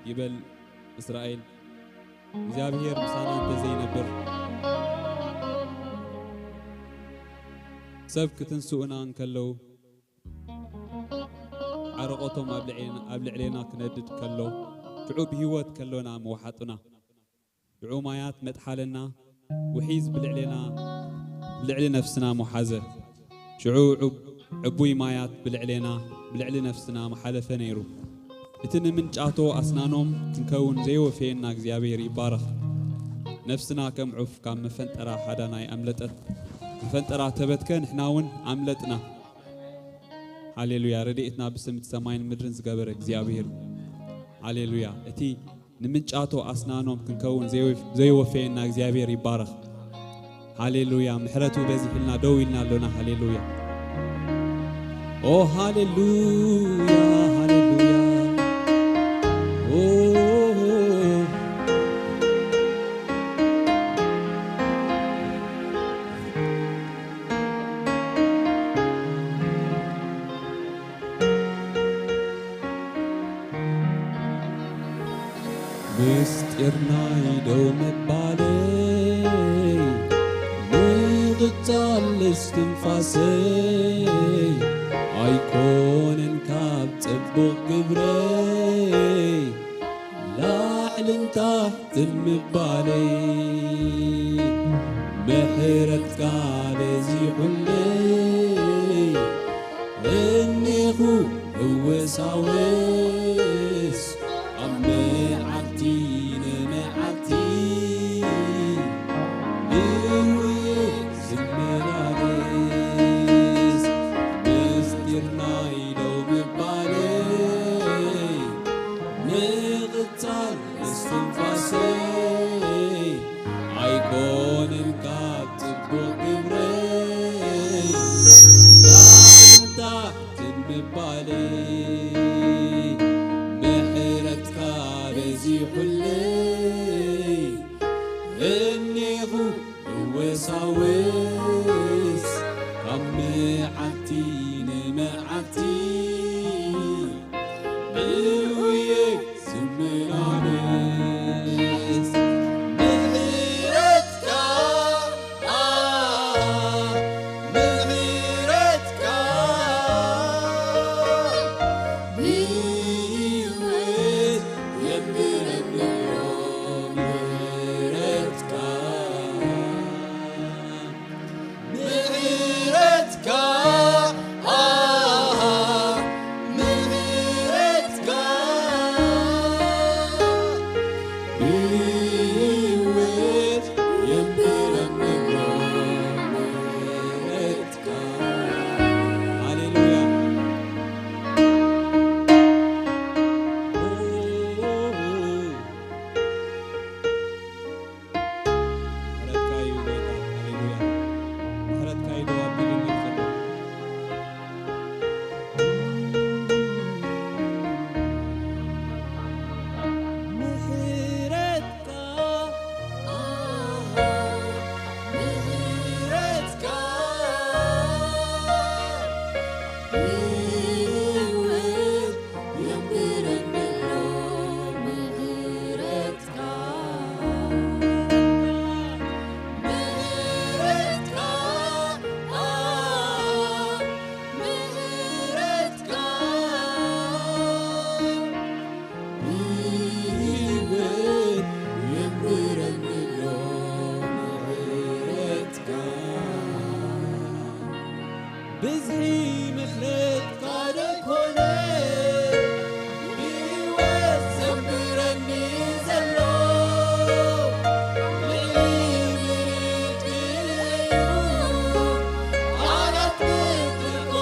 ይበል እስራኤል፣ እግዚኣብሔር ምሳና እንተዘይነብር፣ ሰብ ክትንስኡና እንከለዉ፣ ዓረቆቶም ኣብ ልዕሌና፣ ኣብ ልዕሌና ክነድድ ከሎ፣ ሽዑ ብህይወት ከሎና ምውሓጡና፣ ሽዑ ማያት መጥሓለና፣ ውሒዝ ብልዕሌና፣ ብልዕሊ ነፍስና ምሓዘ። ሽዑ ዕብ-፣ ዕቡይ ማያት ብልዕሌና፣ ብልዕሊ ነፍስና ምሓለፈ ነይሩ። እቲ ንምንጫቶ ኣስናኖም ክንከውን ዘይወፈየና እግዚኣብሔር ይባረኽ። ነፍስና ከም ዑፍ ካብ መፈንጠራ ሓዳናይ ኣምለጠት። መፈንጠራ ተበትከ፣ ንሕና እውን ኣምለጥና። ሃሌሉያ። ረድኤትና ብስም እቲ ሰማይን ምድርን ዝገበረ እግዚኣብሔር። ሃሌሉያ። እቲ ንምንጫቶ ኣስናኖም ክንከውን ዘይወፍ-፣ ዘይወፈየና እግዚኣብሔር ይባረኽ። ሃሌሉያ። ምሕረቱ በዚሕልና ደው ኢልና ኣሎና። ሃሌሉያ። ኦ ሃሌሉያ፣ ሃሌሉያ። ኦ ምስጢር ናይ ደው ምባለይ፣ ምቕጻል እስትንፋሰይ፣ ኣይኮነን ካብ ጽቡቕ ግብረይ፣ ላዕልን ታሕትን ምባለይ፣ ምሕረትካ በዚሑለይ፣ እኔኹ እወሳወስ ኣብ መዓልቲ ንመዓልቲ፣ ብውየ ዝመላለስ፣ ምስጢር ናይ ደው ምባለይ፣ ምቕጻል እስትንፋሰይ፣ ኣይኮነን ካብ ጽቡቕ ግብረይ፣ ላዕልን ታሕትን ምባለይ፣ ምሕረትካ በዚሑለይ፣ እኔኹ እወሳወስ ካብ መዓልቲ ንመዓልቲ፣ ብውየ ዝመላለስ፣ ምሕረትካ፣ ምሕረትካ ብህይወት የንብረኒ ኣሎ፣ ምሕረትካ፣ ምሕረትካ፣ ምሕረትካ ብህይወት የንብረኒ ኣሎ፣ ምሕረትካ። ሃሌሉያ። ምሕረትካ እዩ ጎይታ። ሃሌሉያ። ምሕረትካ እዩ ደው ኣቢሉኒ ዘሎ። ምሕረትካ፣ ምሕረትካ ብህይወት የንብረኒ ኣሎ፣ ምሕረትካ፣ ምሕረትካ፣ ምሕረትካ ብህይወት የንብረኒ ኣሎ፣ ምሕረትካ። ብዝሒ ምሕረትካ ደይኮነ ብህይወት ዘንብረኒ ዘሎ፣ ልዕሊ ምርድእዩ ቃላት ምድሪ እኳ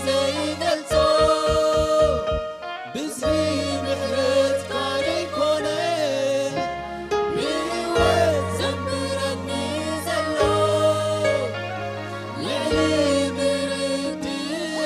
ዘይገልጾ። ብዝሒ ምሕረትካ ደይኮነ ብህይወት ዘንብረኒ ዘሎ፣ ልዕሊ ምርድእ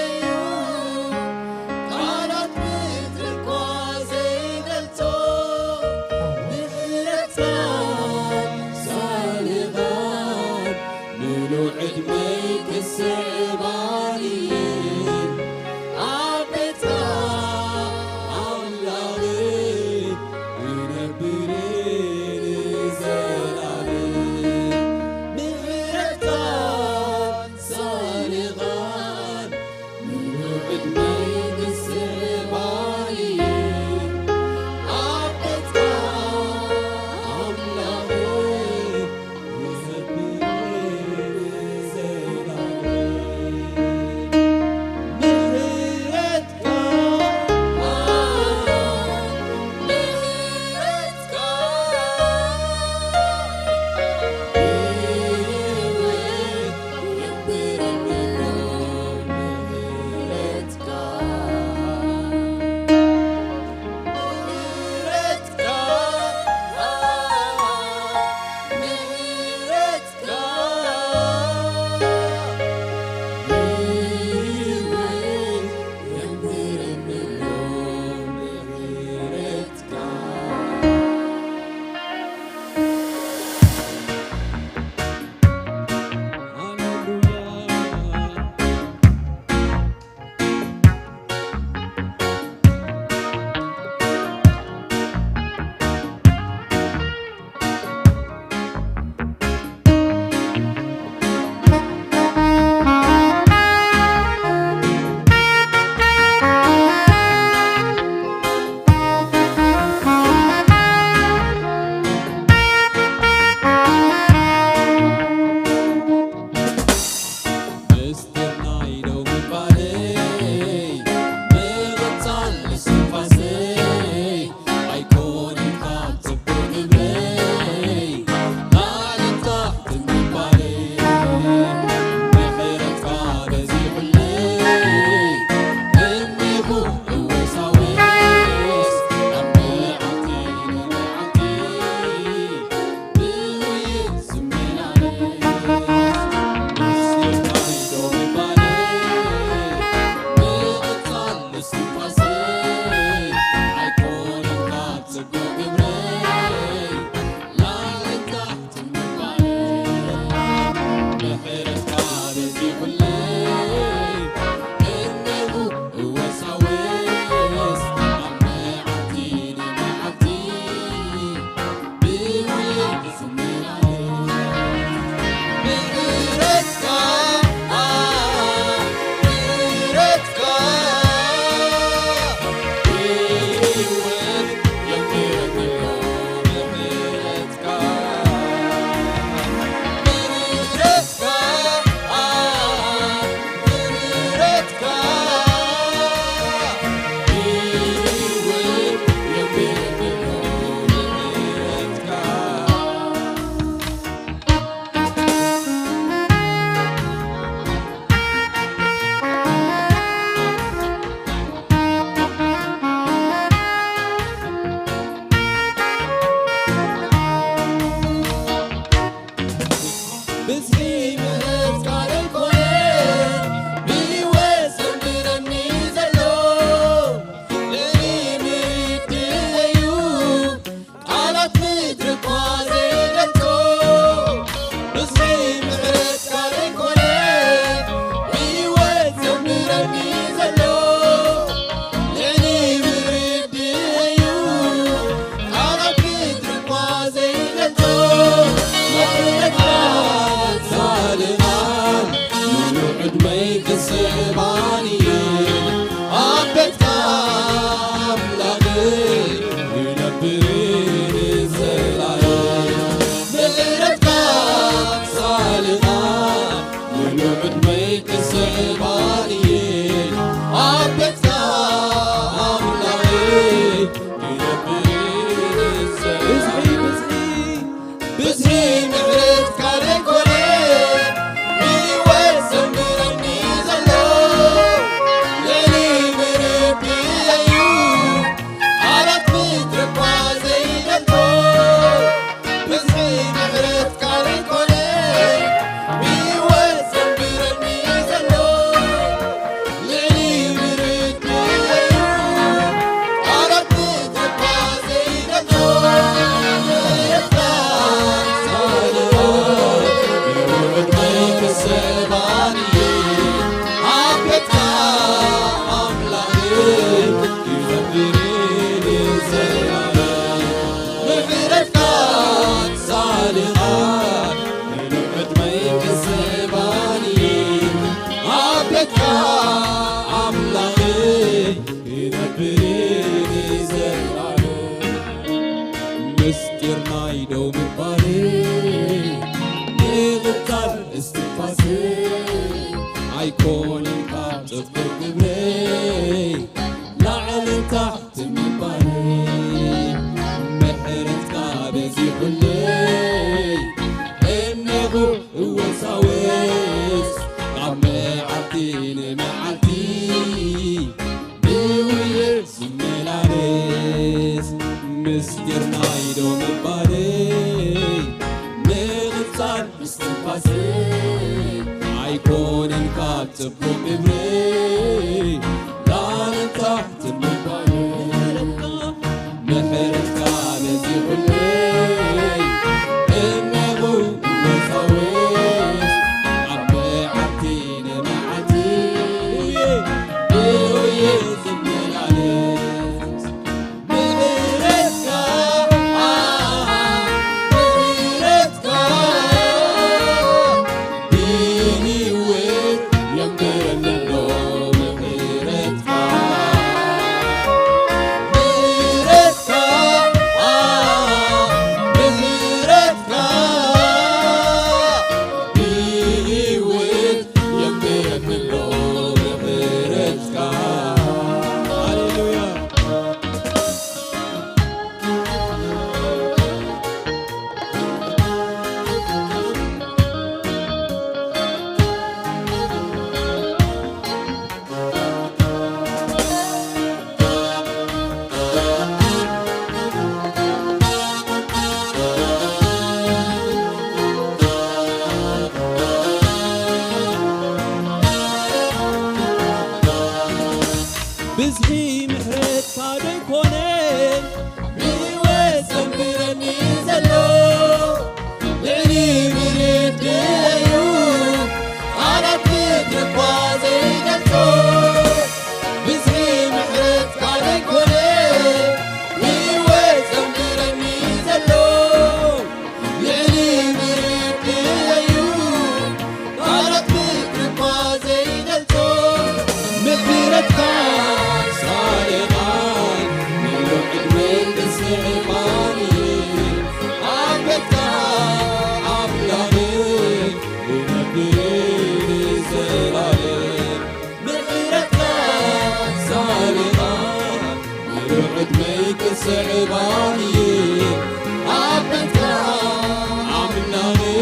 ኣምላኸይ ክነብር ንዘለዓለም። ምስጢር ናይ ደው ምባለይ፣ ምቕጻል እስትንፋሰይ፣ ኣይኮነን ካብ ጽቡቕ ግብረይ፣ ላዕልን ታሕትን ምባለይ፣ ምሕረትካ በዚሑለይ፣ እነሆ እወሳወስ፣ ካብ መዓልቲ ንመዓልቲ፣ ብውየ ዝመላለስ፣ ምስጢር ናይ ደው ምባለይ፣ ምቕጻል እስትንፋሰይ፣ ኣይኮነን ካብ ጽቡቕ ግብረይ፣ ላዕልን ታሕትን ምባለይ፣ ምሕረትካ በዚሑለይ፣ እነሆ እወሳወስ፣ ካብ መዓልቲ ንመዓልቲ፣ ብውየ ዝመላለስ፣ ምሕረትካ፣ ምሕረትካ፣ ብህይወት የንብረኒ ኣሎ ምሕረትካ። ምሕረትካ፣ ምሕረትካ፣ ብህይወት የንብረኒ ኣሎ ምሕረትካ። ሃሌሉያ። ብዝሒ ምሕረትካ ዶ ኣይኮነን ብህይወት ዘንብረኒ ዘሎ? ልዕሊ ምርድእ እዩ ቃላት ምድሪ እኳ ዘይገልጾ። ብዝሒ ምሕረትካ ዶ ኣይኮነን ብህይወት ዘንብረኒ ዘሎ? ልዕሊ ምርድእ እዩ ቃላት ምድሪ እኳ ዘይገልጾ። ምሕረትካ ሳልኻን ምሉእ ዕድመይ ክስዕባኒ ኣብ ቤትካ ኣምላኸይ ክነብር ንዘላለም። ምሕረትካ ሳልኻን ምሉእ ዕድመይ ክስዕባኒ ኣብ ቤትካ ኣምላኸይ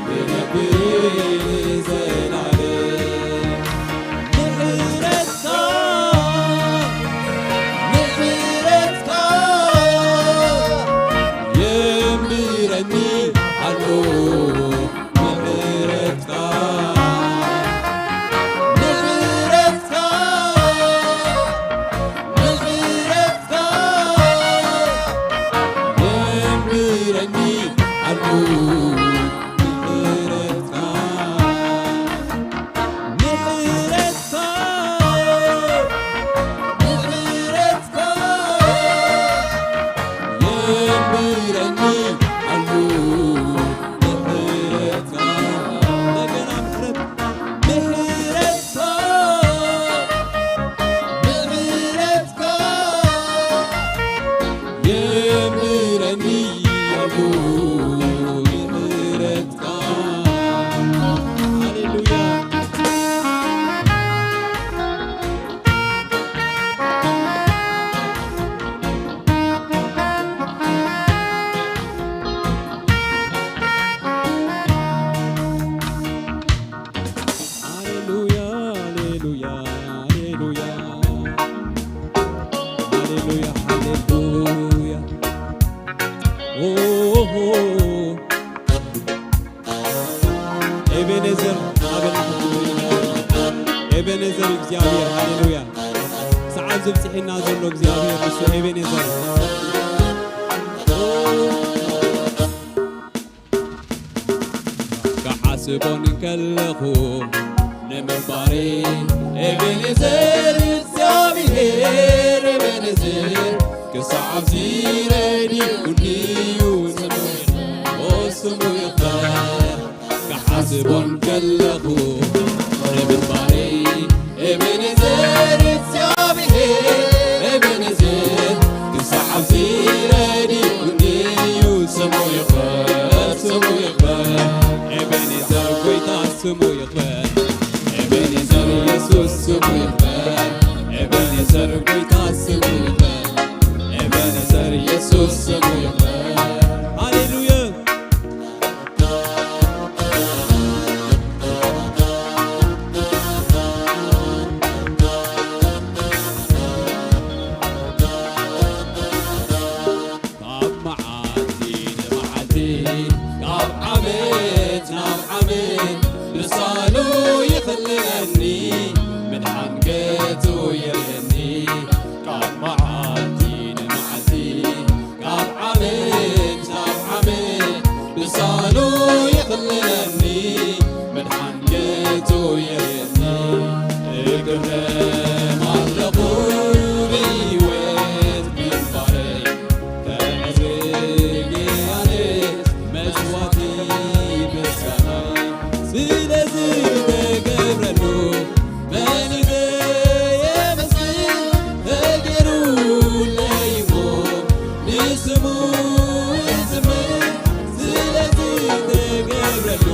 ክነብር ንዘላለም። ምሕረትካ፣ ምሕረትካ የንብረኒ ኣሎ። ምሕረትካ፣ ምሕረትካ፣ ምሕረትካ የንብረኒ ኣሎ። ምሕረትካ፣ ምሕረትካ፣ ምሕረትካ የንብረኒ ኣሎ። ምሕረትካ፣ እንደገና ምሕረት፣ ምሕረትካ፣ ምሕረትካ የንብረኒ ኣሎ። ምሕረትካ፣ ሃሌሉያ። ሃሌሉያ፣ ሃሌሉያ፣ ሃሌሉያ። ሃሌሉያ፣ ሃሌሉያ። ኦ፣ ኦ፣ ኦ። ኤቤኔዘር ኣበና። ኤቤኔዘር እግዚኣብሔር፣ ሃሌሉያ። ሰዓት ዝብጽሒና ዘሎ እግዚኣብሔር ንሱ ኤቤኔዘር። ክሓስቦን ከለኹ ንምንባሬ ኤቤኔዘር እግዚኣብሔር ኤቤኔዘር ክሳዕ ኣብዚ ረዲኡኒ እዩ ስሙ ይኽበር፣ ኦ ስሙ ይኽበር። ክሓስቦን ከለኹ ንምንባሬ እረም ኣለኹ ብህይወት ምንባረይ፣ ተመስገን ያለ መስዋዕቲ ምስጋና ስለዝተገብረሉ፣ መን ዘየመስግን ተገይሩለይ እሞ፣ ንስሙ እዝምር ስለዝተገብረሉ።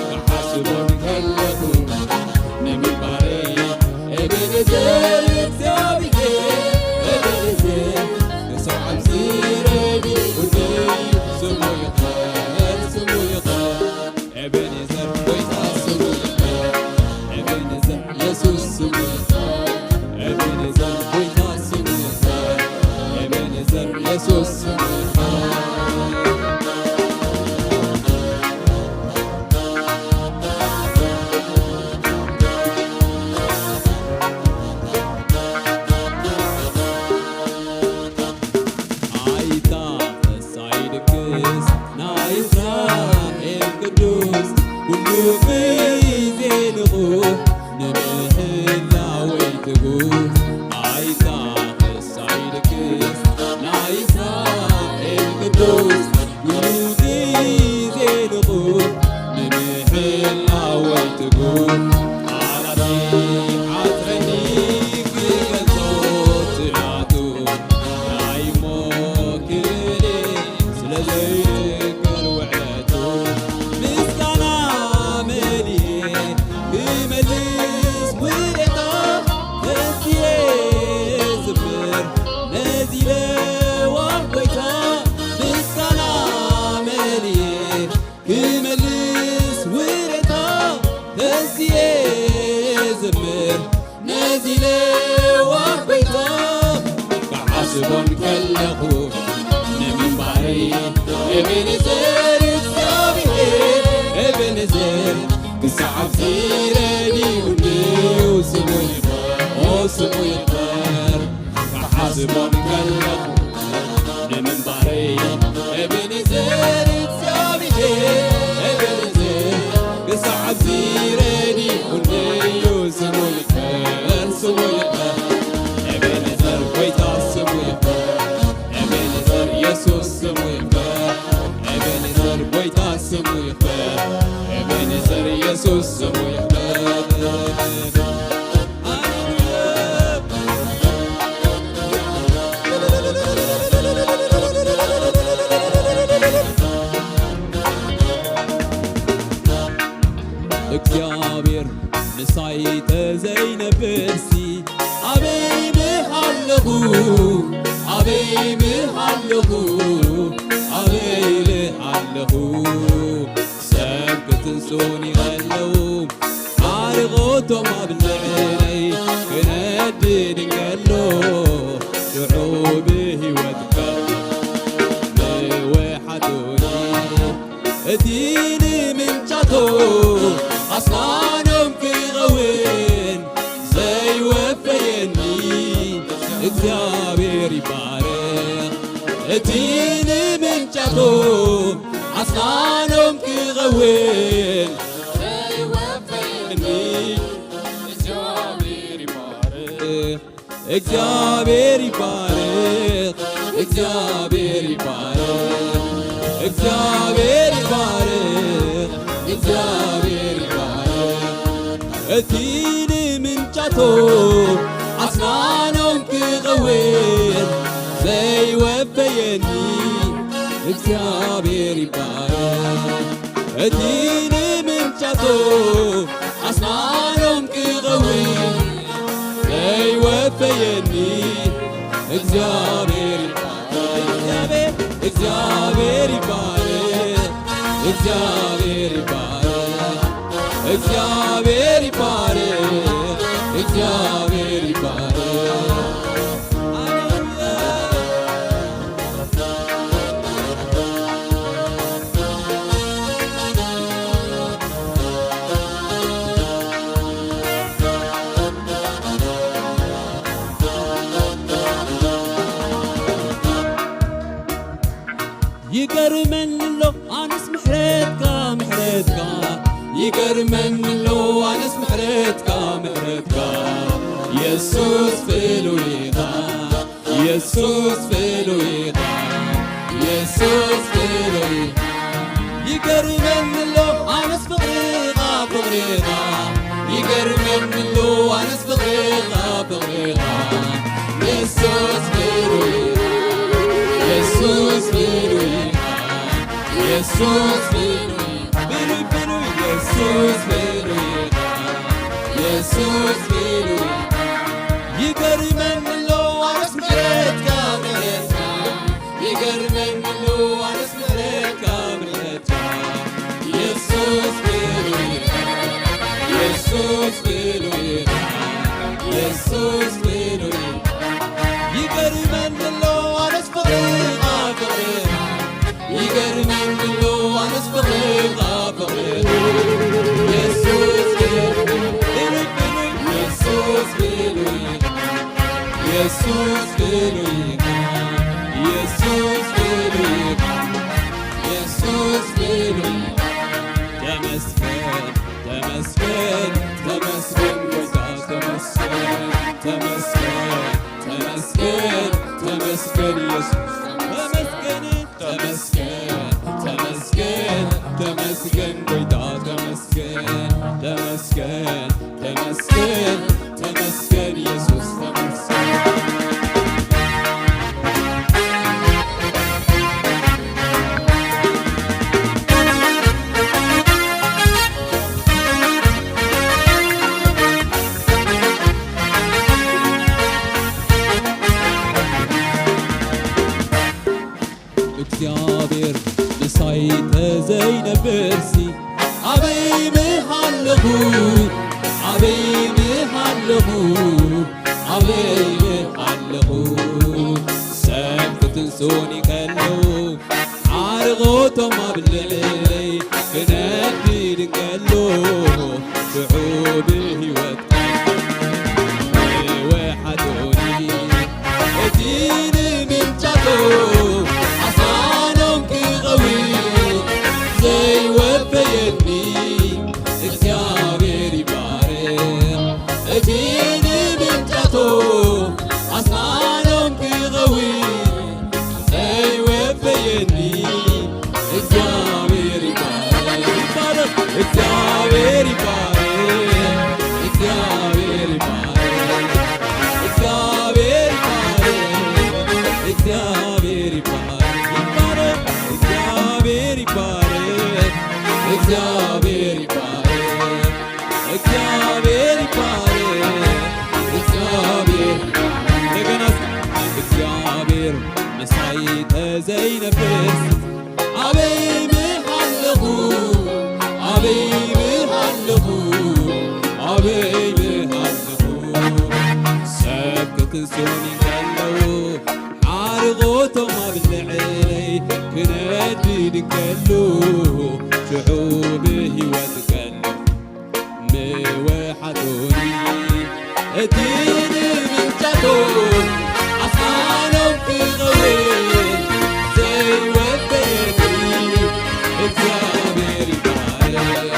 ክሓስቦም ከለኹ ንምንባረይ፣ ኤቤኔዘር እግዚኣብሔር፣ ኤቤኔዘር፣ ክሳዕ ኣብዚ ረድኡኒ፣ ስሙ ይኽበር፣ ስሙ ይኽበር። ኤቤኔዘር ጎይታ ስሙ ይኽበር፣ ኤቤኔዘር የሱስ ስሙ ይኽበር፣ ኤቤኔዘር ጎይታ ስሙ ይኽበር፣ ኤቤኔዘር የሱስ ስሙ ይኽበር። ኣይታኸስ ኣይድቅስ ናይ እስራኤል ቅዱስ፣ ኩሉ ግዜ ንቑሕ ንምሕላወይ ትጉህ። ኣይታኸስ ኣይድቅስ ናይ እስራኤል ቅዱስ፣ ኩሉ ግዜ ንቑሕ ንምሕላወይ ትጉህ። ቃላት ይሓጽረኒ ክገልጾ ትሕትናኡ፣ ናይ እሞ ክብሪ ስለ ዘይትከል ውዕለቱ። ምስጋና መሊኤ ክመልስ ውለታ ተስዬ ዝምር ነዚ ለዋህ ጎይታ። ምስጋና መሊኤ ክመልስ ውለታ ተስዬ ዝምር ነዚ ለዋህ ጎይታ። ክሓስቦን ከለኹ ንምንባረይ፣ ኤቤኔዘር እግዚኣብሔር፣ ኤቤኔዘር ክሳዕ ኣብዚ ረድኡኒ፣ ስሙ ይኽበር፣ ኦ ስሙ ይኽበር። ክሓስቦን ከለኹ ንምንባረይ፣ ኤቤኔዘር እግዚኣብሔር፣ ኤቤኔዘር ክሳዕ ኣብዚ ረድኡኒ እዩ። ስሙ ይኽበር፣ ስሙ ይኽበር። ኤቤኔዘር ጎይታ ስሙ ይኽበር፣ ኤቤኔዘር የሱስ ስሙ ይኽበር፣ ኤቤኔዘር ጎይታ ስሙ ይኽበር፣ ኤቤኔዘር የሱስ ስሙ ይኽበር። እግዚኣብሔር ምሳይ ተዘይነብርሲ፣ ኣበይ ምሃለኹ፣ ኣበይ ምሃለኹ፣ ኣበይ ልሃለኹ። ሰብ ክትንሱኒ ከለዉ፣ ዓርቖቶም ኣብ ልዕለይ ክነድድ እንከሎ፣ ሽዑ ብህይወት ምውሓዱኒ፣ እቲ ንምንጫቶ ኣስናኖም ክኸውን ዘይወፈየኒ እግዚኣብሔር ይባረኽ። እቲ ንምንጫቶ ኣስናኖም ክኸውን ዘይወፈየኒ እግዚኣብሔር ይባረኽ። እግዚኣብሔር ይባረኽ፣ እግዚኣብሔር ይባረኽ፣ እግዚኣብሔር ይባረኽ፣ እግዚኣብሔር ይባረኽ። እቲ ንምንጫቶ ኣስናኖም ክኸውን ዘይወፈየኒ እግዚኣብሔር ይባረኽ። እቲ ንምንጫቶ ኣስናኖም ክኸውን ዘይወፈየኒ እግዚኣብሔር ይባረኽ። እግዚኣብሔር ይባረኽ። እግዚኣብሔር ይባረኽ። እግዚኣብሔር ይባረኽ። እግዚኣብሔር ይባረኽ። ይገርመኒ ኣሎ ኣነስ ምሕረትካ፣ ምሕረትካ። ይገርመኒ ኣሎ ኣነስ ምሕረትካ፣ ምሕረትካ። የሱስ ፍሉይ ኢኻ፣ የሱስ ፍሉይ ኢኻ፣ የሱስ ፍሉይ ኢኻ። ይገርመኒ ኣሎ ኣነስ ፍቕርኻ፣ ፍቕርኻ። ይገርመኒ ኣሎ ኣነስ ፍቕርኻ፣ ፍቕርኻ። የሱስ ፍሉይ ኢኻ፣ የሱስ ፍሉይ ኢኻ፣ የሱስ ፍሉይ ኢኻ። ፍሉይ፣ ፍሉይ፣ የሱስ ፍሉይ ኢኻ፣ የሱስ ፍሉይ ኢኻ። ይገርመኒ ኣሎ ኣነስ ምሕረትካ፣ ምሕረትካ። ይገርመኒ ኣሎ ኣነስ ምሕረትካ፣ ምሕረትካ። የሱስ ፍሉይ ኢኻ፣ የሱስ ፍሉይ ኢኻ፣ የሱስ ፍሉይ ኢኻ። ይገርመኒ ኣሎ ኣነስ ፍቕርኻ፣ ፍቕርኻ። ይገርመኒ ኣሎ ኣነስ ፍቕርኻ፣ ፍቕርኻ። የሱስ ፍሉይ፣ ፍሉይ፣ የሱስ ፍሉይ ኢኻ፣ የሱስ ፍሉይ ኢኻ፣ የሱስ ፍሉይ ኢኻ፣ የሱስ ፍሉይ ኢኻ። ተመስገን፣ ተመስገን፣ ተመስገን ጎይታ፣ ተመስገን፣ ተመስገን፣ ተመስገን፣ ተመስገን የሱስ፣ ተመስገን። ተመስገን፣ ተመስገን፣ ተመስገን ጎይታ፣ ተመስገን፣ ተመስገን፣ ተመስገን፣ ተመስገን የሱስ፣ ተመስገን። እግዚኣብሔር ምሳይ ተዘይነብርሲ ኣበይ ምሃለኹ፣ ኣበይ ምሃለኹ፣ ኣበይ ምሃለኹ። ሰብ ክትንሱኒ ከለዉ ዓርቖቶም ኣብ ልዕለይ ክነድድ እንከሎ ሽዑ ብህይወት ወሓዶኒ እቲ ንምንጫቶ ኣስናኖም ክቐዊ ዘይወፈየኒ እግዚኣብሔር ይባረኽ። እቲ ንምንጫቶ ኣስናኖም ክቐዊ ዘይወፈየኒ እግዚኣብሔር ይባረኽ፣ እግዚኣብሔር ይባረኽ፣ እግዚኣብሔር ይባረኽ፣ እግዚኣብሔር ይባረኽ፣ እግዚኣብሔር ይባረኽ። እንደገና እስኪ እግዚኣብሔር ምሳይ ተዘይነብርስ ኣበይ ምሃለኹ፣ ኣበይ ምሃለኹ፣ ኣበይ ምሃለኹ። ሰብ ክትንሱኒ ከለዉ ዓርቖቶም ኣብ ልዕለይ ክነድድ እንከሎ ሽዑ ብህይወት ከሎ ምውሓዶኒ እቲ ንምንጫቶ ኣስናኖም ክቐውም ዘይወደኒ እግዚኣብሔር ይባረኽ።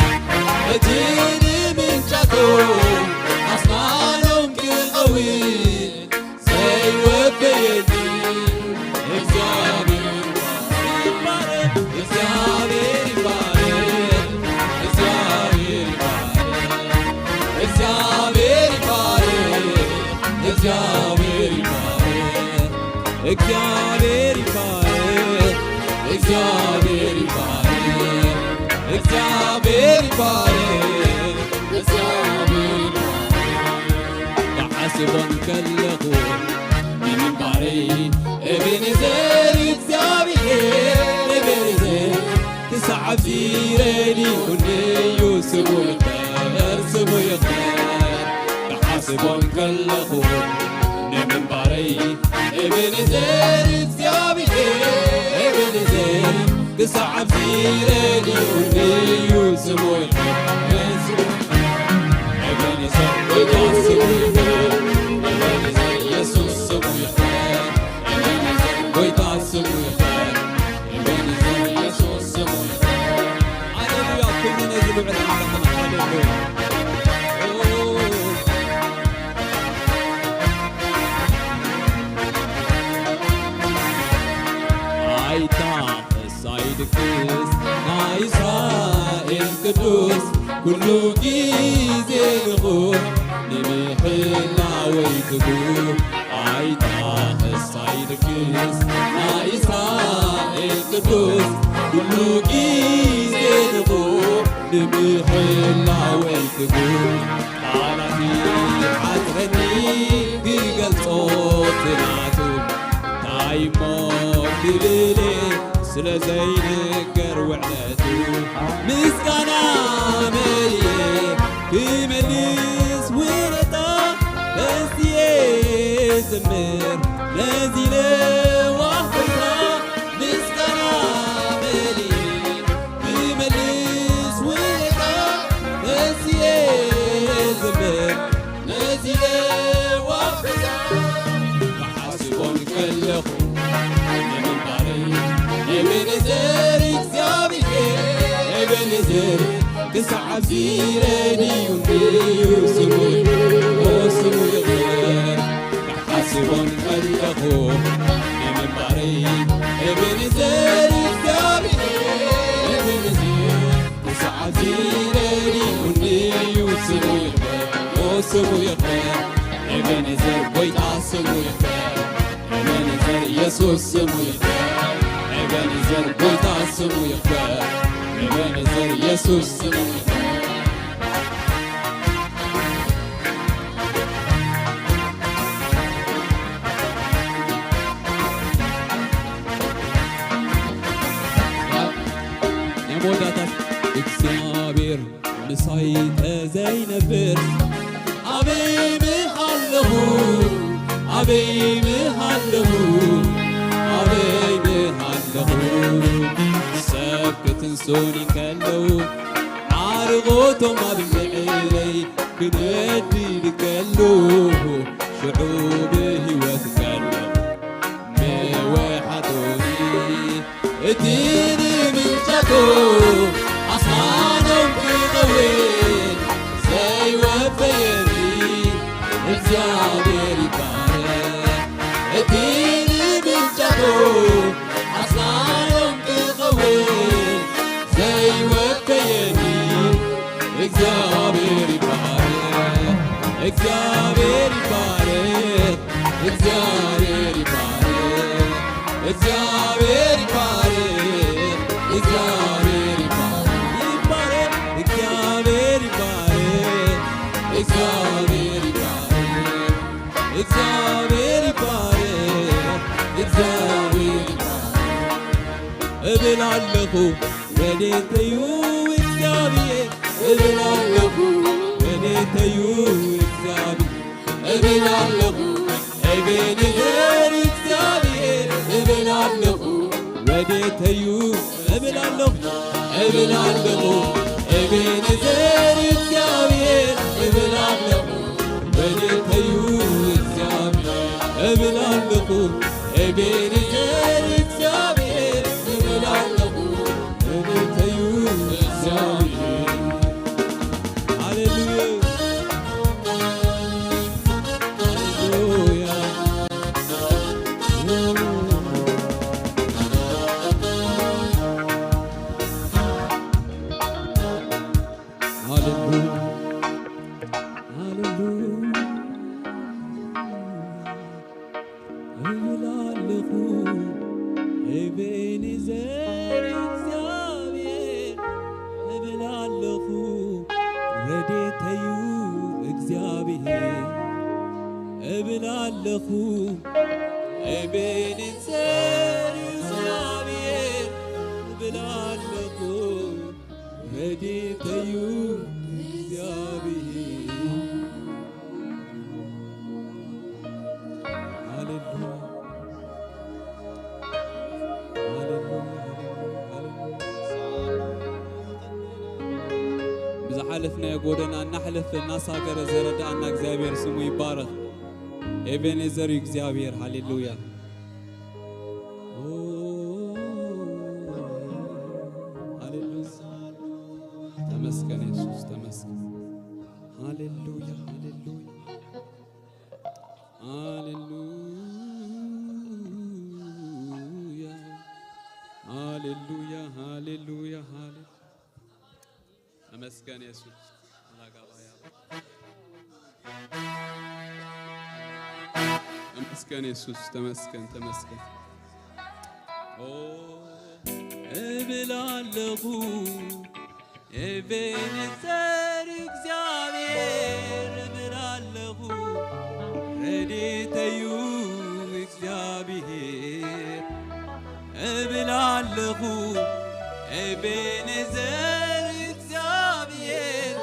እቲ ንምንጫቶ ኣስናኖም ክቐውም ዘይወደየኒ እግዚኣብሔር ይባረኽ፣ እግዚኣብሔር ይባረኽ፣ እግዚኣብሔር ይባረኽ፣ እግዚኣብሔር ይባረኽ። ክሓስቦን ከለኹ ንምንባረይ ኤቤኔዘር እግዚኣብሔር፣ ኤቤኔዘር ክሳዕ ኣብዚ ረድኡኒ እዩ። ስሙ ይኽበር፣ ስሙ ይኽበር። ክሓስቦን ከለኹ ንምንባረይ ኤቤኔዘር እግዚኣብሔር፣ ኤቤኔዘር ክሳዕ ኣብዚ ረድኡኒ እዩ። ስሙ ይኽበር፣ ስሙ ይኽበር። ኤቤኔዘር ጎይታ ስሙ ይኽበር፣ ኤቤኔዘር የሱስ ስሙ ይኽበር። ኤቤኔዘር ጎይታ ስሙ ይኽበር፣ ኤቤኔዘር ናይ እስራኤል ቅዱስ ኩሉ ግዜ ንቑሕ ንምሕላወይ ትጉህ ኣይጣኸስ ኣይድቅስ ናይ እስራኤል ቅዱስ ኩሉ ግዜ ንቑሕ ንምሕላወይ ትጉህ ቃላት ይሓጽረኒ ክገልጾ ትናቱ እንታይ እሞ ክብል ስለ ዘይንገር ውዕለቱ ምስጋና መሊኤ ክመልስ ውለታ ተንስኤ ዝምር ነዚ ለዋህ ጎይታ ምስጋና መሊኤ ክመልስ ውለታ ተንስኤ ዝምር ነዚ ለዋህ ጎይታ ክሓስቦን ከለኹ ንምንባረይ ኤቤኔዘር እግዚኣብሔር ኤቤኔዘር ክሳዕ ኣብዚ ረድዩኒ እዩ ስሙ ስሙ ይኽበር ክሓስቦን ከለኹ ንምንባረይ ኤቤኔዘር እግዚኣብሔር ኤቤኔዘር ክሳዕ እዚ ረድኡኒ እዩ ስሙ ይኽበር ኦ ስሙ ይኽበር ኤቤኔዘር ጎይታ ስሙ ይኽበር ኤቤኔዘር ኢየሱስ ስሙ ይኽበር ኤቤኔዘር ጎይታ ስሙ ይኽበር ኤቤኔዘር ኢየሱስ ስሙ ይኽበር ናይ መወዳእታ እግዚኣብሔር ምሳይ ተዘይነብር ኣበይ ምሃለኹ ኣበይ ምሃለኹ ኣበይ ምሃለኹ ሰብ ክትንሱኒ ከለዉ ዓርቆቶም ኣብ ልዕለይ ክነድድ ከለዉ ሽዑ ብህይወት ከለዉ ምውሓጦኒ እቲ ንምንጫቶ ኣስናኖም ክኸውን ዘይወፈየኒ እግዚኣብሔር ይባረክ እቲ ንምንጫቶ ኣስናኖም ክኸውን ዘይወፈየኒ እግዚኣብሔር ይባረክ እግዚኣብሔር ይባረክ እግዚኣብሔር ይባረክ እግዚኣብሔር ይባረክ እግዚኣብሔር ይባረክ ይባረክ እግዚኣብሔር ይባረክ እግዚኣብሔር ይባረክ እግዚኣብሔር ይባረክ እግዚኣብሔር ይባረክ እብል ኣለኹ ረድኤተዩ እግዚኣብሔር እብል ኣለኹ ረድኤተዩ እግዚኣብሔር እብል ኣለኹ ኤቤኔዘር እግዚኣብሔር እብል ኣለኹ ረድኤተዩ እብል ኣለኹ እብል ኣለኹ ኤቤኔዘር እግዚኣብሔር እብል ኣለኹ ረድኤተዩ እግዚኣብሔር እብል ኣለኹ ኤቤኔዘር እግዚኣብሔር እብል ኣለኹ ረድኤተዩ እግዚኣብሔር ሃሌሉያ ሃሌሉያ ሃሌሉያ ሃሌሉያ እብል ኣለኹ ኤቤኔዘር እግዚኣብሔር እብል ኣለኹ ረድኤተዩ እግዚኣብሔር እብል ኣለኹ ኤቤኔዘር እግዚኣብሔር እብል ኣለኹ ረድኤተዩ እግዚኣብሔር ሃሌሉያ ሃሌሉያ ሃሌሉያ ብዝሓለፍናዮ ጎደና እናሕለፈ እናሳገረ ዘረዳኣና እግዚኣብሔር ስሙ ይባረኽ ኤቤኔዘር እዩ እግዚኣብሔር ሃሌሉያ ሃሌሉያ ተመስገን የሱስ ተመስገን ሃሌሉያ ሃሌሉያ ሃሌሉያ ሃሌሉያ፣ ሃሌሉያ፣ ሃሌ-፣ ተመስገን የሱስ። ተመስገን የሱስ፣ ተመስገን፣ ተመስገን። ኦ፣ እብል ኣለኹ፣ ኤቤኔዘር እግዚኣብሔር እብል ኣለኹ፣ ረድኤተዩ እግዚኣብሔር እብል ኣለኹ፣ ኤቤኔዘር እግዚኣብሔር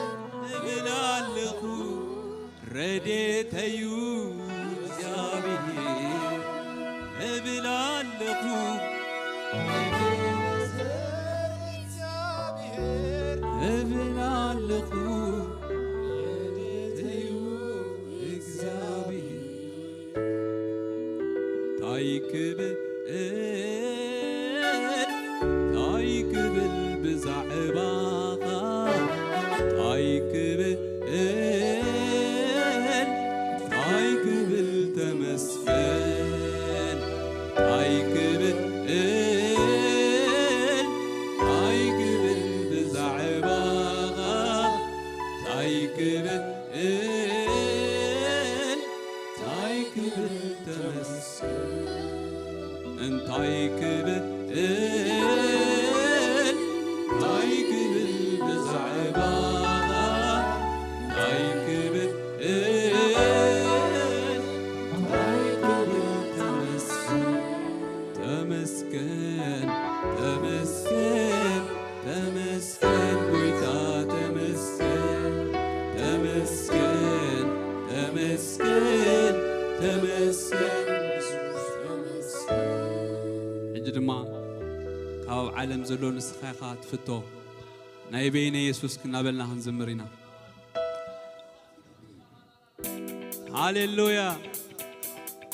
እብል ኣለኹ፣ ረድኤተዩ እግዚኣብሔር እብል ኣለኹ፣ እብል ኣለኹ፣ ረድኤተዩ እግዚኣብሔር። ታይ ክብል፣ ታይ ክብል ብዛዕባኻ፣ ታይ ክብል እል ታይ ክብል ተመስገን፣ ታይ ክብል እል ታይ ክብል ብዛዕባኻ፣ ታይ ክብል እል ታይ ክብል ተመስገን። እንታይ ክብል እንታይ ክብል ብዛዕባኻ እንታይ ክብል እንታይ ክብል ተመስገን ተመስገን ተመስገን ተመስገን ጎይታ ተመስገን ተመስገን ተመስገን ተመስገን ተመስገን። ሕጂ ድማ ካብ ኣብ ዓለም ዘሎ ንስኻ ኢኻ ትፍቶ ናይ በይነ የሱስ እናበልና ክንዝምር ኢና። ሃሌሉያ!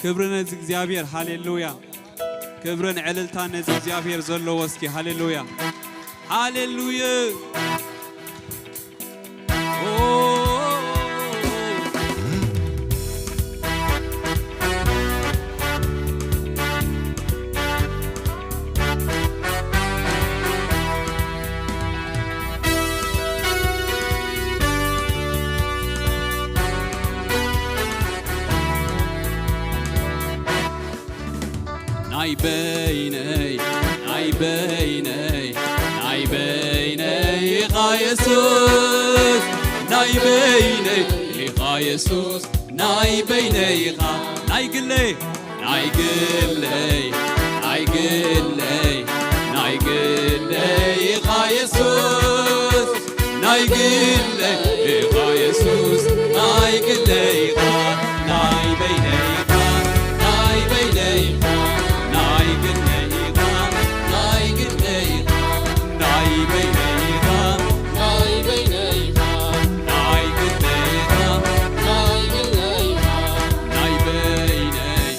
ክብሪ ነዚ እግዚኣብሔር። ሃሌሉያ! ክብርን ዕልልታን ነዚ እግዚኣብሔር ዘለዎ እስኪ። ሃሌሉያ! ሃሌሉያ! ኦ! ናይ በይነይ ናይ በይነይ ናይ በይነይ ኢኻ የሱስ ናይ በይነይ ኢኻ የሱስ ናይ በይነይ ኢኻ ናይ ግለይ ናይ ግለይ ናይ ግለይ ናይ ግለይ ኢኻ የሱስ ናይ ግለይ ኢኻ የሱስ ናይ ግለይ ኢኻ ናይ በይነይ ኢኻ ናይ በይነይ ኢኻ ናይ ግለይ ኢኻ ናይ ግለይ ኢኻ ናይ በይነይ ኢኻ ናይ በይነይ ኢኻ ናይ ግለይ ኢኻ ናይ ግለይ ኢኻ ናይ በይነይ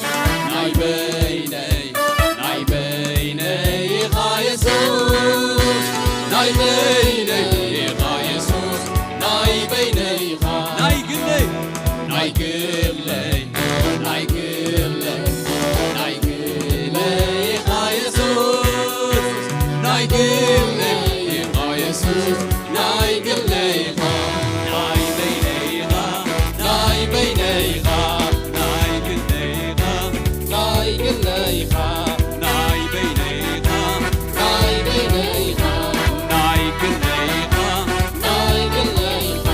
ናይ በይነይ ናይ በይነይ ኢኻ የሱስ ናይ በይነይ ኢኻ የሱስ ናይ በይነይ ኢኻ ናይ ግለይ ናይ ግለይ ናይ ግለይ ናይ ግለይ ኢኻ የሱስ ናይ ግለይ ኢኻ የሱስ ናይ ግለይ ኢኻ ናይ በይነይ ኢኻ ናይ በይነይ ኢኻ ናይ ግለይ ኢኻ ናይ ግለይ ኢኻ ናይ በይነይ ኢኻ ናይ በይነይ ኢኻ ናይ ግለይ ኢኻ ናይ ግለይ ኢኻ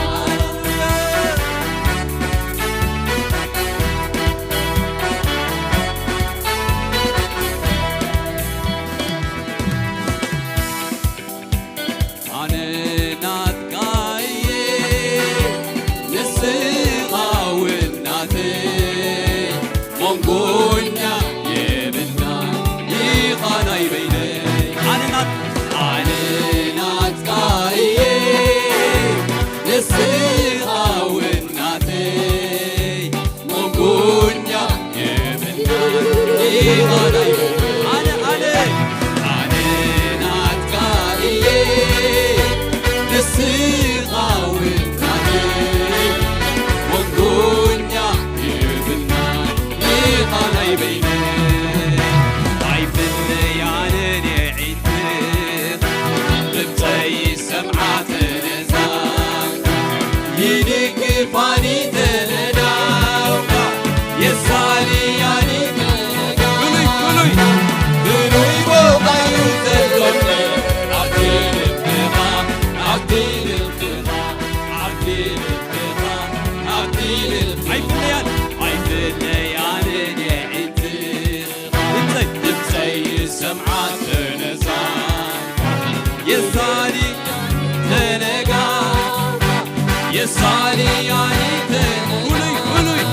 ሳልያኒትን ፍሉይ ፍሉይ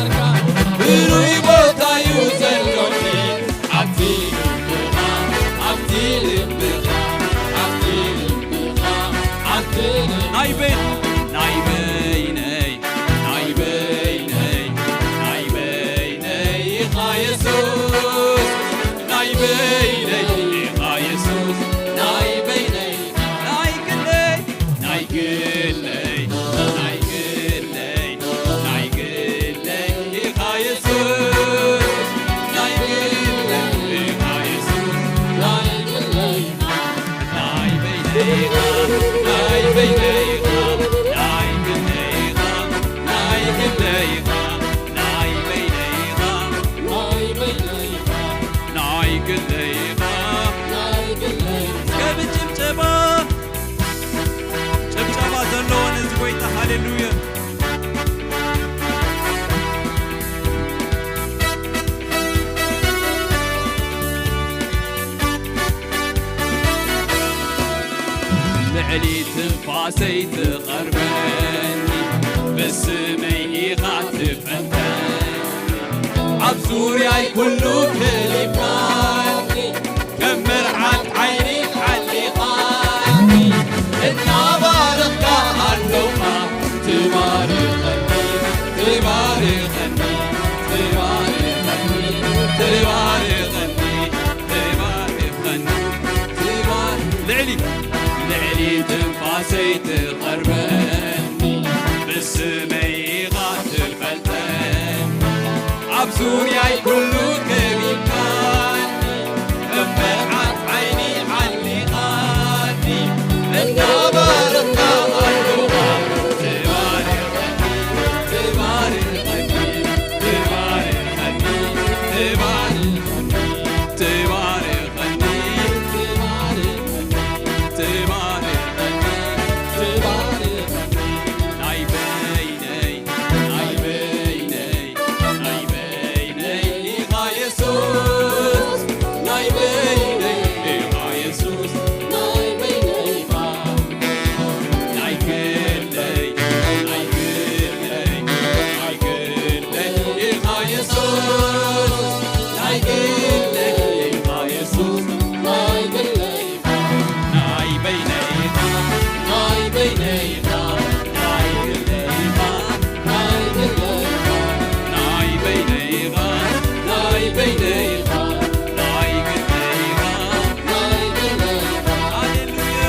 ፍሉይ ቦታ እዩ ዘሎኒ ኣብቲ ልብኻ ኣብቲ ልብኻ ኣብቲ ልብኻ ኣብቲ ልብ- ናይ በይ ናይ በይነይ ናይ በይነይ ናይ በይነይ ኢኻ የሱስ ናይ በይነይ ኢኻ የሱስ ናይ በይነይ ናይ ግለይ ናይ ግለይ ናይ ግለይ ናይ ግለይ ኢኻ የሱስ ናይ ግለይ ኢኻ የሱስ ናይ ግለይ ናይ በይነይ ኢኻ ናይ በይነይ ኢኻ ናይ ግለይ ኢኻ ናይ ግለይ ኢኻ ናይ በይነይ ኢኻ ናይ በይነይ ኢኻ ናይ ግለይ ኢኻ ናይ ግለይ ኢኻ እስከ ብጭብጨባ ጭብጨባ ዘለዎ ነዚ ጎይታ ሃሌሉያ ልዕሊ ትንፋሰይ ትቐርበኒ ብስመይ ኢኻ ትፈልጠኒ ኣብ ዙርያይ ኩሉ ከሊፍካኒ ከም መርዓት ዓይኒ ሓሊኻኒ እናባረኽካ ኣለኻ ትባርኸኒ ትባርኸኒ ትባርኸኒ ትባርኸኒ ትባርኸኒ ትባር ልዕሊ ልዕሊ ትንፋሰይ ትቐርበኒ ብስመይ ኢኻ ትፈልጠኒ ኣብ ዙርያይ ኩሉ ከቢብካኒ ከም መርዓት ዓይኒ ሓሊኻኒ እናባረኽካ ኣለኻ ትባርኸኒ ትባርኸኒ ትባርኸኒ ትባርኸኒ ትባርኸኒ ትባርኸኒ ትባርኸኒ ናይ በይነይ ናይ በይነይ ናይ በይነይ ኢኻ የሱስ ናይ በይነይ ኢኻ የሱስ ናይ በይነይ ኢኻ ናይ ግለይ ናይ ግለይ ናይ ግለይ ኢኻ የሱስ ናይ ግለይ ኢኻ የሱስ ናይ ግለይ ኢኻ ናይ በይነይ ኢኻ ናይ በይነይ ኢኻ ናይ ግለይ ኢኻ ናይ ግለይ ኢኻ ናይ በይነይ ኢኻ ናይ በይነይ ኢኻ ናይ ግለይ ኢኻ ናይ ግለይ ኢኻ ሃሌሉያ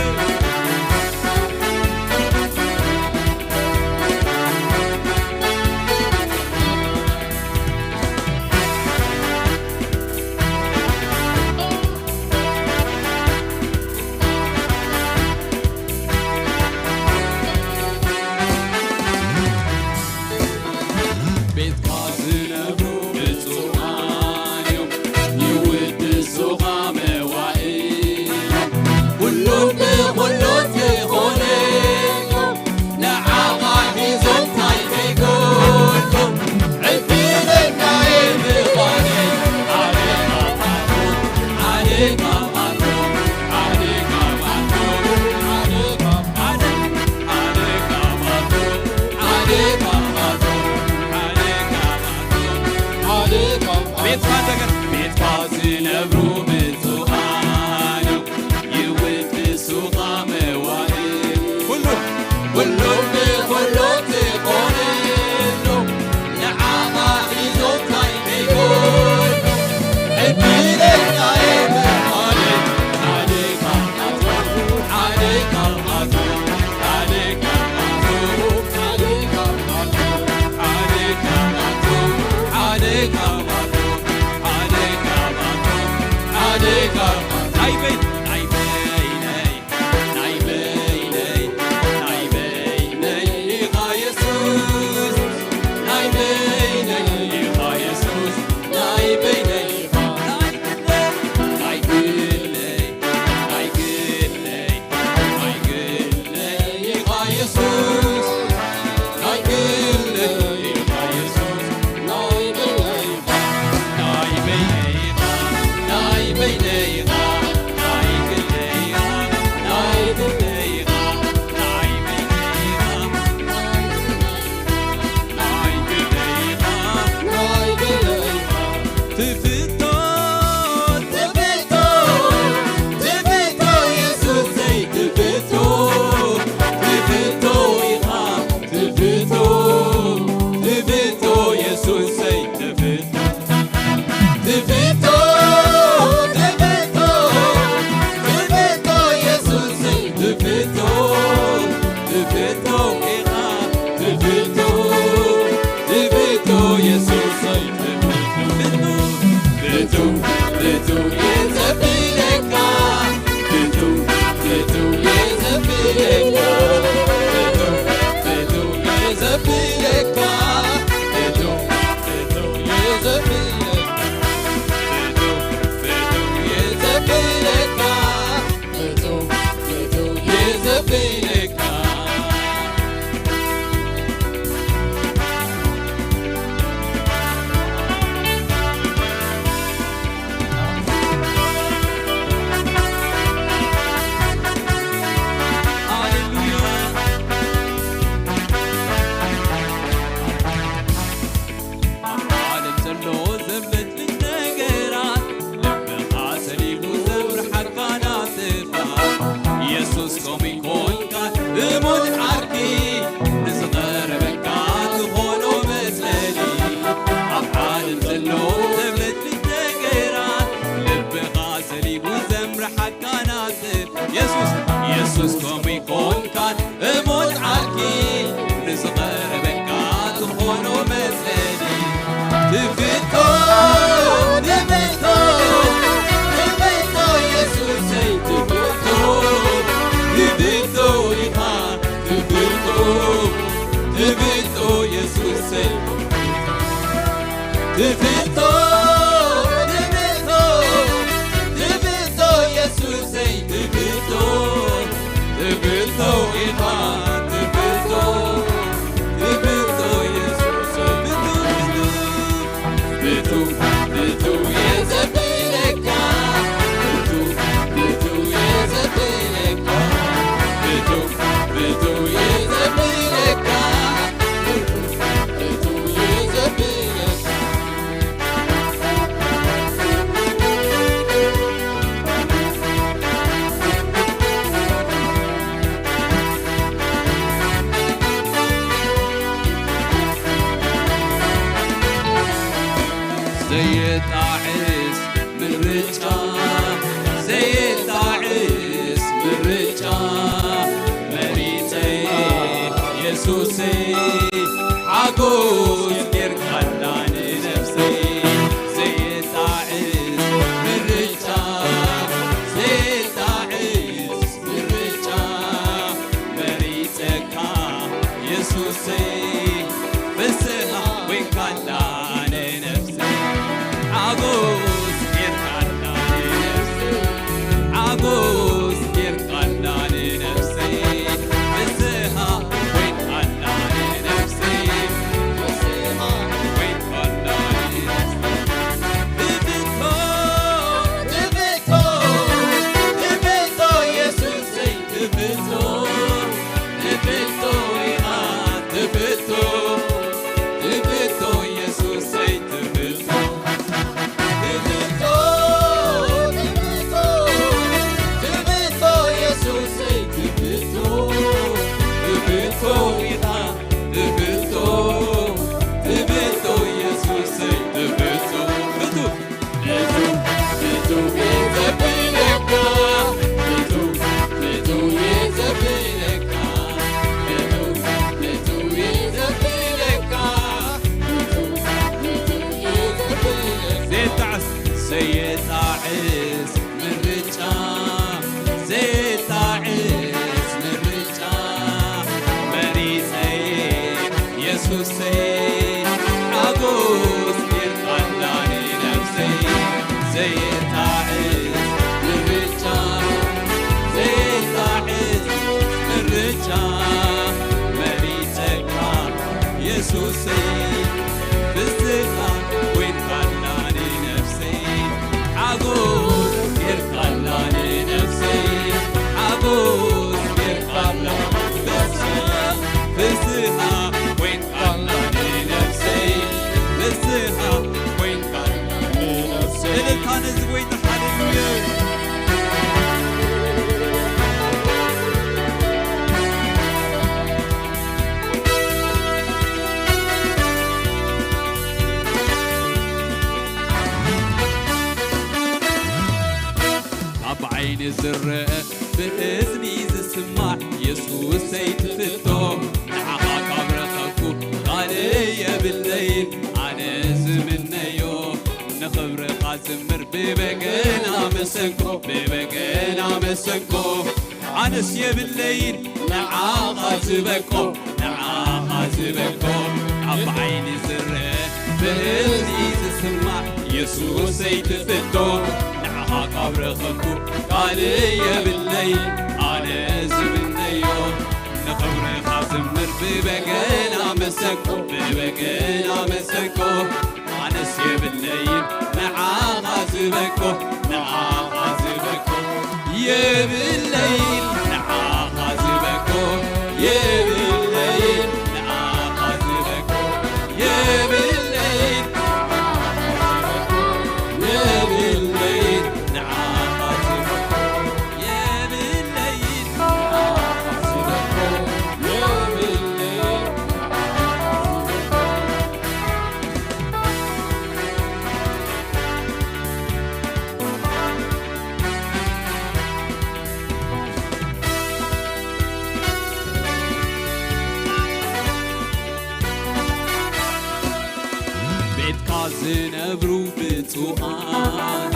ቤትካ ዝነብሩ ብፁዓን እዮም ይውድሱኻ መዋእል ኩሉ ብኹሉ ትኾነ ንዓኻ ሒዞም ታይ ዘይጎድሎም ዕድለኛየ ምዃነይ ኣደራኻትኩም ኣደራኻትኩም ኣደራኻትኩም ኣደራኻትኩም ኣደራኻትኩም ኣደራኻትኩም ኣደራኻትኩም ኣደራኻትኩም ቤትካ ዝነብሩ ብፁዓን እዮም ይውድሱኻ የሱስ፣ የሱስ ከምኡ ይኮንካን እሞ ጻዕርኪ ንዝቐረበካ ትኾኖ መጽለሊ። ትፍቶ፣ ትፍቶ፣ ትፍቶ የሱሰይ ትፍቶ፣ ትፍቶ ኢኻ ትፍቶ፣ ትፍቶ የሱሰይ ትፍቶ፣ ትፍቶ፣ ትፍቶ የሱሰይ ትፍቶ፣ ትፍቶ ኢኻ ትፍቶ፣ ትፍቶ የሱሰይ ትፍቶ፣ ትፍቶ፣ ትፍቶ የዘብለካ፣ ትፍቶ፣ ትፍቶ የዘብለካ፣ ትፍቶ፣ ትፍቶ የዘብለካ። ዘየጣዕስ ምርጫ፣ ዘየጣዕስ ምርጫ መሪጸ የሱሰይ፣ ሓጎስ ጌርካላ ንነፍሰይ። ዘየጣዕስ ምርጫ፣ ዘየጣዕስ ምርጫ መሪጸካ የሱሰይ፣ ፍስሃ ኮይንካላ ንነፍሰይ። ሓጎስ ጌርካላ ንነፍሰይ፣ ሓጎስ ጌርካላ ንነፍሰይ፣ ፍስሃ ኮይንካላ ንነፍሰይ፣ ፍስሃ ኮይንካላ ንነፍሰይ። ትፍቶ፣ ትፍቶ፣ ትፍቶ የሱሰይ ትፍቶ፣ ትፍቶ ኢኻ ትፍቶ፣ ትፍቶ የሱሰይ ትፍቶ። ትፍቶ፣ ትፍቶ፣ ትፍቶ የሱሰይ ትፍቶ፣ ትፍቶ ኢኻ ትፍቶ፣ ትፍቶ የሱሰይ ትፍቶ። ፍቱ፣ ፍቱ፣ ፍቱ የዘብለካ፣ ፍቱ፣ ፍቱ የዘብለካ፣ ፍቱ፣ ፍቱ የዘብለካ፣ ፍቱ፣ ፍቱ የዘብለካ። ዘየጣዕስ፣ ዘየጣዕስ ምርጫ፣ ዘየጣዕስ ምርጫ መሪጸ የሱሰይ፣ ሓጎስ ጌርካላ ንነፍሰይ። ዘየጣዕስ ምርጫ፣ ዘየጣዕስ ምርጫ መሪጸካ የሱሰይ፣ ፍስሃ ኮይንካላ ንነፍሰይ። ሓጎስ ጌርካላ ንነፍሰይ፣ ሓጎስ ጌርካላ ንነፍሰይ፣ ፍስሃ ኮይንካላ ንነፍሰይ፣ ፍስሃ ኮይንካላ ንነፍሰይ። እልልታ ነዚ ጎይታ፣ ሃሌሉያ። ካብ ዓይኒ ዝረአ ብእዝኒ ዝስማዕ የሱሰይ ትፍቶ፣ ንዓኻ ካብ ረኸብኩ ካልእ የብለይን ኣነ ዝምነዮ። ንኽብርኻ ዝምር ብበገና መሰንቆ፣ ብበገና መሰንቆ። ኣነስ የብለይን ንዓኻ ዝበቆ፣ ንዓኻ ዝበቆ። ካብ ዓይኒ ዝረአ ብእዝኒ ዝስማዕ የሱሰይ ትፍቶ፣ ንዓኻ ካብ ረኸብኩ ካልእ የብለይን ኣነ ዝምነዮ። ንኽብርኻ ዝምር ብበገና መሰንቆ፣ ብበገና መሰንቆ። ኣነስ የብለይን ንዓኻ ዝበቆ፣ ንዓኻ ዝበቆ። የብለይን ንዓኻ ዝበቆ፣ የብለይን ንዓኻ ዝበቆ። የብለይን ንዓኻ ዝበቆ፣ የብለይን ንዓኻ ዝበቆ። የብለይን ንዓኻ ዝበቆ፣ የብለይን ንዓኻ ዝበቆ። ዝነብሩ ብፁዓን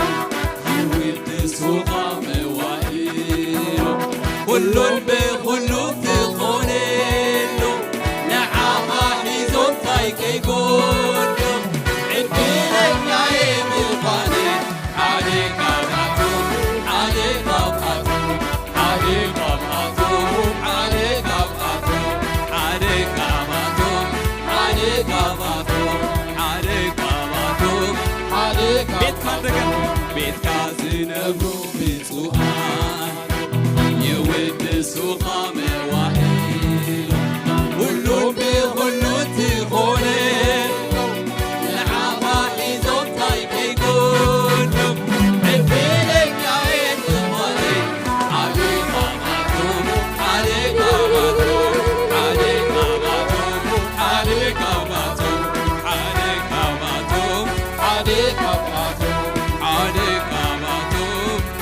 ይውድሱኻ መዋእሎም። ኩሉን ብኹሉ ትኾነሎም፣ ንዓኻ ሒዞም ታይ ከይጎድሎም። ዕድለኛየ ምዃነይ ሓደ ካብኣቶም፣ ሓደ ካብኣቶም፣ ሓደ ካብኣቶም፣ ሓደ ካብኣቶም፣ ሓደ ካብኣቶም፣ ሓደ ካብኣቶም፣ ሓደ ካብኣቶም፣ ሓደ ቤትካ ካብ እንደገና። ቤትካ ዝነብሩ ብፁዓን የወድሱኻ መዋእሎም። ኩሉ ብኹሉ ትኾነ፣ ንዓኻ ሒዞም ታይ ከይጎድሎም። ዕድለኛ እየ ትኾነ፣ ሓደ ካብኣቶም፣ ሓደ ካብኣቶም፣ ሓደ ካብኣቶም፣ ሓደ ካብኣቶም፣ ሓደ ካብኣቶም፣ ሓደ ካብኣቶም፣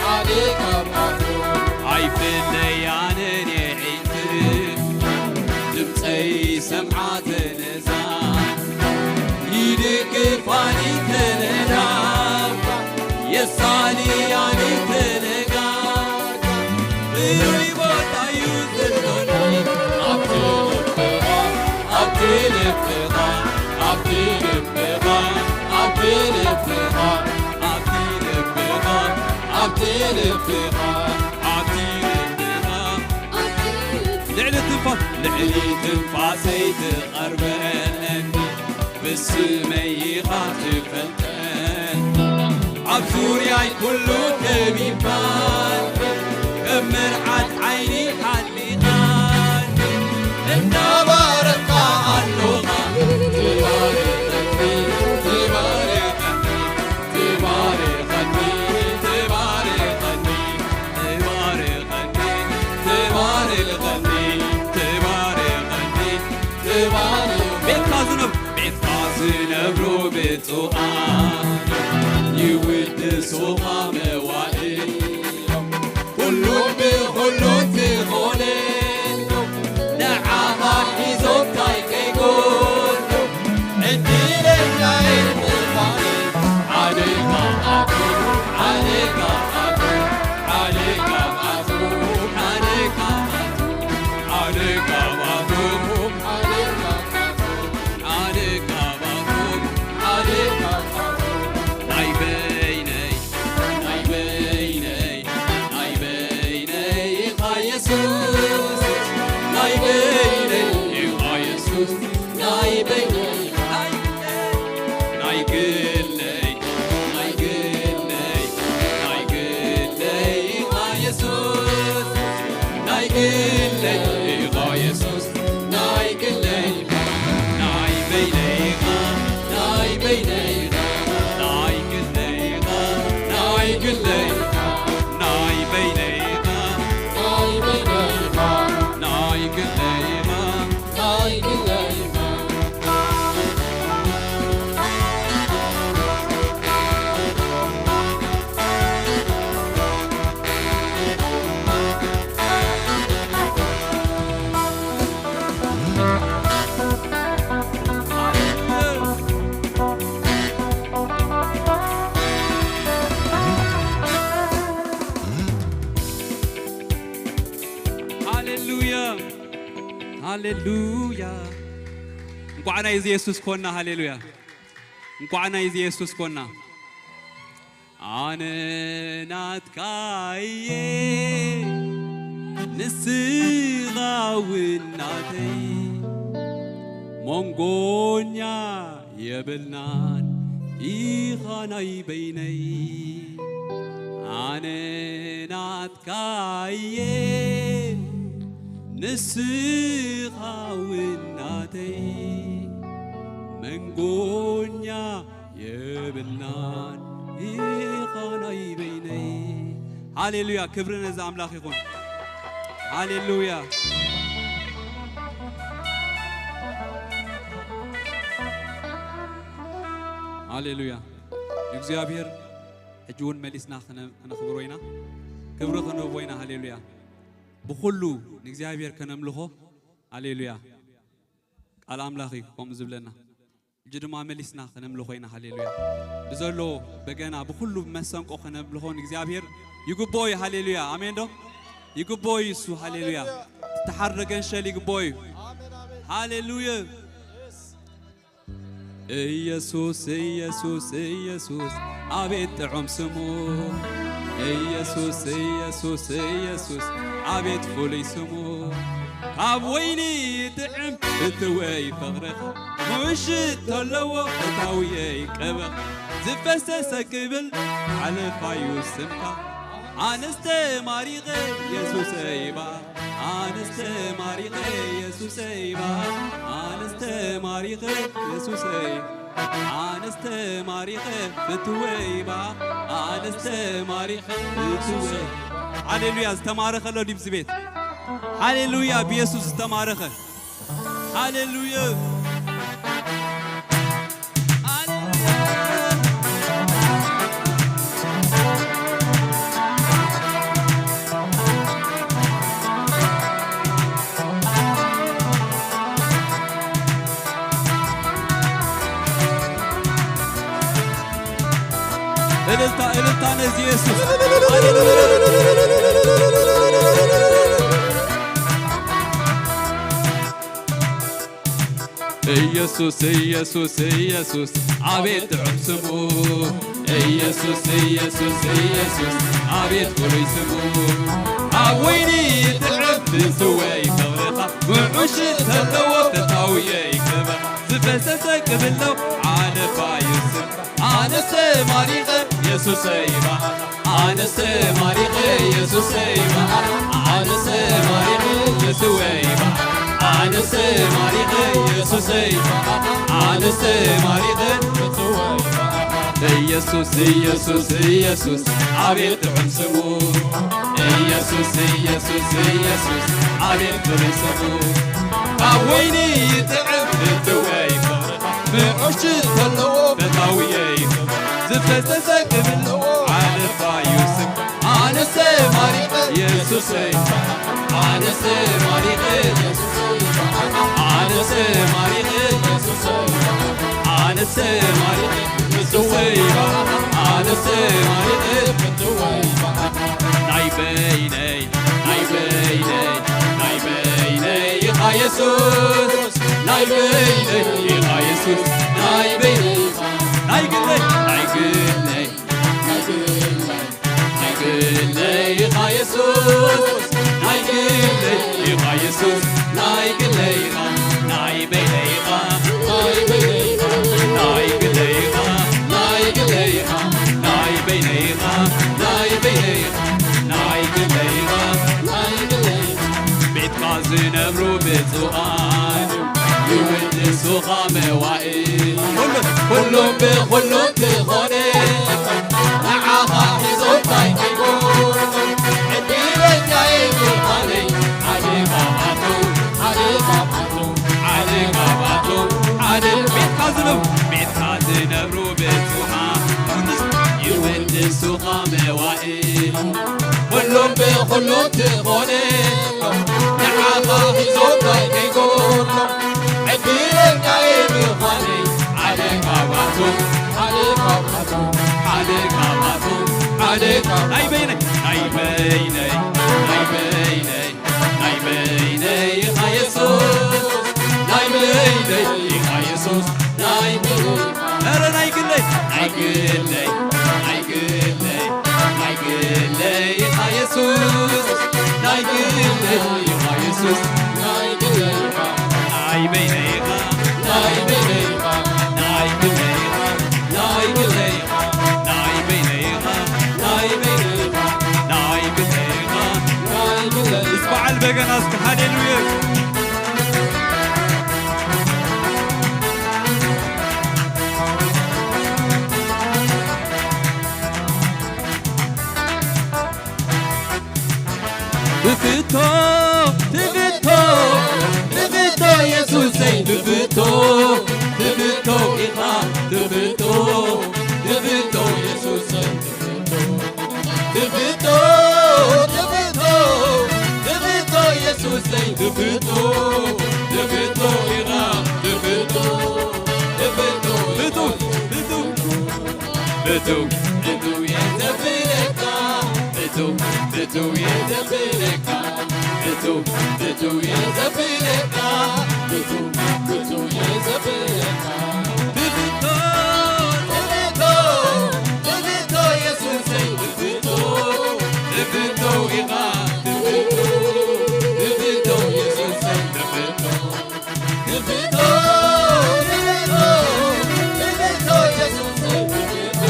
ሓደ ካብኣቶም። ኣይፍለያንን የዒንት ድምፀይ ሰምዓ ተነሳ። ይድግፋኒ ተነዳባ፣ የሳልያኒ ተነጋጋ። ብሩይ ቦታ እዩ ዘሎኒ ኣብቲ ልብኻ፣ ኣብቲ ልብኻ፣ ኣብቲ ልብኻ፣ ኣብቲ ልብኻ፣ ኣብቲ ልብኻ፣ ኣብቲ ልብኻ፣ ኣብቲ ልብኻ። ልዕሊ ትንፋስ፣ ልዕሊ ትንፋሰይ ትቐርበለኒ፣ ብስመይ ኢኻ ትፈልጠኒ። ኣብ ዙርያይ ኩሉ ከቢብካ፣ ከም መርዓት ዓይኒ ሓሊኻኒ፣ እናባረኽካ ኣሎኻ። ትባርኸኒ፣ ትባርኸኒ፣ ትባርኸኒ፣ ትባርኸኒ፣ ትባርኸኒ፣ ትባርኸኒ፣ ትባርኸኒ፣ ትባርኸኒ። ቤትካ ዝነብ-፣ ቤትካ ዝነብሩ ብፁዓን ይውድሱኻ መዋእሎም። ኩሉ ብኹሉ ትኾነሎም፣ ንዓኻ ሒዞም ታይ ከይጎድሎም። ዕድለኛ እየ ምዃነይ፣ ሓደ ካብኣቶም፣ ሓደ ካብኣቶም፣ ሓደ ካብኣቶም፣ ሓደ ካብኣቶም፣ ሓደ ካብኣቶም፣ ሓደ ካብኣቶም፣ ሓደ ካብኣቶም፣ ናይ በይነይ፣ ናይ በይነይ፣ ናይ በይነይ ኢኻ የሱስ፣ ናይ በይነይ ኢኻ የሱስ፣ ናይ በይነይ፣ ናይ ግለይ፣ ናይ ግለይ፣ ናይ ግለይ ኢኻ የሱስ፣ ናይ ግለይ ኢኻ የሱስ፣ ናይ ግለይ፣ ናይ በይነይ ኢኻ፣ ናይ በይነይ ኢኻ፣ ናይ ግለይ ኢኻ፣ ናይ ግለይ ኢኻ፣ ናይ በይነይ ኢኻ፣ ናይ በይነይ ኢኻ፣ ናይ ግለይ ኢኻ፣ ናይ ግለይ ኢኻ። ሃሌሉያ፣ ሃሌሉያ። እንኳዕ ናይዚ የሱስ ኮና። ሃሌሉያ። እንኳዕ ናይዚ የሱስ ኮና። ኣነ ናትካ እየ፣ ንስኻ እውን ናተይ፣ መንጎኛ የብልናን፣ ኢኻ ናይ በይነይ። ኣነ ናትካ እየ፣ ንስኻ እውን ናተይ፣ መንጎኛ የብልናን፣ ኢኻ ናይ በይነይ። ሃሌሉያ፣ ክብሪ ነዚ ኣምላኽ ይኹን። ሃሌሉያ፣ ሃሌሉያ። ንእግዚኣብሔር ሕጂ እውን መሊስና ክነ-፣ ክነኽብሮ ኢና። ክብሪ ክንህቦ ኢና። ሃሌሉያ። ብኹሉ ንእግዚኣብሔር ከነምልኾ። ሃሌሉያ። ቃል ኣምላኽ እዩ ከምኡ ዝብለና። ሕጂ ድማ መሊስና ከነምልኾ ኢና። ሃሌሉያ። ብዘሎ በገና፣ ብኹሉ መሰንቆ ከነምልኾ ንእግዚኣብሔር ይግብኦ እዩ። ሃሌሉያ። ኣሜን ዶ? ይግብኦ እዩ እሱ። ሃሌሉያ። ተሓርደ ገንሸል ይግብኦ እዩ። ሃሌሉያ። ኢየሱስ፣ ኢየሱስ፣ ኢየሱስ፣ ኣቤት ጥዑም ስሙ። ኢየሱስ፣ ኢየሱስ፣ ኢየሱስ፣ ኣቤት ፍሉይ ስሙ። ካብ ወይኒ ጥዕም እትወይ ፍቕርኻ፣ ምሽት ተለዎ እታውየይ ቅብኻ፣ ዝፈሰሰ ክብል ሓለፋዩ ስምካ። ኣነስ ተማሪኸ የሱሰይ ይባርኽ፣ ኣነስ ተማሪኸ የሱሰይ ይባርኽ፣ ኣነስ ተማሪኸ የሱሰይ፣ ኣነስ ተማሪኸ ፍትወይ ይባርኽ፣ ኣነስ ተማሪኸ ፍትወይ። ሃሌሉያ። ዝተማረኸ ኣሎ ድዩ ኣብዚ ቤት? ሃሌሉያ። ብየሱስ ዝተማረኸ። ሃሌሉያ። እልልታ፣ እልልታ ነዚ የሱስ። ኢየሱስ፣ ኢየሱስ፣ ኢየሱስ፣ ኣቤት ጥዑም ስሙ። ኢየሱስ፣ ኢየሱስ፣ ኢየሱስ፣ ኣቤት ፍሉይ ስሙ። ኣብ ወይኒ ጥዕም ትስወይ ፍቕርኻ፣ ምዑሽ ተለዎ ተታውየይ ክብኻ፣ ዝፈሰሰ ክብሎ ዓለፋ ይስም። ኣነስ ተማሪኸ የሱሰይ ይባርኽ፣ ኣነስ ተማሪኸ የሱሰይ ይባርኽ፣ ኣነስ ተማሪኸ የሱሰይ ይባርኽ፣ ኣነስ ተማሪኸ የሱሰይ ይባርኽ፣ ኣነስ ተማሪኸ የሱሰይ ይባርኽ። ኢየሱስ፣ ኢየሱስ፣ ኢየሱስ፣ ኣቤት ጥዑም ስሙ። ኢየሱስ፣ ኢየሱስ፣ ኢየሱስ፣ ኣቤት ፍሉይ ስሙ። ካብ ወይኒ ይጥዕም እትወይ ፍቕርኻ፣ ምዑሽ ተለዎ ፈታውየይ ዝፈሰሰ ክብሎ ዓለፋ ዩስፍ። ኣነስ ተማሪኸ የሱሰይ፣ ኣነስ ተማሪኸ የሱሰይ፣ ኣነስ ተማሪኸ የሱሰይ፣ ኣነስ ተማሪኸ የሱሰይ፣ ኣነስ ተማሪኸ ናይ በይነይ፣ ናይ በይነይ፣ ናይ በይነይ ኢኻ የሱስ፣ ናይ በይነይ ኢኻ የሱስ፣ ናይ በይነይ ኢኻ፣ ናይ ግለይ፣ ናይ ግለይ፣ ናይ ግለይ፣ ናይ ግለይ ኢኻ የሱስ፣ ናይ ግለይ ኢኻ የሱስ፣ ናይ ግለይ ኢኻ፣ ናይ በይነይ ኢኻ፣ ናይ በይነይ ኢኻ፣ ናይ ግለይ ኢኻ፣ ናይ ግለይ ኢኻ፣ ናይ በይነይ ኢኻ፣ ናይ በይነይ ኢኻ፣ ናይ ግለይ ኢኻ፣ ናይ ግለይ ኢኻ። ቤትካ ዝነብሩ ብፁዓን ይውድሱኻ መዋእል። ኩሉ፣ ኩሉ ብኹሉ ትኾነ ንዓኻ ሒዞም እንታይ ከይኮኑ። ዕድለኛ ምዃነይ ሓደ ካብኣቶም፣ ሓደ ካብኣቶም፣ ሓደ ካብኣቶም፣ ሓደ ቤትካ ዝነብሩ፣ ቤትካ ዝነብሩ ብፁዓን ይውድሱኻ መዋእል። ኩሎም ብኹሉ ትኾነ ንዓኻ ሒዞም እንታይ ከይኮኑ። ዕድለኛ ምዃነይ ሓደ ካብኣቶም፣ ሓደ ካብኣቶም፣ ሓደ ካብኣቶም፣ ሓደ ካብ ናይ በይነይ፣ ናይ በይነይ፣ ናይ በይነይ፣ ናይ በይነይ ኢኻ የሱስ፣ ናይ በይነይ ኢኻ የሱስ፣ ናይ በይነይ ኢኻ። ኧረ ናይ ግለይ፣ ናይ ግለይ፣ ናይ ግለይ፣ ናይ ግለይ ኢኻ የሱስ፣ ናይ ግለይ ኢኻ የሱስ፣ ናይ ግለይ ኢኻ። ናይ በይነይ ኢኻ፣ ናይ በይነይ ኢኻ፣ ናይ ግለይ ኢኻ፣ ናይ በይነይ ኢኻ፣ ናይ በይነይ ኢኻ፣ ናይ ግለይ ኢኻ፣ ናይ ግለይ ኢኻ። ምስ በዓል በገና እስኪ ሃሌሉያ። ትፍቶ፣ ትፍቶ፣ ትፍቶ የሱሰይ ትፍቶ፣ ትፍቶ ኢኻ ትፍቶ፣ ትፍቶ የሱሰይ ትፍቶ፣ ትፍቶ፣ ትፍቶ፣ ትፍቶ የሱሰይ ትፍቶ፣ ትፍቶ ኢኻ ትፍቶ፣ ትፍቶ ዘብለካ፣ እቱ፣ እቱ እየ ዘብለካ፣ እቱ፣ እቱ እየ ዘብለካ። ትብቶ፣ ትብቶ፣ ትብቶ የሱሰይ ትብቶ፣ ትብቶ ኢኻ ትብቶ፣ ትብቶ የሱሰይ ትብቶ። ትብቶ፣ ትብቶ፣ ትብቶ የሱስ ትብቶ፣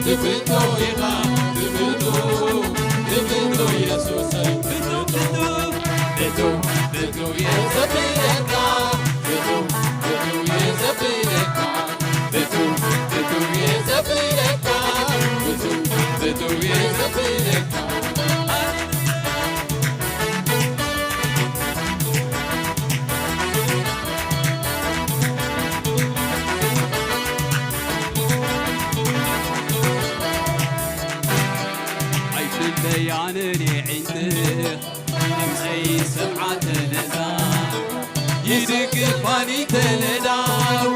ትብቶ ኢኻ ትብቶ፣ ትብቶ የሱስ ትብቶ፣ ትብቶ፣ ትብቶ የዘብለካ፣ ትብቶ፣ ትብቶ የዘብለካ፣ ትብቶ፣ ትብቶ የዘብለካ፣ ትብቶ፣ ትብቶ የዘብለካ። ኣይትለያንን የዒንትኽ ድምፀይ ሰምዓ ተነዛ፣ ይድግፋኒ ተነዳው፣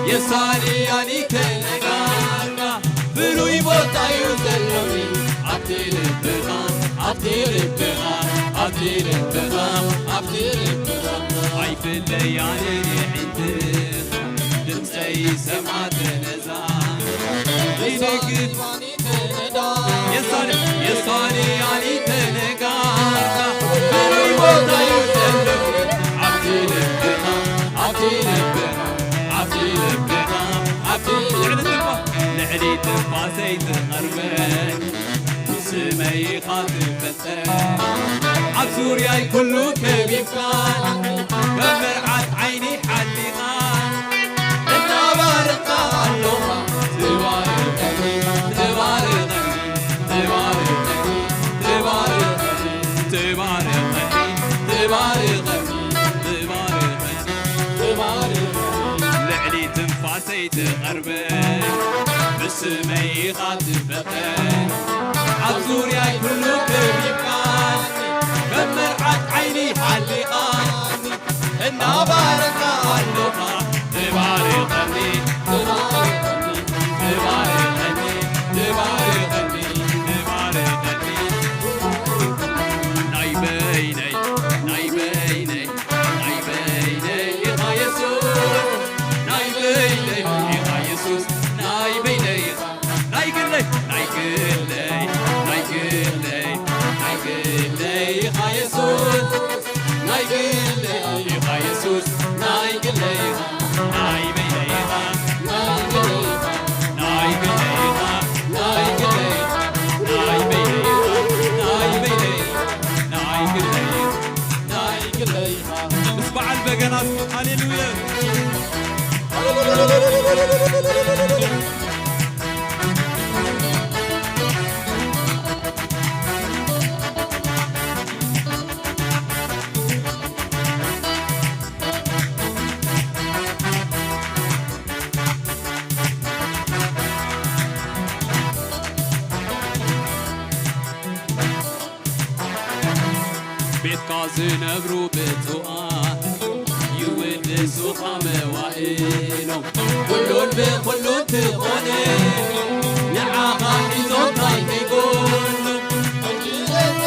የሳልያኒ ተነጋጋ። ፍሉይ ቦታ እዩ ዘሎኒ ኣብቲ ልብኻ፣ ኣብቲ ልብኻ፣ ኣብቲ ልብኻ፣ ኣብቲ ልብኻ። ኣይፍለያንን የዒንትኻ ድምፀይ ሰምዓ ተነዛ፣ ይድግፋኒ ተነዳ። የሳል-፣ የሳልያኒ ተነጋጋ። ፍሉይ ቦታ እዩ ዘሎኒ ኣብቲ ልብኻ፣ ኣብቲ ልብኻ፣ ኣብቲ ልብኻ፣ ኣብቲ ልዕሊ ትንፋ-፣ ልዕሊ ትንፋሰይ ትቐርበ፣ ብስመይ ኢኻ ትፈልጠ። ኣብ ዙርያይ ኩሉ ከቢብካኒ፣ ከም መርዓት ዓይኒ ሓሊኻ፣ እናባረኽካ ኣለኻ። ትባረኸኒ፣ ትባረኸኒ፣ ትባረኸኒ፣ ትባረኸኒ፣ ትባረኸኒ፣ ትባረኸኒ፣ ትባረኸኒ፣ ትባረኸኒ። ልዕሊ ትንፋሰይ ትቐርበ፣ ብስመይ ኢኻ ትፈጠ። ኣብ ዙርያይ ኩሉ ከቢብካኒ፣ ከም መርዓት ዓይኒ ሓሊኻኒ፣ እናባረኽካ ኣለኻ። ትባረኸኒ፣ ትባረኸኒ፣ ትባረኸኒ፣ ትባረኸኒ፣ ትባረኸኒ። ናይ በይነይ፣ ናይ በይነይ፣ ናይ በይነይ ኢኻ የሱስ፣ ናይ በይነይ ኢኻ የሱስ፣ ናይ በይነይ ኢኻ፣ ናይ ግለይ፣ ናይ ግለይ፣ ናይ ግለይ፣ ናይ ግለይ ኢኻ የሱስ፣ ናይ ግለይ ኢኻ የሱስ፣ ናይ ግለይ ኢኻ፣ ናይ በይነይ ኢኻ፣ ናይ ግለይ ኢኻ፣ ናይ ግለይ ኢኻ፣ ናይ ግለይ ኢኻ፣ ናይ በይነይ ኢኻ፣ ናይ በይነይ ኢኻ፣ ናይ ግለይ ኢኻ፣ ናይ ግለይ ኢኻ። ምስ በዓል በገና እስኪ ሃሌሉያ። ቤትካ ዝነብሩ ብፁዓን ይውድሱኻ መዋእሎም። ኩሉን ብኹሉን ትኾነ ንዓኻ ሒዞም ኣይተይጎሎም። ዓደጋ፣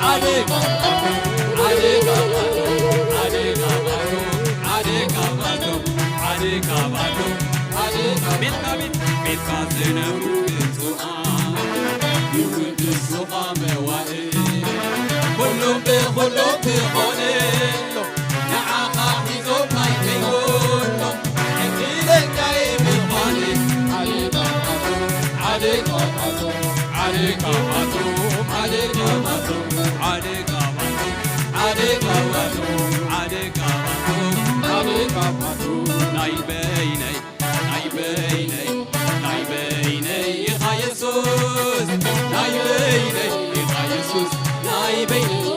ዓደጋ፣ ዓደጋ፣ ዓደጋ፣ ዓደጋ፣ ዓደጋ፣ ቤትካ፣ ቤት-፣ ቤትካ ዝነብሩ ብፁዓን ይውድሱኻ መዋእል። ኩሉም ብኹሉም ትኾነሎም፣ ንዓኻ ሒዞም ኣይከይወሎም። ዕድለኛይ ምዃን ዓሌታታቶም፣ ዓሌታታቶም፣ ዓሌታታቶም፣ ዓሌታታቶም፣ ዓሌታታቶም፣ ዓሌታታቶም፣ ዓሌታታቶም፣ ዓሌታታቶም ናይ በይነይ ናይ በይነይ፣ ናይ በይነይ ኢኻ የሱስ፣ ናይ በይነይ ኢኻ የሱስ፣ ናይ በይነይ፣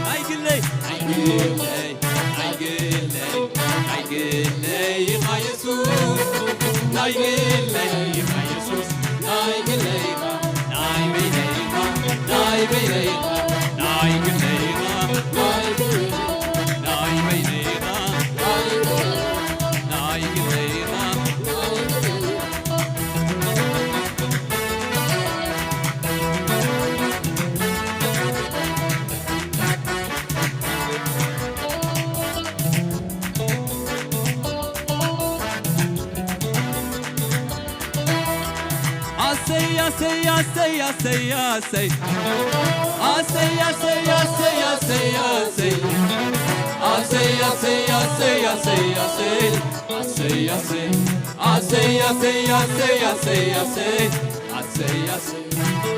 ናይ ግለይ፣ ናይ ግለይ፣ ናይ ግለይ፣ ናይ ግለይ ኢኻ የሱስ፣ ናይ ግለይ ኢኻ የሱስ፣ ናይ ግለይ ኢኻ፣ ናይ በይነይ ኢኻ፣ ናይ በይነይ ኢኻ፣ ናይ ግለይ ኢኻ፣ ናይ ግለይ ኢኻ፣ ናይ በይነይ ኢኻ፣ ናይ ግለይ ኢኻ፣ ናይ ግለይ ኢኻ። Say, I say, I say. I say, I say, I say, I say, I say. I say, I say, I say, I say, I say. I say, I say. I say, I say, I say, I say, I say. I say, I say.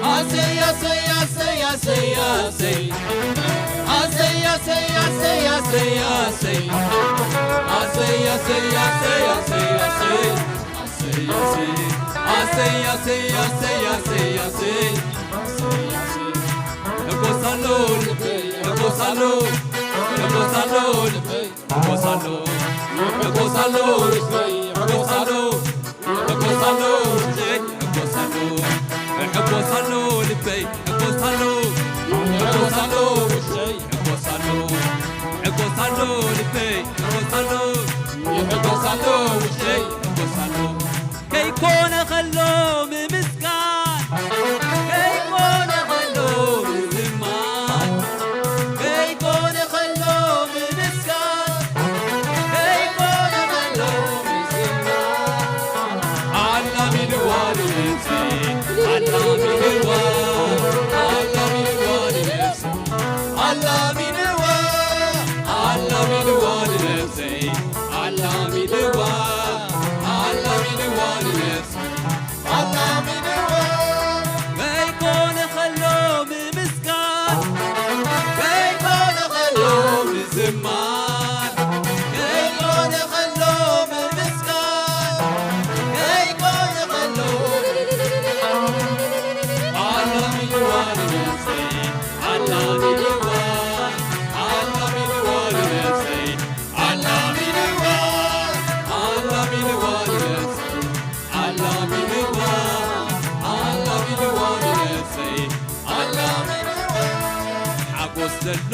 I say, I say, I say, I say, I say. I say, I say, I say, I say, I say. I say, I say, I say, I say, I say. I say, I say, I say, I say, I say, I say. እጎሳሎ ልበይ፣ እጎሳሎ፣ እጎሳሎ ልበይ፣ እጎሳሎ፣ እጎሳሎ ልበይ፣ እጎሳሎ፣ እጎሳሎ ውሽጠይ፣ እጎሳሎ፣ እጎሳሎ ልበይ፣ እጎሳሎ፣ እጎሳሎ ውሽጠይ፣ እጎሳሎ፣ እጎሳሎ ልበይ፣ እጎሳሎ፣ እጎሳሎ ውሽጠይ፣ እጎሳሎ። ከይኮነ ከሎ ምምስጋን፣ ከይኮነ ከሎ ምዝማር፣ ከይኮነ ከሎ ምምስጋን፣ ከይኮነ ከሎ ምዝማር። ኣላሚድዋ ንነፍሰይ፣ ኣላሚድዋ፣ ኣላሚድዋ ንነፍሰይ፣ ኣላሚድዋ፣ ኣላሚድዋ ንነፍሰይ፣ ኣላሚድዋ፣ ኣላሚድዋ ንነፍሰይ። ኣላሚንዋ ከይኮነ ከሎ ምምስጋን፣ ከይኮነ ከሎ ምዝማር፣ ከይኮነ ከሎ ምምስጋን፣ ከይኮነ ከሎ ኣላሚንዋ ንነፍሰይ፣ ኣላሚንዋ፣ ኣላሚንዋ ንነፍሰይ፣ ኣላሚንዋ፣ ኣላሚንዋ ንነፍሰይ። ኣላሚንዋ፣ ኣላሚንዋ ንነፍሰይ፣ ኣላሚንዋ። ሓጎስ ዘሎ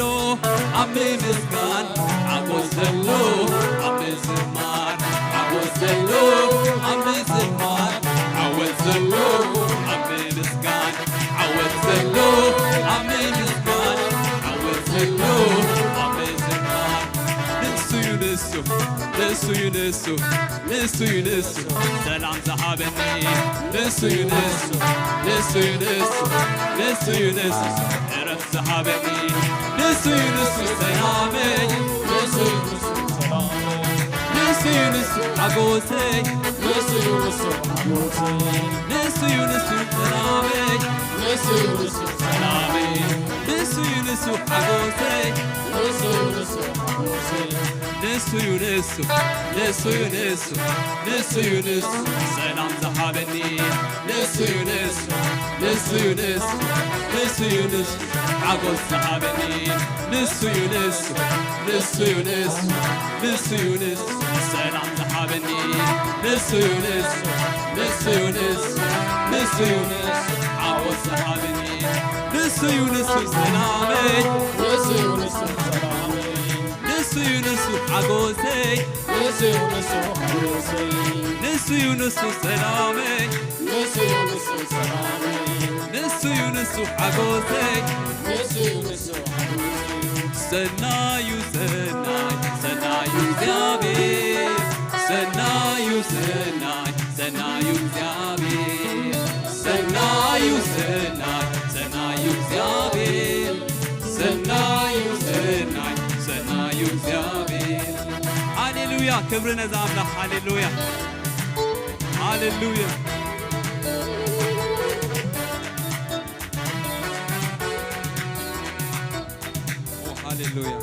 ኣብ ምምስጋን፣ ሓጎስ ዘሎ ኣብ ምዝማር፣ ሓጎስ ዘሎ ኣብ ምዝማር፣ ዓወት ዘሎ ኣብ ምምስጋን፣ ዓወት ዘሎ ኣብ ምምስጋን፣ ዓወት ዘሎ ኣብ ምዝማር። ንሱ እዩ ንሱ፣ ንሱ እዩ ንሱ። ንሱ እዩ ንሱ ሰላም ዝሃበኒ፣ ንሱ እዩ ንሱ፣ ንሱ እዩ ንሱ፣ ንሱ እዩ ንሱ ዕረፍቲ ዝሃበኒ፣ ንሱ እዩ ንሱ ሰላመይ፣ ንሱ እዩ ንሱ ሰላመይ፣ ንሱ እዩ ንሱ ሓጎሰይ፣ ንሱ እዩ ንሱ ሓጎሰይ፣ ንሱ እዩ ንሱ ሰላመይ፣ ንሱ እዩ ንሱ ሰላመይ፣ ንሱ እዩ ንሱ ሓጎሰይ፣ ንሱ እዩ ንሱ ሓጎሰይ። ንሱ እዩ ንሱ፣ ንሱ እዩ ንሱ፣ ንሱ እዩ ንሱ ሰላም ዝሃበኒ። ንሱ እዩ ንሱ፣ ንሱ እዩ ንሱ፣ ንሱ እዩ ንሱ ሓጎስ ዝሃበኒ። ንሱ እዩ ንሱ፣ ንሱ እዩ ንሱ፣ ንሱ እዩ ንሱ ሰላም ዝሃበኒ። ንሱ እዩ ንሱ፣ ንሱ እዩ ንሱ፣ ንሱ እዩ ንሱ ሓጎስ ዝሃበኒ። ንሱ እዩ ንሱ ሰላመይ፣ ንሱ እዩ ንሱ ሰላመይ። ንሱ እዩ ንሱ ሓጎሰይ፣ ንሱ እዩ ንሱ ሓጎሰይ፣ ንሱ እዩ ንሱ ሰላመይ፣ ንሱ እዩ ንሱ ሰላመይ፣ ንሱ እዩ ንሱ ሓጎሰይ፣ ንሱ እዩ ንሱ ሓጎሰይ። ሰናዩ ሰናይ፣ ሰናዩ እግዚኣብሔር፣ ሰናዩ ሰናይ፣ ሰናዩ እግዚኣብሔር፣ ሰናዩ ሰናይ፣ ሰናዩ እግዚኣብሔር፣ ሰናዩ ሰናይ፣ ሰናዩ እግዚኣብሔር። ሃሌሉያ፣ ክብሪ ነዛ ኣምላኽ። ሃሌሉያ፣ ሃሌሉያ፣ ኦ፣ ሃሌሉያ።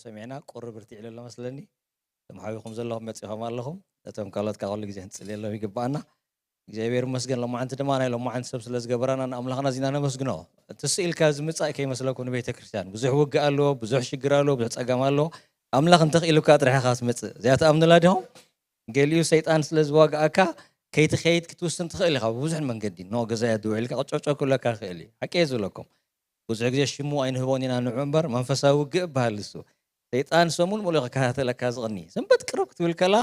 ሰሚዕና ቁርብ ርትዕ ኢሉ ኣሎ መስለኒ። እቶም ሓቢኹም ዘለኹም መጺኹም ኣለኹም። ነቶም ካልኦት ከዓ ኩሉ ግዜ ክንጽልየሎም ይግባኣና። እግዚኣብሔር ይመስገን፣ ሎማዓንቲ ድማ ናይ ሎማዓንቲ ሰብ ስለ ዝገበራና ንኣምላኽና እዚና ነመስግኖ። እቲ ስኢልካ ዝምጻእ ከይመስለኩም ንቤተ ክርስቲያን። ብዙሕ ውግእ ኣለዎ፣ ብዙሕ ሽግር ኣለዎ፣ ብዙሕ ጸገም ኣለዎ። ኣምላኽ እንተኽኢሉካ ጥራሕ ኢኻ ትመጽእ። እዚኣ ትኣምኑላ ዲኹም? ገሊኡ ሰይጣን ስለ ዝዋግኣካ ከይትኸይድ ክትውስን ትኽእል ኢኻ። ብብዙሕ መንገዲ ኖ ገዛይ ኣድውዒልካ ቅጨውጨው ክብለካ ይኽእል እዩ። ሓቂ እየ ዝብለኩም። ብዙሕ ግዜ ሽሙ ኣይንህቦን ኢና ንዑ እምበር መንፈሳዊ ውግእ ይበሃል ንሱ። ሰይጣን ሰሙን ሙሉእ ክከታተለካ ዝቕኒ። ሰንበት ቅርብ ክትብል ከላ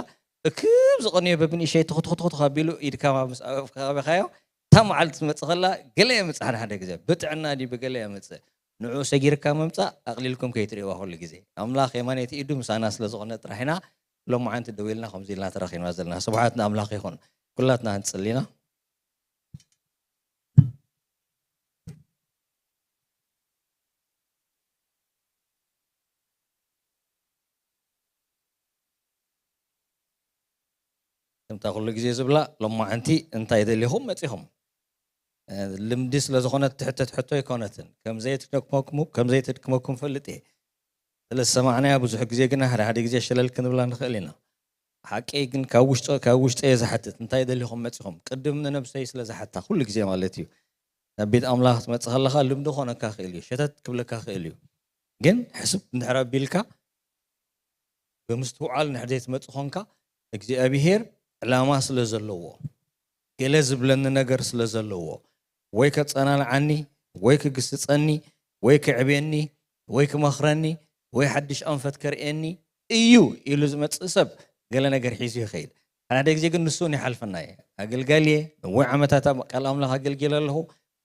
እክብ ዝቕንዮ በብንእሸይ ትኹትኹትኹት ኣቢሉ ኢድካ ምስ ኣበብካዮ እታ መዓልቲ ትመጽእ ከላ ገለ የምጽእ ሓደ ሓደ ግዜ። ብጥዕና ድዩ ብገለ የምጽእ። ንዑ ሰጊርካ ምምጻእ ኣቕሊልኩም ከይትርእይዋ ኩሉ ግዜ። ኣምላኽ የማነይቲ ኢዱ ምሳና ስለ ዝኾነ ጥራሕ ኢና ሎማዓንቲ ደው ኢልና ከምዚ ኢልና ተራኺብና ዘለና። ስብሓት ንኣምላኽ ይኹን። ኩላትና ክንጽሊ ኢና። ከምታ ኩሉ ግዜ ዝብላ ሎማዓንቲ እንታይ ደሊኹም መጺኹም? እ፣ ልምዲ ስለ ዝኾነት ትሕተት ሕቶ ኣይኮነትን። ከም ዘይትደክመኩም፣ ከም ዘይተድክመኩም ፈልጥ እየ። ስለ ዝሰማዕናያ ብዙሕ ግዜ ግና ሓደ ሓደ ግዜ ሸለል ክንብላ ንኽእል ኢና። ሓቂ ግን ካብ ውሽጢ፣ ካብ ውሽጢ እየ ዝሓትት። እንታይ ደሊኹም መጺኹም? ቅድም ንነብሰይ ስለ ዝሓታ ኩሉ ግዜ ማለት እዩ። ናብ ቤት ኣምላኽ ትመጽእ ከለኻ ልምዲ ክኾነካ ክእል እዩ። ሸተት ክብለካ ክእል እዩ። ግን ሕስብ እንድሕር ኣቢልካ ብምስትውዓል እንድሕር ዘይትመጽእ ኾንካ እግዚኣብሄር ዕላማ ስለ ዘለዎ፣ ገለ ዝብለኒ ነገር ስለ ዘለዎ፣ ወይ ከጸናንዓኒ፣ ወይ ክግስጸኒ፣ ወይ ክዕብየኒ፣ ወይ ክመኽረኒ፣ ወይ ሓድሽ ኣንፈት ከርእየኒ እዩ ኢሉ ዝመጽእ ሰብ ገለ ነገር ሒዙ ይኸይድ። ሓደ ሓደ ግዜ ግን ንሱ እውን ይሓልፈና እየ። ኣገልጋሊ እየ፣ ነዊሕ ዓመታት ኣብ ቃል ኣምላኽ ኣገልጊለ ኣለኹ።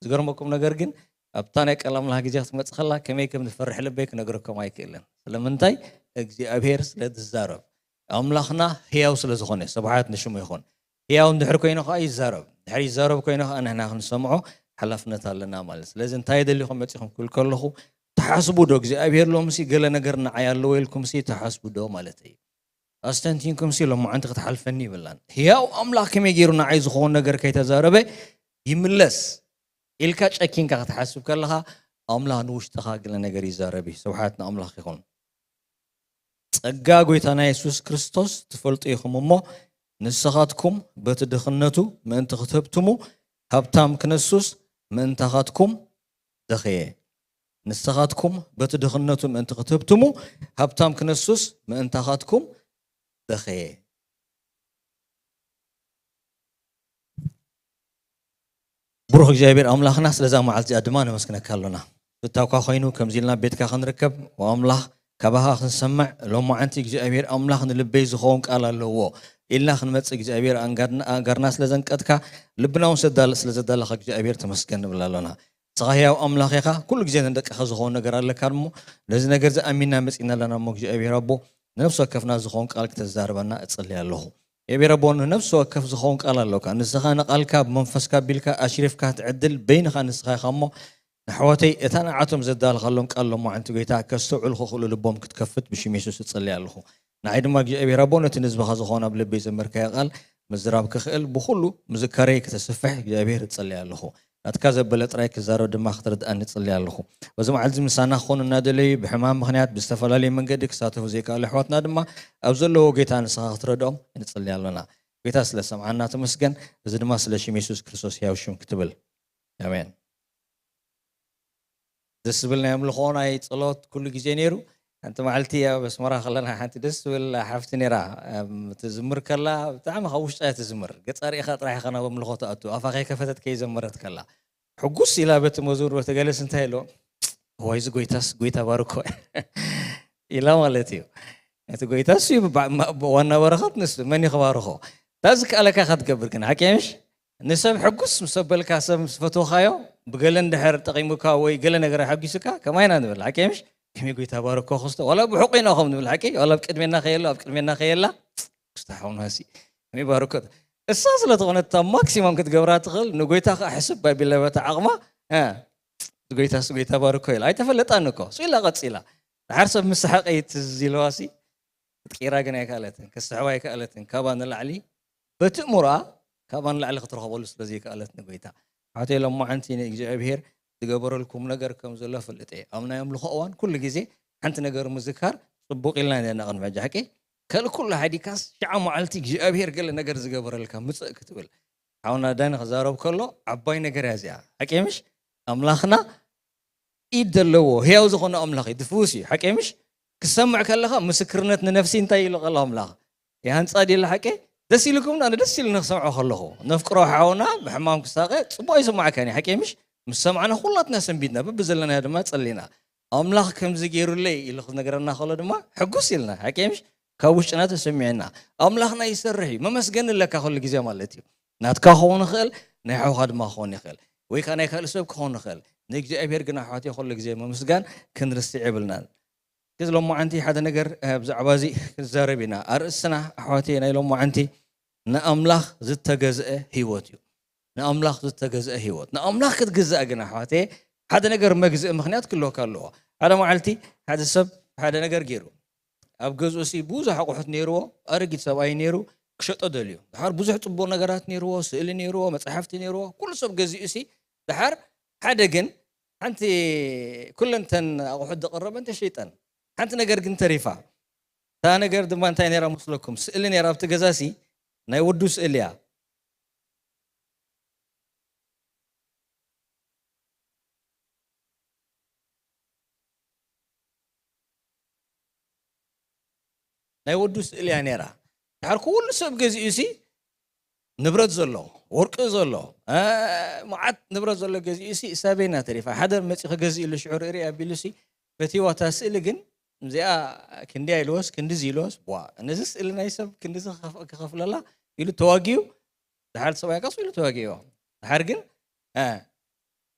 ዝገርመኩም ነገር ግን ኣብታ ናይ ቃል ኣምላኽ ግዜ ክትመጽእ ከላ ከመይ ከም ዝፈርሕ ልበይ ክነግረኩም ኣይክእልን። ስለምንታይ? እግዚኣብሄር ስለ ዝዛረብ። ኣምላኽና ህያው ስለ ዝኾነ፣ ስብሓት ንሽሙ ይኹን። ህያው እንድሕር ኮይኑ ኸዓ ይዛረብ። እንድሕር ይዛረብ ኮይኑ ኸዓ ንሕና ክንሰምዖ ሓላፍነት ኣለና ማለት። ስለዚ እንታይ ደሊኹም መጺኹም ክብል ከለኹ፣ ትሓስቡ ዶ እግዚኣብሄር ሎምሲ ገለ ነገር ንዓይ ኣለዎ ኢልኩምሲ ትሓስቡ ዶ ማለት እዩ። ኣስተንቲንኩምሲ ሎማዓንቲ ክትሓልፈኒ ይብላን። ህያው ኣምላኽ ከመይ ገይሩ ንዓይ ዝኸውን ነገር ከይተዛረበ ይምለስ ኢልካ ጨኪንካ ክትሓስብ ከለኻ ኣምላኽ ንውሽጥኻ ገለ ነገር ይዛረብ እዩ። ስብሓት ንኣምላኽ ይኹን። ጸጋ ጐይታና የሱስ ክርስቶስ ትፈልጡ ኢኹም እሞ፣ ንስኻትኩም በቲ ድኽነቱ ምእንቲ ክትህብትሙ፣ ሃብታም ክነሱስ ምእንታኻትኩም ደኸየ። ንስኻትኩም በቲ ድኽነቱ ምእንቲ ክትህብትሙ፣ ሃብታም ክነሱስ ምእንታኻትኩም ደኸየ። ብሩኽ እግዚኣብሔር ኣምላኽና፣ ስለዛ መዓልቲ እዚኣ ድማ ነመስግነካ ኣሎና። ፍታውካ ኮይኑ ከምዚ ኢልና ቤትካ ክንርከብ፣ ወኣምላኽ ካባኻ ክንሰምዕ፣ ሎማዓንቲ እግዚኣብሔር ኣምላኽ ንልበይ ዝኸውን ቃል ኣለዎ ኢልና ክንመጽእ እግዚኣብሔር ኣንጋድና-፣ ኣጋርና ስለ ዘንቀጥካ፣ ልብና እውን ሰዳል-፣ ስለ ዘዳለኻ እግዚኣብሔር ተመስገን ንብል ኣሎና። ንስኻ ህያው ኣምላኽ ኢኻ፣ ኩሉ ግዜ ንደቅኻ ዝኸውን ነገር ኣለካ እሞ፣ ነዚ ነገር እዚ ኣሚንና መጺእና ኣለና እሞ እግዚኣብሔር ኣቦ፣ ንነፍሲ ወከፍና ዝኸውን ቃል ክተዛርበና እጽሊ ኣለኹ። እግዚኣብሔር ኣቦ፣ ንነፍሲ ወከፍ ዝኸውን ቃል ኣለካ። ንስኻ ንቃልካ ብመንፈስካ ኣቢልካ ኣሽሪፍካ ትዕድል፣ በይንኻ ንስኻ ኢኻ እሞ፣ ንኣሕዋተይ እታ ንዓቶም ዘዳለኻሎም ቃል ሎማዓንቲ ጐይታ ከስተውዕሉ ክኽእሉ ልቦም ክትከፍት ብሽም የሱስ እጽሊ ኣለኹ። ንዓይ ድማ እግዚኣብሔር ኣቦ ነቲ ንህዝብኻ ዝኾን ኣብ ልበይ ዘመርካዮ ቃል ምዝራብ ክኽእል ብኹሉ ምዝካረይ ክተስፍሕ እግዚኣብሔር እጸሊ ኣለኹ። ናትካ ዘበለ ጥራይ ክዛረብ ድማ ክትረድኣኒ እጽሊ ኣለኹ። በዚ መዓልቲ ምሳና ክኾኑ እናደለዩ ብሕማም ምኽንያት ብዝተፈላለየ መንገዲ ክሳተፉ ዘይከኣሉ ኣሕዋትና ድማ ኣብ ዘለዎ ጌታ ንስኻ ክትረድኦም ንጽሊ ኣሎና። ጌታ ስለ ሰምዓና ተመስገን። እዚ ድማ ስለ ሽም የሱስ ክርስቶስ ሕያው ሽም ክትብል። ኣሜን። ደስ ዝብል ናይ ኣምልኾ ናይ ጸሎት ኩሉ ግዜ ነይሩ። ሓንቲ መዓልቲ ኣብ ኣስመራ ከለና ሓንቲ ደስ ዝብል ሓፍቲ ነይራ። እም፣ ትዝምር ከላ ብጣዕሚ ካብ ውሽጣ እያ ትዝምር። ገጻ ርኢኻ ጥራሕ ኢኻ ናብ ኣምልኾ ትኣቱ። ኣፋ ከይከፈተት ከይዘመረት ከላ። ሕጉስ ኢላ በቲ መዝሙር በቲ ገለስ እንታይ ኢሎ? "እዋይ፣ እዚ ጎይታስ፣ ጎይታ ባርኮ" ኢላ ማለት እዩ። እቲ ጎይታ እሱ እዩ፣ ባ-፣ ማ-፣ ዋና በረኸት ንሱ። መን እዩ ክባርኾ? እታ ዝከኣለካ ኢኻ ትገብር ግን፣ ሓቂ ምሽ? ንሰብ ሕጉስ ምስ ኣበልካ፣ ሰብ ምስ ፈተውካዮ፣ ብገለ እንድሕር ጠቒሙካ ወይ ገለ ነገር ኣሐጒሱካ፣ ከማይ ኢና ንብል። ሓቂ ምሽ? "ከመይ ጎይታ ባርኮ ክስቶ?" ዋላ ብሑቕ ኢና ከም ንብል፣ ሓቂ? ዋላ ኣብ ቅድሜና ከየሎ፣ ኣብ ቅድሜና ከየላ፣ ክስቶ ሓውናሲ፣ ከመይ ባርኮ? እሳ ስለ ዝኾነት፣ እታ ማክሲመም ክትገብራ ትኽእል፣ ንጎይታ ከኣ ሕስብ ኣቢላ በታ ዓቕማ፣ እ፣ "ጎይታስ ጎይታ ባርኮ" ኢላ። ኣይተፈለጣን እኮ። እሱ ኢላ ቀጺላ። ድሓር ሰብ ምስ ሰሓቐ እዩ ትዝ ኢልዋሲ፣ ክትቅይራ ግን ኣይከኣለትን፣ ክትስሕባ ኣይከኣለትን። ካባ ንላዕሊ በቲ እምሮኣ፣ ካባ ንላዕሊ ክትረኽበሉ ስለ ዘይከኣለት ንጎይታ። ኣሕዋተይ፣ ሎማዓንቲ ንእግዚኣብሄር ዝገበረልኩም ነገር ከም ዘሎ ፍልጥ እየ። ኣብ ናይ ኣምልኾ እዋን ኩሉ ግዜ ሓንቲ ነገር ምዝካር ጽቡቕ ኢልና ኢና ቅድሚ ሕጂ ሓቂ። ካልእ ኩሉ ሓዲካስ ሽዓ መዓልቲ እግዚኣብሔር ገለ ነገር ዝገበረልካ ምጽእ ክትብል። ሓውና ዳኒ ክዛረብ ከሎ ዓባይ ነገር እያ እዚኣ። ሓቂ ምሽ? ኣምላኽና ኢድ ዘለዎ ህያው ዝኾነ ኣምላኽ እዩ። ድፍውስ እዩ። ሓቂ ምሽ? ክሰምዕ ከለኻ ምስክርነት ንነፍሲ እንታይ ኢሉ ከሎ ኣምላኽ? ይሃንጻ ድዩ ሓቂ? ደስ ኢልኩም? ኣነ ደስ ኢሉኒ ክሰምዖ ከለኹ። ነፍቅሮ ሓውና ብሕማም ክሳቐ ጽቡቕ ኣይስማዕካን እዩ። ሓቂ ምሽ? ምስ ሰማዕና ኩላትና ሰንቢድና፣ በብዘለናዮ ድማ ጸሊና። ኣምላኽ ከምዚ ገይሩለይ ኢሉ ክነገረና ከሎ ድማ ሕጉስ ኢልና። ሓቂ ምሽ? ካብ ውሽጥና ተሰሚዕና። ኣምላኽና ይሰርሕ እዩ። መመስገን ኣለካ ኩሉ ግዜ ማለት እዩ። ናትካ ክኸውን ይኽእል፣ ናይ ሓውኻ ድማ ክኸውን ይኽእል። ወይ ከኣ ናይ ካልእ ሰብ ክኸውን ይኽእል። ንእግዚኣብሔር ግን ኣሕዋተይ ኩሉ ግዜ ምምስጋን ክንርስዕ የብልናን። እዚ ሎማዓንቲ ሓደ ነገር፣ እ፣ ብዛዕባ እዚ ክንዛረብ ኢና። ኣርእስትና ኣሕዋተይ ናይ ሎማዓንቲ ንኣምላኽ ዝተገዝአ ህይወት እዩ። ንኣምላኽ ዝተገዝአ ህይወት። ንኣምላኽ ክትግዛእ ግን ኣሕዋተይ ሓደ ነገር መግዝኢ ምኽንያት ክህልወካ ኣለዎ። ሓደ መዓልቲ ሓደ ሰብ ሓደ ነገር ገይሩ። ኣብ ገዝኡ ሲ ብዙሕ ኣቑሑት ነይርዎ፣ ኣረጊት ሰብኣይ ነይሩ፣ ክሸጦ ደልዩ። ድሓር ብዙሕ ጽቡቕ ነገራት ነይርዎ፣ ስእሊ ነይርዎ፣ መጻሕፍቲ ነይርዎ፣ ኩሉ ሰብ ገዚኡ ሲ ድሓር ሓደ ግን ሓንቲ ኩለን ተን ኣቑሑት ዘቕረበን ተሸይጠን። ሓንቲ ነገር ግን ተሪፋ። እታ ነገር ድማ እንታይ ነይራ መስለኩም? ስእሊ ነይራ ኣብቲ ገዛ ሲ ናይ ወዱ ስእሊ እያ። ናይ ወዱ ስእሊ እያ ነይራ። ድሓር ኩሉ ሰብ ገዚኡ ሲ ንብረት ዘሎ፣ ወርቂ ዘሎ፣ እ፣ መዓት ንብረት ዘሎ ገዚኡ ሲ ሳበይና ተሪፋ። ሓደ መጺኡ ክገዝእ ኢሉ ሽዑ ርእ ኣቢሉ ሲ ፈትዋ እታ ስእሊ ግን እዚኣ ክንዲያ ኢልዎስ ክንድዚ ኢልዎስ ቧ፣ ነዚ ስእሊ ናይ ሰብ ክንድዚ ክኸፍ-፣ ክኸፍለላ ኢሉ ተዋጊኡ። ድሓር ሰብኣይ ካስ ኢሉ ተዋጊእዎ። ድሓር ግን፣ እ፣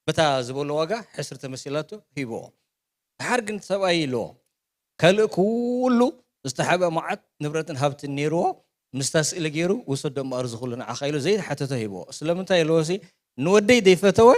በታ ዝበሎ ዋጋ ሕስር ተመሲላቶ ሂብዎ። ድሓር ግን ሰብኣይ ኢልዎ፣ ካልእ ኩሉ ዝተሓበ መዓት ንብረትን ሃብትን ነይርዎ፣ ምስታ ስእሊ ገይሩ ውሰዶ እምበኣር፣ እዚ ኩሉ ንዓኻ ኢሉ ዘይሓተቶ ሂብዎ። ስለምንታይ ኢልዎ ሲ ንወደይ ዘይፈተወ፣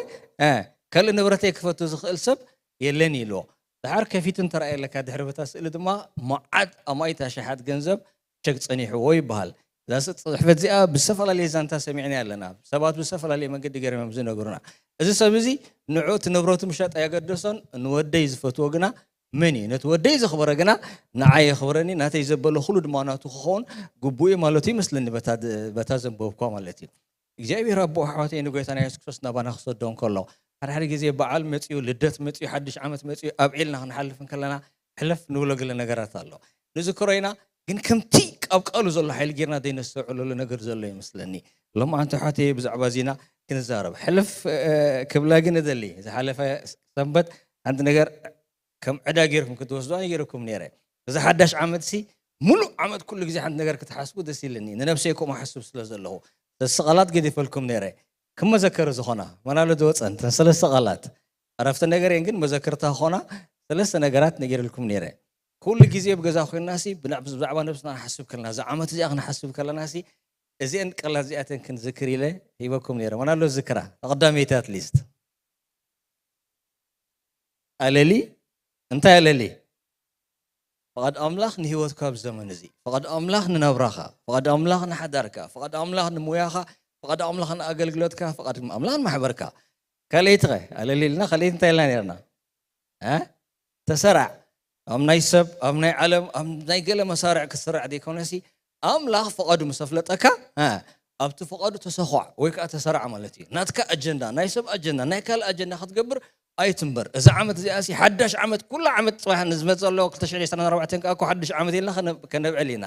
እ፣ ካልእ ንብረተይ ክፈቱ ዝኽእል ሰብ የለን ኢልዎ። ድሓር ከፊቱ እንተረኣየለካ ድሕሪ በታ ስእሊ ድማ መዓት ኣማኢት ኣሽሓት ገንዘብ ቸክ ጸኒሕዎ ይበሃል። እዛ ስ-፣ ጽሕፈት እዚኣ ብዝተፈላለየ ዛንታ ሰሚዕና ኣለና። ሰባት ብዝተፈላለየ መንገዲ ገይሮም እዮም ዝነግሩና። እዚ ሰብ እዚ ንዑ እቲ ንብረቱ ምሻጥ ኣየገደሶን፣ ንወደይ ዝፈትዎ ግና መን እዩ? ነቲ ወደይ ዘኽበረ ግና ንዓይ የኽብረኒ፣ ናተይ ዘበለ ኩሉ ድማ ናቱ ክኸውን ግቡእ እዩ ማለቱ ይመስለኒ፣ በታ ድ-፣ በታ ዘንበብኳ ማለት እዩ። እግዚኣብሔር ኣቦ ኣሕዋተይ ንጎይታና የሱስ ክርስቶስ ናባና ክሰዶ እንከሎ፣ ሓደ ሓደ ግዜ በዓል መጺኡ፣ ልደት መጺኡ፣ ሓድሽ ዓመት መጺኡ ኣብዒልና ክንሓልፍ እንከለና ሕለፍ ንብሎ ገለ ነገራት ኣሎ። ንዝክሮ ኢና፣ ግን ከምቲ ኣብ ቃሉ ዘሎ ሓይሊ ጌርና ዘይነስተውዕለሉ ነገር ዘሎ ይመስለኒ። ሎማዓንቲ ኣሕዋተይ ብዛዕባ እዚና ክንዛረብ። ሕልፍ፣ እ፣ ክብላ ግን እደሊ። ዝሓለፈ ሰንበት ሓንቲ ነገር ከም ዕዳ ጌርኩም ክትወስዱ ኣይገይረኩም ነይረ። እዚ ሓዳሽ ዓመት ሲ፣ ሙሉእ ዓመት ኩሉ ግዜ ሓንቲ ነገር ክትሓስቡ ደስ ኢልኒ። ንነብሰይ ከምኡ ሓስብ ስለ ዘለኹ፣ ሰለስተ ቃላት ገዲፈልኩም ነይረ። ክመዘከር ዝኾና፣ መን ኣሎ ዝወፀን? እተን ሰለስተ ቃላት። ዕረፍቲ ነገር እየን፣ ግን መዘክርታ ክኾና ሰለስተ ነገራት ነጊረልኩም ነይረ። ኩሉ ግዜ ኣብ ገዛ ኮይንና ሲ፣ ብና-፣ ብዛዕባ ነብስና ክንሓስብ ከለና፣ እዛ ዓመት እዚኣ ክንሓስብ ከለና ሲ፣ እዚአን ቃላት እዚኣተን ክንዝክር ኢለ ሂበኩም ነይረ። መን ኣሎ ዝክራ? ተቐዳመይቲ ኣትሊስት። ኣለሊ? እንታይ ኣለሊ? ፍቓድ ኣምላኽ ንህይወትካ ኣብዚ ዘመን እዚ፣ ፍቓድ ኣምላኽ ንናብራኻ፣ ፍቓድ ኣምላኽ ንሓዳርካ፣ ፍቓድ ኣምላኽ ንሙያኻ፣ ፍቓድ ኣምላኽ ንኣገልግሎትካ፣ ፍቓድ ኣምላኽ ንማሕበርካ። ካልኣይቲ ኸ? ኣለሊ ኢልና፣ ካልኣይቲ እንታይ ኢልና ነርና? እ? ተሰራዕ። ኣብ ናይ ሰብ፣ ኣብ ናይ ዓለም፣ ኣብ ናይ ገለ መሳርዕ ክትሰራዕ ዘይኮነሲ፣ ኣምላኽ ፍቓዱ ምስ ኣፍለጠካ፣ እ፣ ኣብቲ ፍቓዱ ተሰዃዕ ወይ ከኣ ተሰራዕ ማለት እዩ። ናትካ ኣጀንዳ፣ ናይ ሰብ ኣጀንዳ፣ ናይ ካልእ ኣጀንዳ ክትገብር ኣይትንበር። እዛ ዓመት እዚኣ ሲ ሓዳሽ ዓመት፣ ኩላ ዓመት ጽባሕ ንዝመጽእ ዘሎ ክልተ ሽሕን ዕስራን ኣርባዕተን ከኣ እኮ ሓድሽ ዓመት ኢልና ከነ-፣ ከነብዕል ኢና።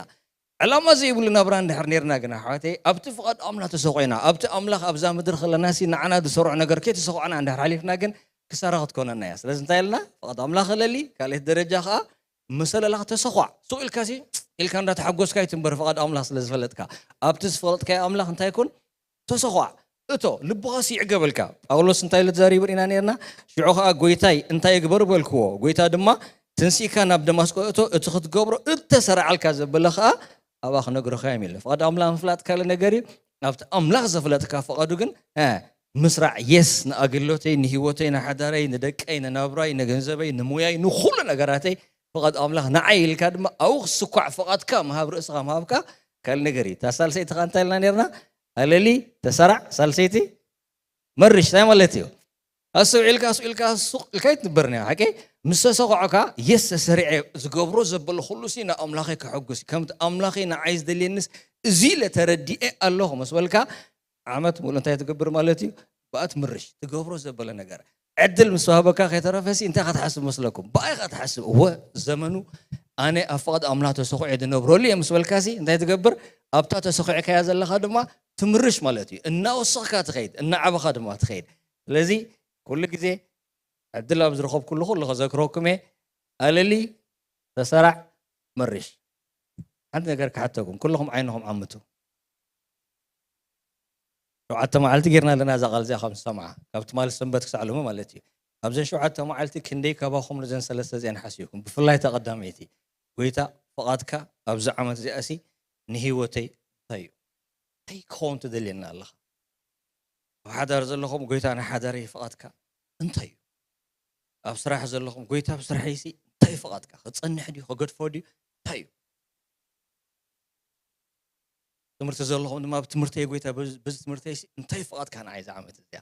ዕላማ ዘይብሉ ናብራ እንድሕር ኔርና ግን ኣሕዋተይ፣ ኣብቲ ፍቓድ ኣምላኽ ተሰኺዕና፣ ኣብቲ ኣምላኽ ኣብዛ ምድሪ ከለና ሲ ንዓና ዝሰርዖ ነገር ከይተሰኻዕና እንድሕር ሓሊፍና ግን ክሳራ ክትኮነና እያ። ስለዚ እንታይ ኢልና? ፍቓድ ኣምላኽ ኣለሊ፣ ካልኣይቲ ደረጃ ከኣ መሰለላ ተሰዃዕ። ሱቕ ኢልካ ሲ ኢልካ እንዳተሓጎስካ ኣይትንበር፣ ፍቓድ ኣምላኽ ስለ ዝፈለጥካ። ኣብቲ ዝፈለጥካዮ ኣምላኽ እንታይ ይኩን? ተሰዃዕ። እቶ፣ ልብኻስ ይዕገበልካ። ጳውሎስ እንታይ ኢሉ ተዛሪቡ ርኢና ኔርና? ሽዑ ኸኣ፣ "ጐይታይ፣ እንታይ እግበር?" በልክዎ። ጐይታ ድማ፣ "ትንሲእካ ናብ ደማስቆ እቶ፣ እቲ ክትገብሮ እተሰርዓልካ ዘበለ ኸኣ ኣብኣ ክነግሩኻ እዮም" ኢሉ። ፍቓድ ኣምላኽ ምፍላጥ ካልእ ነገር እዩ። ኣብቲ ኣምላኽ ዘፍለጥካ ፍቓዱ ግን፣ እ፣ ምስራዕ፣ የስ፣ ንኣገልግሎተይ፣ ንህይወተይ፣ ንሓዳረይ፣ ንደቀይ፣ ንናብራይ፣ ንገንዘበይ፣ ንሙያይ፣ ንኹሉ ነገራተይ፣ ፍቓድ ኣምላኽ ንዓይ ኢልካ ድማ ኣብኡ ክስኳዕ ፍቓድካ ምሃብ፣ ርእስኻ ምሃብካ ካልእ ነገር እዩ። እታ ሳልሰይቲ ኸኣ እንታይ ኢልና ኔርና? ኣለሊ፣ ተሰራዕ፣ ሳልሰይቲ መርሽ፣ እንታይ ማለት እዩ? ኣስተውዒልካ፣ ኣስተውዒልካ፣ ሱቕ ኢልካ ኣይትንበርን እያ፣ ሓቂ? ምስ ተሰኹዕካ የስ ተሰሪዐ ዝገብሮ ዘበለ ኩሉ ሲ ንኣምላኸይ ከሐጉስ እዩ። ከምቲ ኣምላኸይ ንዓይ ዝደልየንስ እዚ ኢለ ተረዲኤ ኣለኹ ምስ በልካ ዓመት ሙሉእ እንታይ ትገብር ማለት እዩ? ብኣ ትምርሽ ትገብሮ ዘበለ ነገር ዕድል ምስ ወሃበካ ከይተረፈሲ እንታይ ክትሓስብ መስለኩም? ብኣይ ክትሓስብ እወ ዘመኑ ኣነ ኣብ ፍቓድ ኣምላኽ ተሰኹዐ ዝነብረሉ እየ ምስ በልካሲ እንታይ ትገብር? ኣብታ ተሰኹዕካያ ዘለኻ ድማ ትምርሽ ማለት እዩ። እናወሰኽካ ትኸይድ፣ እናዓበኻ ድማ ትኸይድ። ስለዚ ኩሉ ግዜ ዕድል ኣብ ዝረኸብኩሉ ኩሉ ከዘክረኩም እየ። ኣለሊ ተሰራዕ መርሽ። ሓንቲ ነገር ክሓተኩም፣ ኩልኹም ዓይንኹም ዓምቱ። ሸውዓተ መዓልቲ ጌርና ኣለና እዛ ቃል እዚኣ ከም ዝሰምዓ። ካብ ትማሊ ሰንበት ክሳዕ ሎሚ ማለት እዩ። ኣብዘን ሸውዓተ መዓልቲ ክንደይ ካባኹም ነዘን ሰለስተ እዚኣን ሓሲብኩም? ብፍላይ እታ ቀዳመይቲ፣ ጎይታ ፍቓድካ ኣብዚ ዓመት እዚኣሲ ንህይወተይ እንታይ እዩ? እንታይ ክኸውን ትደልየና ኣለኻ? ኣብ ሓዳር ዘለኹም ጎይታ ንሓዳረይ ፍቓድካ እንታይ እዩ? ኣብ ስራሕ ዘለኹም ጎይታ ኣብ ስራሐይሲ እንታይ ፍቓድካ? ክጸንሕ ድዩ? ክገድፎ ድዩ? እንታይ እዩ? ትምህርቲ ዘለኹም ድማ ኣብ ትምህርተይ ጎይታ በዚ በዚ ትምህርተይሲ እንታይ ፍቓድካ ንዓይ እዛ ዓመት እዚኣ?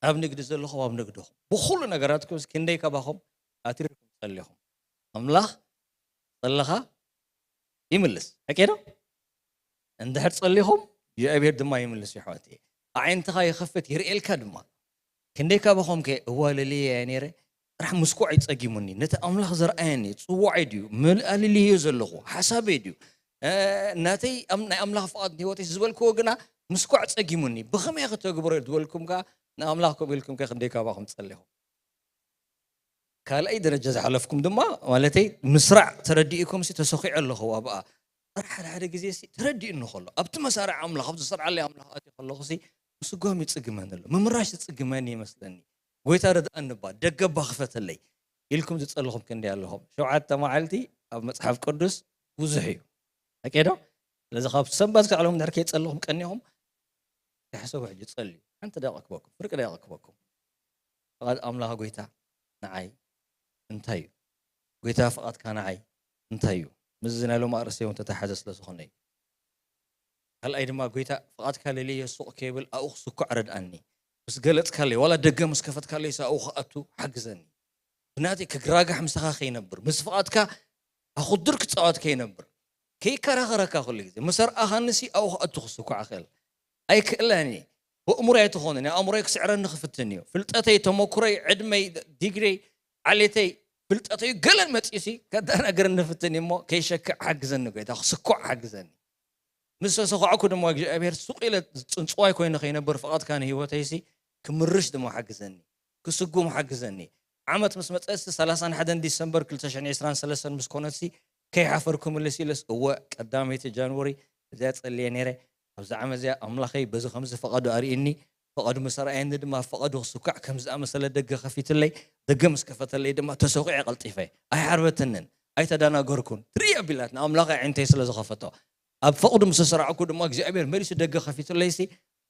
ኣብ ንግዲ ዘለኹም ኣብ ንግድኹም ብኹሉ ነገራትኩም እስኪ ክንደይ ካባኹም ኣትሪርኩም ጸሊኹም? ኣምላኽ ጸለኻ ይምልስ። ሓቂ ዶ? እንድሕር ጸሊኹም እግዚኣብሔር ድማ ይምልስ እዩ ኣሕዋተይ። ኣዒንትኻ ይኸፍት ይርእየልካ ድማ። ክንደይ ካባኹም ከ እዋ ለልየ እየ ነይረ ጥራሕ ምስኳዕ ይጸጊሙኒ። ነቲ ኣምላኽ ዘርኣየኒ ጽዋዓይ ድዩ? ምልኣልልዮ ዘለኹ ሓሳበይ ድዩ? እ፣ ናተይ ኣም-፣ ናይ ኣምላኽ ፍቓድ ህይወተይ ዝበልክዎ ግና ምስኳዕ ጸጊሙኒ። ብኸመይ ከተግብሮ ዝበልኩም ከኣ ንኣምላኽ ከምኡ ኢልኩም ከ ክንደይ ካባኹም ጸሊኹም? ካልኣይ ደረጃ ዝሓለፍኩም ድማ ማለተይ ምስራዕ ተረዲእኩም ሲ ተሰኺዐ ኣለኹ ኣብኣ። ጥራሕ ሓደ ሓደ ግዜ ሲ ተረዲእኒ ከሎ ኣብቲ መሳርዕ ኣምላኽ ኣብቲ ዝሰርዓለይ ኣምላኽ ኣትየ ከለኹ ሲ ምስጓም ይጽግመኒ ኣሎ። ምምራሽ ዝጽግመኒ ይመስለኒ። ጎይታ ርድኣኒ እባ ደገ እባ ክፈተለይ ኢልኩም ዝጸለኹም ክንደይ ኣለኹም? ሸውዓተ መዓልቲ ኣብ መጽሓፍ ቅዱስ ብዙሕ እዩ። ሓቂ ዶ? ስለዚ ካብ ሰንበት ክሳዕ ሎም ድሕር ከይጸለኹም ቀኒኹም ተሕሰቡ። ሕጂ ጸልዩ ሓንቲ ደቂቕ ክበኩም ፍርቂ ደቂቕ ክበኩም። ፍቓድ ኣምላኽ ጎይታ ንዓይ እንታይ እዩ? ጎይታ ፍቓድካ ንዓይ እንታይ እዩ? ምስዚ ናይ ሎም ኣርእስቲ እውን ተተሓዘ ስለ ዝኾነ እዩ። ካልኣይ ድማ ጎይታ ፍቓድካ ለልየ ሱቕ ከይብል ኣብኡ ክስኳዕ ረድኣኒ። ምስ ገለጽካለይ ዋላ ደገ ምስ ከፈትካለይ ኣብኡ ክኣቱ ሓግዘኒ። ብናተይ ክግራጋሕ ምሳኻ ከይነብር ምስ ፍቓድካ ኣኹድር ክጻወት ከይነብር ከይከራኸረካ ኩሉ ግዜ ምስ ኣርኣኻንሲ ኣብኡ ክኣቱ ክስኳዕ ክእል ኣይክእለን እየ። ብእምሮይ ኣይትኾንን እየ። ኣእምሮይ ክስዕረኒ ክፍትን እዩ። ፍልጠተይ፣ ተመኩረይ፣ ዕድመይ፣ ዲግሪይ፣ ዓሌተይ፣ ፍልጠተይ ገለን መጺኡሲ ከደናግረኒ ክፍትን እዩ እሞ ከይሸክዕ ሓግዘኒ ጎይታ፣ ክስኳዕ ሓግዘኒ። ምስ ተሰኳዕኩ ድማ እግዚኣብሔር ሱቕ ኢለ ጽንጽዋይ ኮይነ ከይነብር ፍቓድካ ንህይወተይሲ ክምርሽ ድማ ሓግዘኒ፣ ክስጉም ሓግዘኒ። ዓመት ምስ መጸሲ ሰላሳን ሓደን ዲሰምበር ክልተ ሽሕን ዕስራን ሰለስተን ምስ ኮነትሲ ከይሓፈርኩ ምልስ ኢለስ እወ ቀዳመይቲ ጃንወሪ እዚኣ ጸልየ ነይረ። ኣብዚ ዓመት እዚኣ ኣምላኸይ በዚ ከምዚ ፈቐዱ ኣርእኒ፣ ፈቐዱ ምስ ኣርኣየኒ ድማ ፈቐዱ ክስኳዕ ከም ዝኣመሰለ ደገ ከፊትለይ፣ ደገ ምስ ከፈተለይ ድማ ተሰኺዐ ቀልጢፈ። ኣይሓርበትንን፣ ኣይተዳናገርኩን። ትርኢ ኣቢላትና ኣምላኸይ ዓይንተይ ስለ ዝኸፈቶ። ኣብ ፈቕዱ ምስ ተሰራዕኩ ድማ እግዚኣብሔር መሊሱ ደገ ከፊትለይሲ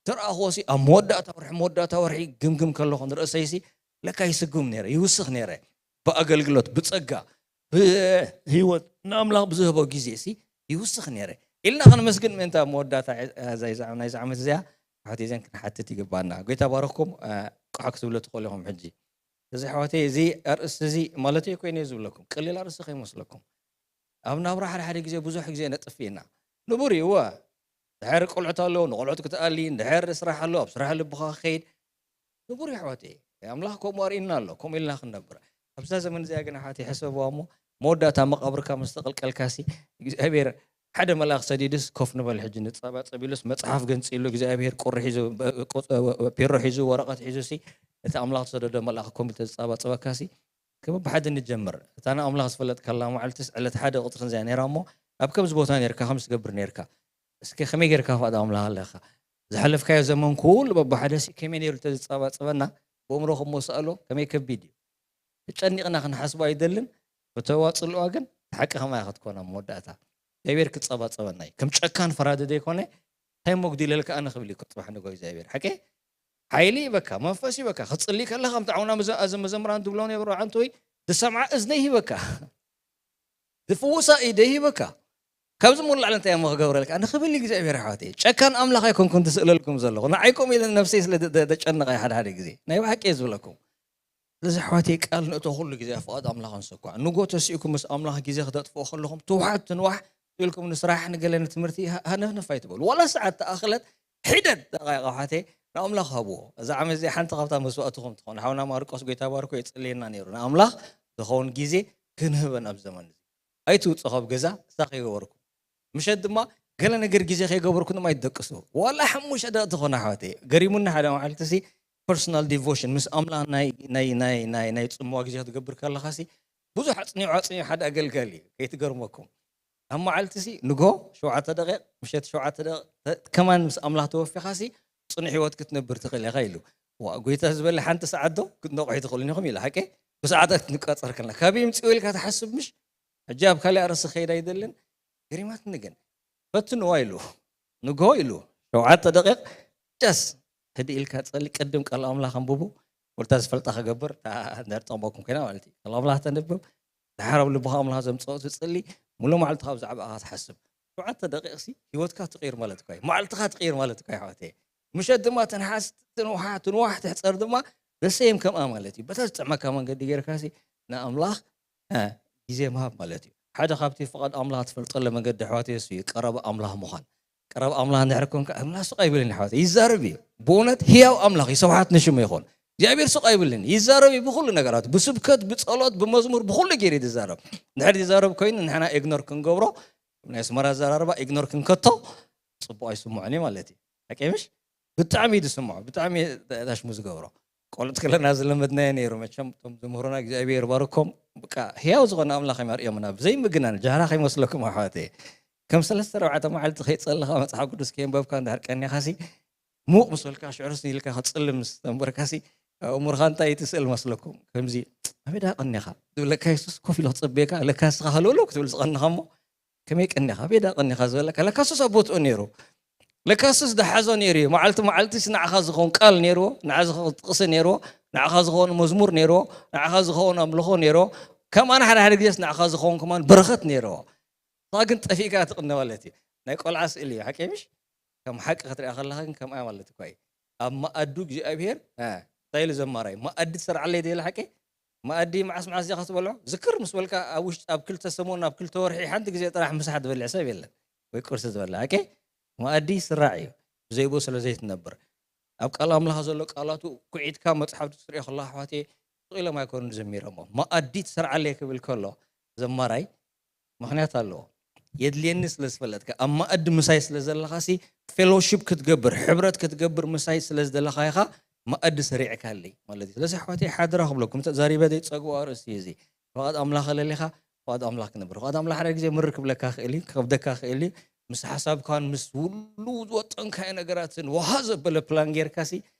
ተረኣኽዎሲ ኣብ መወዳእታ ወርሒ መወዳእታ ወርሒ ግምግም ከለኹ ንርእሰይሲ ለካ ይስጉም ነይረ፣ ይውስኽ ነይረ። ብኣገልግሎት፣ ብጸጋ፣ ብህይወት ንኣምላኽ ብዝህቦ ግዜ ሲ ይውስኽ ነይረ ኢልና ክንመስግን ምእንቲ ኣብ መወዳእታ ናይዚ ዓመት እዚኣ ኣሕዋተይ እዚን ክንሓትት ይግባና። ጎይታ ባረኽኩም። ቋሕ ክትብሉ ትኽእሉ ኢኹም ሕጂ። እዚ ኣሕዋተይ እዚ ኣርእስቲ እዚ ማለት እየ ኮይነ ዝብለኩም ቀሊል ኣርእስቲ ከይመስለኩም። ኣብ ናብራ ሓደ ሓደ ግዜ ብዙሕ ግዜ ነጥፍ ኢና። ንቡር እዩ እወ። ድሕር ቆልዑት ኣለዉ ንቆልዑት ክትኣሊ እንድሕር ስራሕ ኣሎ ኣብ ስራሕ ልብኻ ክኸይድ ንቡር እዩ ኣሕዋተይ። ኣምላኽ ከምኡ ኣርእና ኣሎ ከምኡ ኢልና ክንነብር። ኣብዛ ዘመን እዚኣ ግን ኣሕዋተይ ሕሰብዋ እሞ መወዳእታ መቓብርካ ምስ ተቐልቀልካሲ እግዚኣብሔር ሓደ መልኣኽ ሰዲድስ ኮፍ ንበል ሕጂ ንጸባጸብ ኢሉስ መጽሓፍ ገንጺሉ እግዚኣብሔር ቁሪ ሒዙ ፒሮ ሒዙ ወረቐት ሒዙሲ እቲ ኣምላኽ ዝሰደዶ መልኣኽ ኮም ኢሉ ተዝጸባጸበካሲ ክብ ብሓደ ንጀምር። እታ ንኣምላኽ ዝፈለጥካላ መዓልትስ ዕለት ሓደ ቁፅሪ እዚኣ ነይራ እሞ ኣብ ከምዚ ቦታ ነርካ ከምዚ ትገብር ነርካ። እስኪ ከመይ ጌርካ ፍቓድ ኣምላኽ ኣለካ? ዝሓለፍካዮ ዘመን ኩሉ በብሓደ ሲ ከመይ ነይሩ ተዝፀባፀበና ብእምሮ ክሞ ስኣሎ ከመይ ከቢድ እዩ። ተጨኒቕና ክንሓስቦ ኣይደልን። ብተዋፅልዋ ግን ሓቂ ከማያ ክትኮና መወዳእታ እግዚኣብሔር ክፀባፀበና እዩ። ከም ጨካን ፈራዲ ዘይኮነ እንታይ መጉዲለልካ ኣነ ክብል እዩ ጽባሕ ንጎ እግዚኣብሔር ሓቂ ሓይሊ ይበካ መንፈስ ይበካ ክትፅሊ ከለካ ከምቲ ዓውና እዚ መዘምራን ትብሎ ነብሮ ዓንተወይ ዝሰምዓ እዝነይ ይበካ ዝፍውሳ ኢደ ይበካ ካብዚ ሙሉ ላዕሊ እንታይ እሞ ክገብረልካ ንክብል እግዚኣብሔር ኣሕዋተይ ጨካን ኣምላኽ ኣይኮንኩን ትስእለልኩም ዘለኹ ንዓይኩም ኢለ ነፍሰይ ስለ ተጨነቐ ሓደ ሓደ ግዜ ናይ ብሓቂ እየ ዝብለኩም ስለዚ ኣሕዋተይ ቃል ንእቶ ኩሉ ግዜ ኣብ ፍቓድ ኣምላኽ ንሰኳዕ። ንጎ ተሲእኩም ምስ ኣምላኽ ግዜ ክተጥፍኡ ከለኹም ትውሓት ትንዋሕ ኢልኩም ንስራሕ ንገለ ንትምህርቲ ሃ- ሃነፍነፍ ኣይትበሉ። ዋላ ሰዓት ተኣኽለት ሒደት ደቃይቕ ኣሕዋተይ ንኣምላኽ ሃብዎ። እዛ ዓመት እዚኣ ሓንቲ ካብታ መስዋእትኹም ትኾን። ሓውና ማርቆስ ጎይታ ባርኮ የጽልየና ነይሩ። ንኣምላኽ ዝኸውን ግዜ ክንህበን ኣብ ዘመን እዚ ኣይትውጽእ ካብ ገዛ እሳ ከይገበርኩም ምሸት ድማ ገለ ነገር ግዜ ከይገበርኩ ድማ ይደቅሱ ዋላ ሓሙሽተ ደቂ ትኾነ ኣሕዋተይ ገሪሙኒ ሓደ መዓልቲ ሲ personal devotion ምስ ኣምላኽ ናይ ናይ ናይ ናይ ናይ ጽምዋ ግዜ ክትገብር ከለኻ ሲ ብዙሕ ኣጽኒዑ ኣጽኒዑ ሓደ ኣገልጋሊ እዩ ከይትገርመኩም ኣብ መዓልቲ ሲ ንጎ ሸውዓተ ደቂቕ ምሸት ሸውዓተ ደቂቕ ተ- ከማን ምስ ኣምላኽ ተወፊኻ ሲ ጽኑሕ ህይወት ክትነብር ትኽእል ኢኻ ኢሉ ዋ ጎይታ ዝበለ ሓንቲ ሰዓት ዶ ክትነቑሑ ትኽእሉን ኢኹም ኢሉ ሓቂ ብሰዓታት ክንቀጸር ከለና ካበይ ምጽኡ ኢልካ ትሓስብ ምሽ ሕጂ ኣብ ካልእ ኣርእስቲ ከይድ ኣይደልን ገሪማትኒ ግን ፈትንዋ ኢሉ ንጎ ኢሉ ሸውዓተ ደቂቕ ጨስ ህድእ ኢልካ ጸሊ ቅድም ቃል ኣምላኽ ኣንብቡ ወልታ ዝፈልጣ ክገብር እንድሕር ጠቕመኩም ኮይና ማለት እዩ ቃል ኣምላኽ ተንብብ ድሓር ኣብ ልብኻ ኣምላኽ ዘምፅኦ ትፅሊ ሙሉ መዓልትኻ ብዛዕባ ኣኻ ትሓስብ ሸውዓተ ደቂቕ ሲ ህይወትካ ትቕይር ማለት እኳ እዩ መዓልትኻ ትቕይር ማለት እኳ ይሕወተየ ምሸት ድማ ትንሓስ ትንውሓ ትንዋሕ ትሕፀር ድማ ዘሰየም ከምኣ ማለት እዩ በታ ዝጥዕመካ መንገዲ ጌርካ ሲ ንኣምላኽ ግዜ ምሃብ ማለት እዩ ሓደ ካብቲ ፍቓድ ኣምላኽ ትፈልጠሉ መንገዲ ኣሕዋት የሱ እዩ ቀረባ ኣምላኽ ምዃን ቀረባ ኣምላኽ እንድሕር ኮንካ ኣምላኽ ስቕ ኣይብልን ኣሕዋት ይዛረብ እዩ ብእውነት ህያው ኣምላኽ እዩ ስብሓት ንሽሙ ይኹን እግዚኣብሔር ስቕ ኣይብልን ይዛረብ እዩ ብኩሉ ነገራት ብስብከት ብጸሎት ብመዝሙር ብኩሉ ገይሩ እዩ ዝዛረብ እንድሕር ይዛረብ ኮይኑ ንሕና ኢግኖር ክንገብሮ ናይ ኣስመራ ኣዘራርባ ኢግኖር ክንከቶ ጽቡቕ ኣይስምዖን እዩ ማለት እዩ ሓቂ ምሽ ብጣዕሚ እዩ ዝስምዖ ብጣዕሚ ዳሽሙ ዝገብሮ ቆልዑት ከለና ዝለመድናዮ ነይሩ መቸም እቶም ዝምህሩና እግዚኣብሔር ባርኮም በቃ ህያው ዝኾነ ኣምላኽ እዮም ኣርእዮምና ብዘይ ምግናን ጃህራ ከይመስለኩም ኣሕዋተየ ከም ሰለስተ ረብዓተ መዓልቲ ከይጸለኻ መጽሓፍ ቅዱስ ከየንበብካ እንድሕር ቀኒኻሲ ሙቕ ምስ በልካ ሽዕርስ ኢልካ ክትጽሊ ምስ ተንበርካሲ ኣእምሮኻ እንታይ ትስእል መስለኩም ከምዚ ኣበይ ደኣ ቀኒኻ ዝብለካ የሱስ ኮፍ ኢሉ ክጸበየካ ለካ ንስኻ ሃለውለው ክትብል ዝቐንኻ እሞ ከመይ ቀኒኻ ኣበይ ደኣ ቀኒኻ ዝበለካ ለካ ሱስ ኣብ ቦትኡ ነይሩ ለካ ሱስ ዝሓዞ ነይሩ እዩ መዓልቲ መዓልቲ ንዓኻ ዝኸውን ቃል ነይርዎ ንዓ ዝኸውን ጥቕሲ ነይርዎ ንዓኻ ዝኸውን መዝሙር ነይርዎ ንዓኻ ዝኸውን ኣምልኾ ነይርዎ ከም ኣነ ሓደ ሓደ ግዜስ ንዓኻ ዝኸውን ከማን በረኸት ነይርዎ ንስኻ ግን ጠፊእካ ትቕነ ማለት እዩ ናይ ቆልዓ ስእሊ እዩ ሓቂ ምሽ ከም ሓቂ ክትሪኣ ከለኻ ግን ከምኣ ማለት እኳ እዩ ኣብ መኣዱ እግዚኣብሄር እንታይ ኢሉ ዘማራይ መኣዲ ትሰርዓለይ ዘይለ ሓቂ መኣዲ መዓስ መዓስ ዚኻ ትበልዖ ዝክር ምስ በልካ ኣብ ውሽጢ ኣብ ክልተ ሰሙን ኣብ ክልተ ወርሒ ሓንቲ ግዜ ጥራሕ ምሳሕ ትበልዕ ሰብ የለን ወይ ቁርሲ ዝበልዕ ሓቂ መኣዲ ስራዕ እዩ ብዘይብኡ ስለ ዘይትነብር ኣብ ቃል ኣምላኽ ዘሎ ቃላቱ ኩዒትካ መፅሓፍ ትሪኦ ከለካ ኣሕዋትየ ስቕ ኢሎም ኣይኮኑን ዘሚሮሞ መኣዲ ትሰርዓለይ ክብል ከሎ ዘማራይ ምኽንያት ኣለዎ የድልየኒ ስለ ዝፈለጥካ ኣብ መኣዲ ምሳይ ስለ ዘለኻሲ ፌሎሺፕ ክትገብር ሕብረት ክትገብር ምሳይ ስለ ዝደለኻ ኢኻ መኣዲ ሰሪዕካለይ ማለት እዩ ስለዚ ኣሕዋተይ ሓደራ ክብለኩም ተዛሪበ ዘይፀግቦ ኣርእስቲ እዩ እዚ ፍቓድ ኣምላኽ ኣለሊኻ ፍቓድ ኣምላኽ ክነብር ፍቓድ ኣምላኽ ሓደ ግዜ ምር ክብለካ ክእል እዩ ክኸብደካ ክእል እዩ ምስ ሓሳብካን ምስ ውሉ ዝወጠንካዮ ነገራትን ውሃ ዘበለ ፕላን ጌርካሲ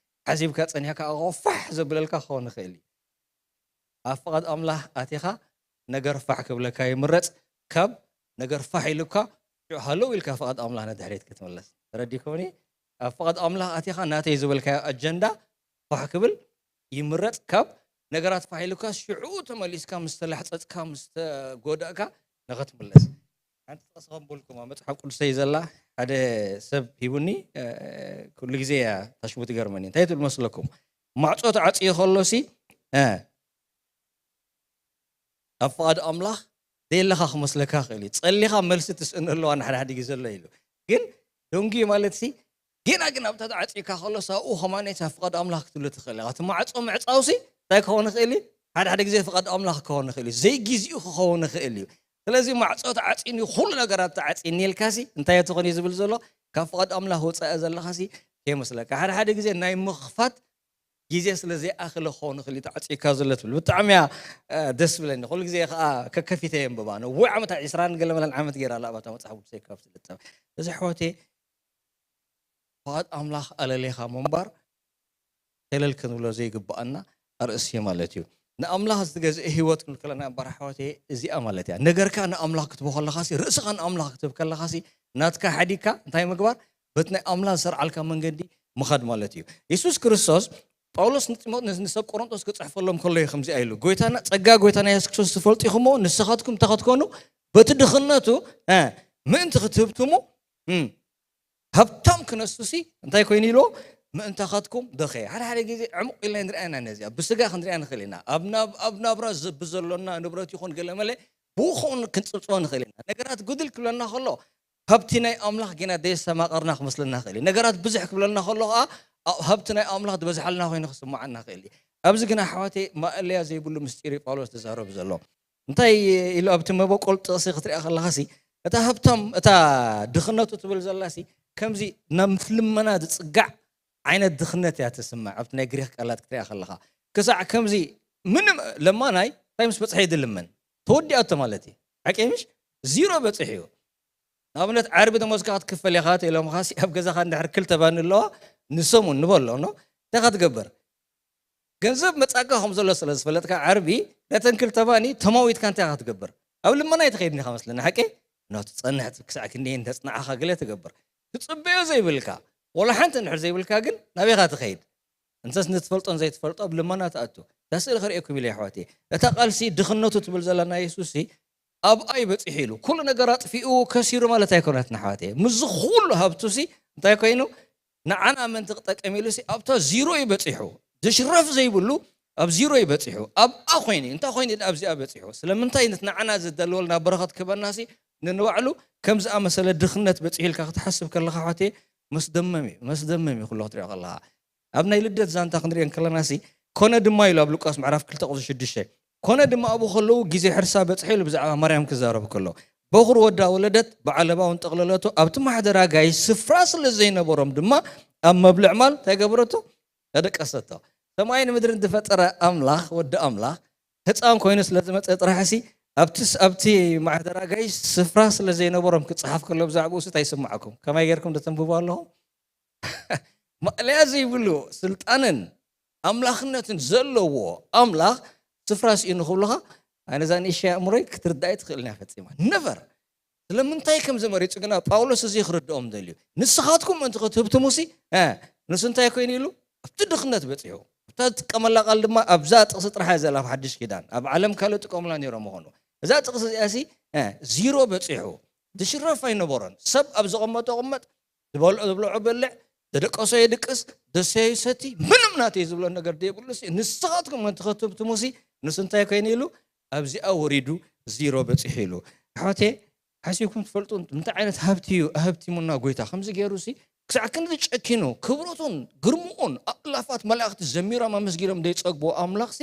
ሓሲብካ ጸኒሕካ ኣቕኦ ፋሕ ዘብለልካ ክኸውን ይኽእል እዩ ኣብ ፍቓድ ኣምላኽ ኣቲኻ ነገር ፋሕ ክብለካ ይምረጽ ካብ ነገር ፋሕ ኢሉካ ሽዑ ሃለው ኢልካ ፍቓድ ኣምላኽ ንድሕሪት ክትምለስ ተረዲኩምኒ ኣብ ፍቓድ ኣምላኽ ኣቲኻ ናተይ ዝበልካዮ ኣጀንዳ ፋሕ ክብል ይምረጽ ካብ ነገራት ፋሕ ኢሉካ ሽዑ ተመሊስካ ምስ ተላሕጸጽካ ምስ ተጎዳእካ ንኽትምለስ ሓንቲ ጥቕሲ ከም በልኩም ኣብ መጽሓፍ ቅዱሰይ ዘላ ሓደ ሰብ ሂቡኒ ኩሉ ግዜ እያ ታሽሙ ትገርመኒ እንታይ ትብል መስለኩም ማዕጾ ተዓጽዮ ከሎሲ ኣብ ፍቓድ ኣምላኽ ዘየለኻ ክመስለካ ክእል እዩ ጸሊኻ መልሲ ትስእነሉ ኣነ ሓደ ሓደ ግዜ ዘሎ ኢሉ ግን ደንጉ ማለት ሲ ጌና ግን ኣብታ ተዓጺካ ከሎ ሳብኡ ከማነይ ሳብ ፍቓድ ኣምላኽ ክትብሉ ትኽእል ኢኻ እቲ ማዕጾ ምዕጻውሲ እንታይ ክኸውን ይኽእል እዩ ሓደ ሓደ ግዜ ፍቓድ ኣምላኽ ክኸውን ይኽእል እዩ ዘይግዜኡ ክኸውን ይኽእል እዩ ስለዚ ማዕጾ ተዓጺኒ ኩሉ ነገራት ተዓጺኒ ኢልካሲ እንታይ ትኾን እዩ ዝብል ዘሎ ካብ ፍቓድ ኣምላኽ ወጻኢ ዘለኻሲ ከይመስለካ ሓደ ሓደ ግዜ ናይ ምኽፋት ግዜ ስለ ዘይኣኽለ ክኸውን ይኽእል እዩ ተዓጺካ ዘሎ ትብል ብጣዕሚ እያ ደስ ብለኒ ኩሉ ግዜ ከዓ ከከፊተ የንብባ ነዊሕ ዓመታት ዒስራን ገለ መለን ዓመት ገይራ ኣላ ኣብታ መፅሓፍ ቅዱሰይ ካብ ትልጠፍ እዚ ኣሕዋተይ ፍቓድ ኣምላኽ ኣለሌኻ ምንባር ሸለል ክንብሎ ዘይግብኣና ኣርእስቲ ማለት እዩ ንኣምላኽ ዝተገዝአ ህይወት ክንብል ከለና እምበር ኣሕዋተይ እዚኣ ማለት እያ ነገርካ ንኣምላኽ ክትቦ ከለኻሲ ርእስኻ ንኣምላኽ ክትብ ከለኻሲ ናትካ ሓዲግካ እንታይ ምግባር በቲ ናይ ኣምላኽ ዝሰርዓልካ መንገዲ ምኻድ ማለት እዩ የሱስ ክርስቶስ ጳውሎስ ንጢሞቴዎስ ንሰብ ቆሮንጦስ ክጽሕፈሎም ከሎ እዩ ከምዚኣ ኢሉ ጎይታና ጸጋ ጎይታና የሱስ ክርስቶስ ትፈልጡ ኢኹሞ ንስኻትኩም እንታይ ክትኮኑ በቲ ድኽነቱ ምእንቲ ክትህብትሙ ሃብታም ክነሱሲ እንታይ ኮይኑ ኢልዎ ምእንታኻትኩም ደኸየ። ሓደ ሓደ ግዜ ዕሙቕ ኢልና ንርኣና ነዚኣ። ብስጋ ክንሪኣ ንኽእል ኢና። ኣብ ናብ-፣ ኣብ ናብራ ዝ-፣ ብዘሎና ንብረት ይኹን ገለ መለ ብኡ ኸውን ክንጽብጽቦ ንኽእል ኢና። ነገራት ጉድል ክብለና ከሎ ሃብቲ ናይ ኣምላኽ ጌና ደየስተማቐርና ክመስለና ይኽእል እዩ። ነገራት ብዙሕ ክብለና ከሎ ኸዓ ኣብ ሃብቲ ናይ ኣምላኽ ዝበዝሓልና ኮይኑ ክስምዓና ይኽእል እዩ። ኣብዚ ግና ኣሕዋተይ ማእለያ ዘይብሉ ምስጢር እዩ ጳውሎስ ዝዛረብ ዘሎ። እንታይ ኢሉ ኣብቲ መበቆል ጥቕሲ ክትሪኣ ከለኻሲ እታ ሃብታም እታ ድኽነቱ ትብል ዘላሲ ከምዚ ናብ ምስ ልመና ዝጽጋዕ ዓይነት ድኽነት እያ ትስምዕ። ኣብቲ ናይ ግሪኽ ቃላት ክትሪኣ ከለኻ ክሳዕ ከምዚ ምንም ለማናይ እንታይ ምስ በጽሐ እዩ ዝልመን ተወዲኣቶ ማለት እዩ። ሓቂ ምሽ ዚሮ በጽሕ እዩ። ንኣብነት ዓርቢ ደሞዝካ ክትክፈል ኢኻ ኢሎምኻሲ ኣብ ገዛኻ እንድሕር ክልተ ባኒ ኣለዋ ንሰሙን ንበሎ ኖ እንታይ ክትገብር? ገንዘብ መጻካ ከም ዘሎ ስለ ዝፈለጥካ ዓርቢ ነተን ክልተ ባኒ ተማዊትካ እንታይ ክትገብር? ኣብ ልመና ኣይትኸይድ ኢኻ መስለኒ ሓቂ? ኖ ትጸንሕ ክሳዕ ክንደይ እንተጽናዕኻ ገለ ትገብር። ትጽበዮ ዘይብልካ ወላ ሓንቲ እንድሕር ዘይብልካ ግን ናበይኻ ትኸይድ? እንተስ ንትፈልጦን ዘይትፈልጦ ኣብ ልመና ትኣቱ። እታ ስእሊ ከርእየኩም ኢለ ኣሕዋተይ። እታ ቃልሲ ድኽነቱ ትብል ዘላ ናይ የሱስሲ ኣብኣ እዩ በጺሑ ኢሉ። ኩሉ ነገር ኣጥፊኡ ከሲሩ ማለት ኣይኮነትን ኣሕዋተይ። ምስዚ ኩሉ ሃብቱሲ እንታይ ኮይኑ ንዓና ምእንቲ ክጠቅም ኢሉሲ ኣብታ ዚሮ እዩ በጺሑ። ዝሽረፍ ዘይብሉ ኣብ ዚሮ እዩ በጺሑ። ኣብኣ ኮይኑ እንታይ ኮይኑ ኣብዚኣ በጺሑ? ስለምንታይ ነት ንዓና ዝደልወልና በረኸት ክህበናሲ ንንባዕሉ ከም ዝኣመሰለ ድኽነት በጺሑ ኢልካ ክትሓስብ ከለኻ ኣሕዋተይ መስደመም እዩ። መስደመም እዩ ኩሎ ክትሪኦ ከለኻ። ኣብ ናይ ልደት ዛንታ ክንሪኦ ከለናሲ ኮነ ድማ ኢሉ ኣብ ሉቃስ ምዕራፍ ክልተ ቁጽሪ ሽዱሽተ። ኮነ ድማ ኣብኡ ከለዉ ግዜ ሕርሳ በጽሐ ኢሉ ብዛዕባ ማርያም ክዛረብ ከሎ በኹር ወዳ ወለደት ብዓለባ እውን ጠቕለለቶ። ኣብቲ ማሕደር ኣጋይሽ ስፍራ ስለ ዘይነበሮም ድማ ኣብ መብልዕ ማል እንታይ ገበረቶ? ተደቀሰቶ። ሰማይን ምድርን ዝፈጠረ ኣምላኽ ወዲ ኣምላኽ ህፃን ኮይኑ ስለ ዝመፀ ጥራሕሲ ኣብቲ ስ-፣ ኣብቲ ማሕደር ኣጋይሽ ስፍራ ስለ ዘይነበሮም ክፀሓፍ ከሎ ብዛዕባኡ ሲ እንታይ ይስምዓኩም? ከመይ ጌርኩም ዶ ተንብቡ ኣለኹም? ማእለያ ዘይብሉ ስልጣንን ኣምላኽነትን ዘለዎ ኣምላኽ ስፍራ ስኢኑ ክብሉኻ ኣነ እዛ ንእሽተይ ኣእምሮይ ክትርዳእ ትኽእል እያ ፈጺማ ነቨር። ስለምንታይ ከም ዘመሪጹ ግና ጳውሎስ እዚ ክርድኦም ደልዩ። ንስኻትኩም ምእንቲ ክትህብትሙሲ እ፣ ንሱ እንታይ ኮይኑ ኢሉ ኣብቲ ድኽነት በጺሑ። ኣብታ ዝጥቀመላ ቃል ድማ ኣብዛ ጥቕሲ ጥራሕ እያ ዘላ ኣብ ሓድሽ ኪዳን። ኣብ ዓለም ካልእ ጥቀሙላ ነይሮም ምኾኑ። እዛ ጥቕሲ እዚኣሲ እ፣ ዚሮ በጺሑ። ዝሽረፍ ኣይነበሮን። ሰብ ኣብ ዘቐመጦ ቅመጥ ዝበልዖ ዝብልዖ በልዕ፣ ዝደቀሶ የድቅስ፣ ዘሰተዮ ይሰቲ፣ ምንም ናተይ ዝብሎ ነገር ዘይብሉ ሲ ንስኻትኩም ምእንቲ ክትህብትሙ ሲ ንሱ እንታይ ኮይኑ ኢሉ ኣብዚኣ ወሪዱ ዚሮ በፂሑ ኢሉ። ኣሕዋቴ ሓሲብኩም ትፈልጡ እንታይ ዓይነት ሃብቲ እዩ ኣህብቲሙና ጎይታ ከምዚ ገይሩ ሲ ክሳዕ ክንዲ ጨኪኑ ክብረቱን ግርምኡን ኣእላፋት መላእክቲ ዘሚሮም ኣመስጊኖም ዘይፀግቦ ኣምላኽ ሲ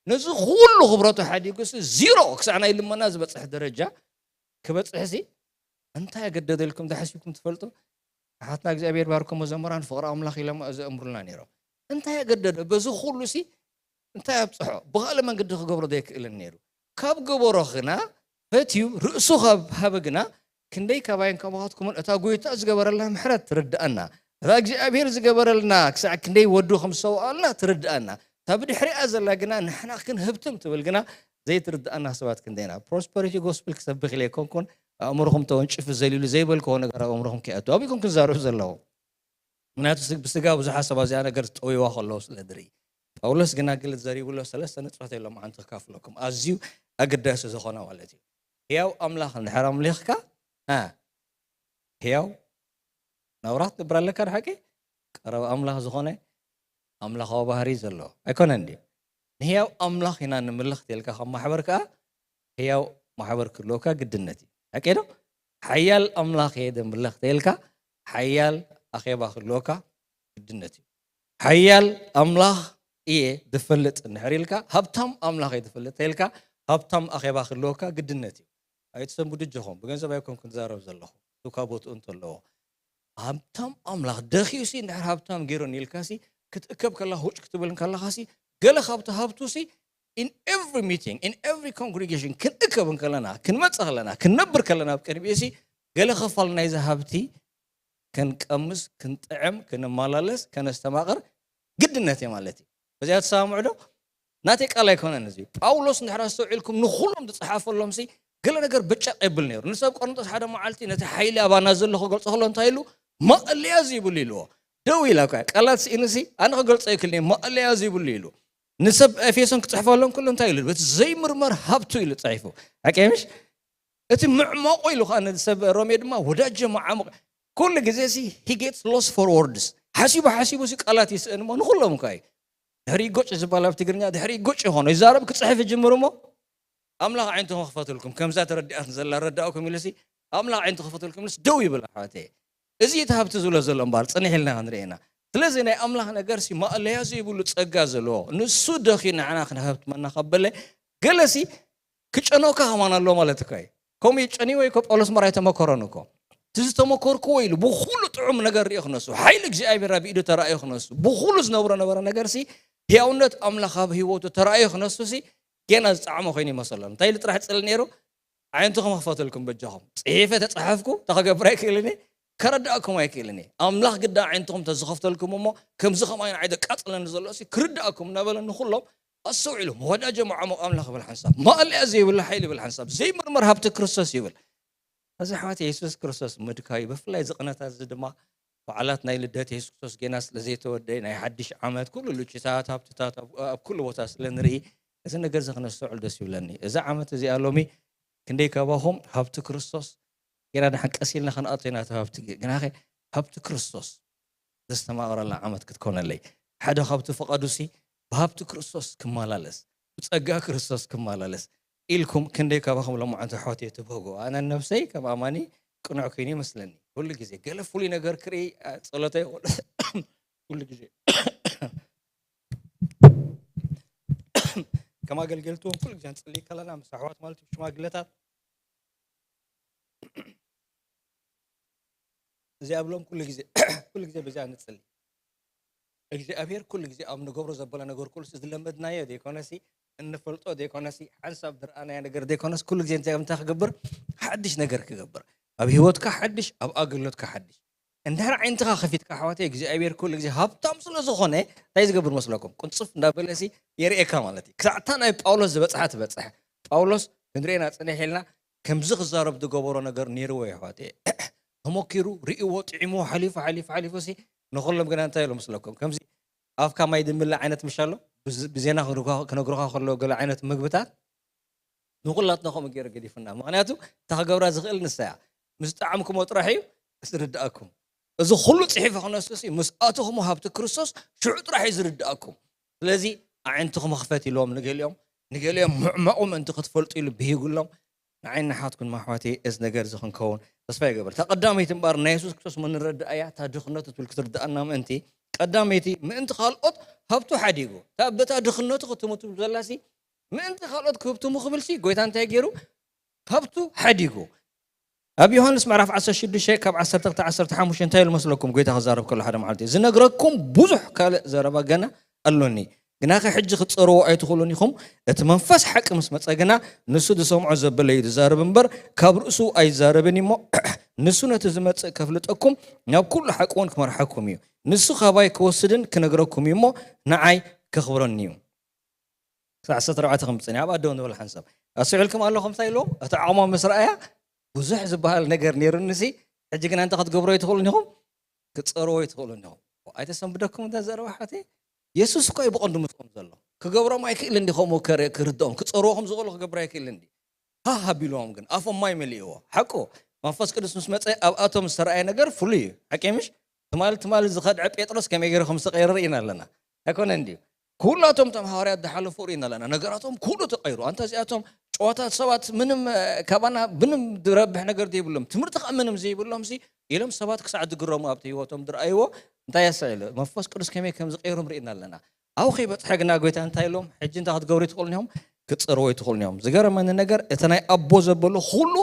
ነዚ ኩሉ ክብረቱ ሓዲጉ ሲ ዚሮ ክሳዕ ናይ ልመና ዝበፅሕ ደረጃ ክበፅሕ ሲ እንታይ ኣገደደ ኢልኩም ተሓሲብኩም ትፈልጡ? ኣሓትና እግዚኣብሔር ባርኮም መዘምራን ፍቕሪ ኣምላኽ ኢሎም ዘእምሩልና ነይሮም። እንታይ ኣገደደ? በዚ ኩሉ ሲ እንታይ ኣብፅሖ? ብኻልእ መንገዲ ክገብሮ ዘይክእልን ነይሩ። ካብ ገበሮ ግና ፈትዩ ርእሱ ካብ ሃበ ግና ክንደይ ካባይን ካባኻትኩምን እታ ጎይታ ዝገበረልና ምሕረት ትርድኣና። እታ እግዚኣብሔር ዝገበረልና ክሳዕ ክንደይ ወዱ ከም ዝሰውኣልና ትርድኣና። እታ ብድሕሪኣ ዘላ ግና ንሕና ክንህብትም ትብል ግና ዘይትርድኣና ሰባት ክንደይና። ፕሮስፐሪቲ ጎስፕል ክሰብኽ ኢለ ኣይኮንኩን ኣእምሮኹም ተወንጭፉ ዘሊሉ ዘይበልክዎ ነገር ኣብ ኣእምሮኹም ከይኣቱ ኣብይኩም ክዛረቡ ዘለዉ። ምክንያቱ ስግ-፣ ብስጋ ብዙሓት ሰባት እዚኣ ነገር ጠውይዋ ከለዉ ስለ ዝርኢ። ጳውሎስ ግና ግልጽ ዘሪቡ ኣሎ ሰለስተ ንጥፈት ኢሎም ኣንቲ ክካፍለኩም ኣዝዩ ኣገዳሲ ዝኾነ ማለት እዩ። ህያው ኣምላኽ እንድሕር ኣምሊኽካ እ፣ ህያው ናብራ ክትነብር ኣለካ ድሓቂ ቀረብ ኣምላኽ ዝኾነ ኣምላኻዊ ባህሪ ዘሎ ኣይኮነን ድዩ? ንህያው ኣምላኽ ኢና ንምልኽ ተልካ ካብ ማሕበር ከኣ ህያው ማሕበር ክህልወካ ግድነት እዩ። ሓቂ ዶ? ሓያል ኣምላኽ እየ ዘምልኽ ተልካ ሓያል ኣኼባ ክህልወካ ግድነት እዩ። ሓያል ኣምላኽ እየ ዝፈልጥ እንድሕር ኢልካ ሃብታም ኣምላኽ እየ ዝፈልጥ ተልካ ሃብታም ኣኼባ ክህልወካ ግድነት እዩ። ኣይትሰንብዱ እጆኹም፣ ብገንዘብ ኣይኮንኩን ዝዛረብ ዘለኹ፣ እሱ ካብ ቦትኡ እንተለዎ። ሃብታም ኣምላኽ ደኺዩሲ እንድሕር ሃብታም ገይሩኒ ኢልካሲ ክትእከብ ከላ ሁጭ ክትብል ከለኻሲ ገለ ካብቲ ሃብቱሲ in every meeting in every congregation ክንእከብ እንከለና ክንመጽእ ከለና ክንነብር ከለና ኣብ ቅድሚኡሲ ገለ ክፋል ናይዚ ሃብቲ ክንቀምስ ክንጥዕም ክንመላለስ ከነስተማቕር ግድነት እዩ ማለት እዩ። በዚኣ ትሰማምዑ ዶ? ናተይ ቃል ኣይኮነን እዚ። ጳውሎስ እንድሕር ኣስተውዒልኩም ንኹሎም ዝጸሓፈሎም ሲ ገለ ነገር ብጫቕ የብል ነይሩ። ንሰብ ቆሮንቶስ ሓደ መዓልቲ ነቲ ሓይሊ ኣባና ዘሎ ክገልጾ ከሎ እንታይ ኢሉ? ማእለያ እዚ ይብሉ ኢልዎ። ደው ኢላ እኳ ቃላት ስኢኑ ሲ ኣነ ክገልጾ ይክእል እየ ማእለያ እዚ ይብሉ ኢሉ። ንሰብ ኤፌሶን ክጽሕፈሎም ከሎ እንታይ ኢሉ? በቲ ዘይምርመር ሃብቱ ኢሉ ጸሒፉ። ሓቂ ምሽ? እቲ ምዕማቑ ኢሉ ኸዓ ነዚ ሰብ ሮሜ ድማ ወዳጀ መዓሙቕ ኩሉ ግዜ ሲ he gets lost for words። ሓሲቡ ሓሲቡ ሲ ቃላት ይስእን እሞ ንኹሎም እኳ እዩ። ድሕሪ ጎጭ ዝበሃል ኣብ ትግርኛ ድሕሪ ጎጭ ይኾኖ ይዛረብ ክፅሕፍ ይጅምር እሞ ኣምላኽ ዓይንትኹም ክፈትልኩም ከምዛ ተረዲኣት ዘላ ረዳእኩም ኢሉ ሲ ኣምላኽ ዓይንቱ ክፈትልኩም ኢሉስ ደው ይብል ኣሕዋተየ። እዚ እቲ ሃብቲ ዝብሎ ዘሎ እምበኣር ፅንሕ ኢልና ክንርኢ ኢና። ስለዚ ናይ ኣምላኽ ነገር ሲ ማእለያ ዘይብሉ ፀጋ ዘለዎ ንሱ ደኺ ንዓና ክንሃብትመና ካብ በለ ገለ ሲ ክጨነውካ ከማን ኣሎ ማለት እኮ እዩ። ከምኡ እዩ ጨኒዎ እኮ ጳውሎስ ማር ኣይተመከሮን እኮ። እቲ ዝተመከርክዎ ኢሉ ብኹሉ ጥዑም ነገር ሪኦ ክነሱ ሓይሊ እግዚኣብሔር ኣብ ኢዱ ተራእዮ ክነሱ ብኹሉ ዝነብሮ ነበረ ነገር ሲ ህያውነት ኣምላኽ ኣብ ህይወቱ ተራእዮ ክነሱ ሲ ጌና ዝጠዓሞ ኮይኑ ይመሰሎ። እንታይ ኢሉ ጥራሕ ዝጸሊ ነይሩ? ኣዒንትኹም ክኸፍተልኩም በጃኹም። ጽሒፈ ተጻሓፍኩ፣ እንታይ ክገብር ኣይክእልን እየ? ከረድኣኩም ኣይክእልን እየ። ኣምላኽ ግዳ ኣዒንትኹም ተዝኸፍተልኩም እሞ፣ ከምዚ ከማይ ንዓይ ዘቃጽለኒ ዘሎ እሲ ክርድኣኩም እናበለ ንኹሎም ኣስተውዒሉ፣ መወዳጀ መዓሙቕ ኣምላኽ ይብል ሓንሳብ፣ ማእለያ ዘይብሉ ሓይሊ ይብል ሓንሳብ፣ ዘይምርመር ሃብቲ ክርስቶስ ይብል። እዚ ኣሕዋት የሱስ ክርስቶስ ምድካዩ፣ ብፍላይ እዚ ቅነታት እዚ ድማ በዓላት ናይ ልደት የሱስ ክርስቶስ ጌና ስለ ዘይተወደየ፣ ናይ ሓድሽ ዓመት ኩሉ ልችታት፣ ሃብትታት ኣብ፣ ኣብ ኩሉ ቦታ ስለ ንርኢ፣ እዚ ነገር እዚ ክነስተውዕል ደስ ይብለኒ። እዚ ዓመት እዚኣ ሎሚ ክንደይ ካባኹም ሃብቲ ክርስቶስ ጌና ደሓን ቀስ ኢልና ክንኣቶ ኢና፣ እቲ ሃብቲ ግናኸ ሃብቲ ክርስቶስ ዘስተማቕረላ ዓመት ክትኮነለይ። ሓደ ካብቲ ፍቓዱሲ ብሃብቲ ክርስቶስ ክመላለስ፣ ብጸጋ ክርስቶስ ክመላለስ ኢልኩም ክንደይ ካባኹም ሎማዓንቲ ኣሕዋተይ ትብህጉ? ኣነ ነብሰይ ከም ኣማኒ ቅኑዕ ኮይኑ ይመስለኒ። ኩሉ ግዜ ገለ ፍሉይ ነገር ክርኢ፣ አ፣ ጸሎተይ ኩሉ ግዜ ከም ኣገልገልቲ እውን ኩሉ ግዜ ንጽሊ ከለና ምስ ኣሕዋት ማለት እዩ ሽማግለታት እዚ ኣብሎም ኩሉ ግዜ ኩሉ ግዜ በዚኣ ንጽሊ። እግዚኣብሔር ኩሉ ግዜ ኣብ ንገብሮ ዘበለ ነገር ኩሉ ዝለመድናዮ ዘይኮነሲ እንፈልጦ ዘይኮነሲ ሓንሳብ ዝረኣናዮ ነገር ዘይኮነስ ኩሉ ግዜ እንታይ እንታይ ክገብር ሓድሽ ነገር ክገብር ኣብ ህይወትካ ሓድሽ ኣብ ኣገልግሎትካ ሓድሽ እንድሕር ዓይንትኻ ከፊትካ ኣሕዋተ እግዚኣብሔር ኩሉ ግዜ ሃብታም ስለ ዝኾነ እንታይ ዝገብር መስለኩም ቅንፅፍ እንዳበለሲ የርእየካ ማለት እዩ። ክሳዕ እታ ናይ ጳውሎስ ዝበፅሓ ትበፅሐ ጳውሎስ ክንሪኤና ፅንሕ ኢልና ከምዚ ክዛረብ ዝገበሮ ነገር ነይርዎ የሕዋተየ። ተመኪሩ ርእዎ ጥዒምዎ ሓሊፉ ሓሊፉ ሓሊፉ ሲ ንኹሎም ግና እንታይ ኢሉ መስለኩም ከምዚ ኣፍካ ማይ ድምልእ ዓይነት ምሻሎ ብዜና ክነግሩኻ ከለዉ ገለ ዓይነት ምግብታት ንኹላትና ከምኡ ገይሩ ገዲፉና። ምኽንያቱ እታ ክገብራ ዝኽእል ንሳ እያ። ምስ ጣዕምኩሞ ጥራሕ እዩ ዝርድኣኩም። እዚ ኩሉ ፅሒፈ ክነሱ ሲ ምስ ኣተኹሞ ሃብቲ ክርስቶስ ሽዑ ጥራሕ እዩ ዝርድኣኩም። ስለዚ ኣዒንትኹም ክፈት ኢልዎም ንገሊኦም፣ ንገሊኦም ምዕማቑ ምእንቲ ክትፈልጡ ኢሉ ብሂጉሎም። ንዓይ ንሓትኩን ማሕዋተይ እዚ ነገር እዚ ክንከውን ተስፋ ይገብር። እታ ቀዳመይቲ እምበኣር ናይ የሱስ ክርስቶስ ምንረድኣያ እታ ድኽነቱ ትብል ክትርድኣና ምእንቲ ቀዳመይቲ ምእንቲ ካልኦት ሃብቱ ሓዲጉ እታ በታ ድኽነቱ ክትምቱ ዘላሲ ምእንቲ ካልኦት ክህብትሙ ክብልሲ ጎይታ እንታይ ገይሩ ሃብቱ ሓዲጉ ኣብ ዮሃንስ ምዕራፍ ዓሰርተ ሽዱሽተ ካብ ዓሰርተ ክልተ ዓሰርተ ሓሙሽተ እንታይ ኢሉ መስለኩም ጎይታ ክዛረብ ከሎ ሓደ መዓልቲ ዝነግረኩም ብዙሕ ካልእ ዘረባ ገና ኣሎኒ ግናኸ ሕጂ ክትጸርዎ ኣይትኽእሉን ኢኹም። እቲ መንፈስ ሓቂ ምስ መጸ ግና ንሱ ዝሰምዖ ዘበለ እዩ ዝዛረብ እምበር ካብ ርእሱ ኣይዛረብን እዩ እሞ ንሱ ነቲ ዝመጽእ ከፍልጠኩም ናብ ኩሉ ሓቂ እውን ክመርሓኩም እዩ። ንሱ ካባይ ክወስድን ክነግረኩም እዩ እሞ ንዓይ ከኽብረኒ እዩ። ክሳዕ ዓሰርተ ኣርባዕተ ከም ዝጸንሕ ኣብ ኣደው ንበል ሓንሳብ ኣስዕልኩም ኣለኹም እንታይ ኢልዎም እቲ ዓቕሞም ምስ ረኣያ ብዙሕ ዝበሃል ነገር ነይሩኒ ሲ ሕጂ ግና እንታይ ክትገብሮ ኣይትኽእሉን ኢኹም ክትጸርዎ ኣይትኽእሉን ኢኹም ኣይተሰንብደኩም እንተ ዘረባ ሓተይ የሱስ እኮ እዩ ብቐንዱ ምስኦም ዘሎ ክገብሮም ኣይክእል እንዲ ከምኡ ክርድኦም ክጸርዎ ከም ዝኽእሉ ክገብር ኣይክእል እንዲ ሃ ሃቢልዎም ግን ኣፎም ማይ መሊእዎ ሓቁ መንፈስ ቅዱስ ምስ መጸ ኣብኣቶም ዝተረኣየ ነገር ፍሉይ እዩ ሓቂ ምሽ ትማሊ ትማሊ ዝኸድዐ ጴጥሮስ ከመይ ገይሩ ከም ዝተቐየረ ርኢና ኣለና ኣይኮነ እንድዩ ኩላቶም እቶም ሃዋርያት ዝሓለፉ ርኢና ኣለና ነገራቶም ኩሉ ተቐይሩ ኣንታ እዚኣቶም ጨዋታት ሰባት ምንም ካባና ምንም ዝረብሕ ነገር ዘይብሎም ትምህርቲ ከዓ ምንም ዘይብሎም ሲ ኢሎም ሰባት ክሳዕ ዝግረሙ ኣብቲ ህይወቶም ዝረኣይዎ እንታይ የስዕል መንፈስ ቅዱስ ከመይ ከም ዝቀይሮም ርኢና ኣለና ኣብኡ ከይበፅሐ ግና ጎይታ እንታይ ኢሎም ሕጂ እንታይ ክትገብሩ ትኽእሉ ኒኹም ክፀርዎ ይትኽእሉ ኒኹም ዝገረመኒ ነገር እቲ ናይ ኣቦ ዘበሎ ኩሉ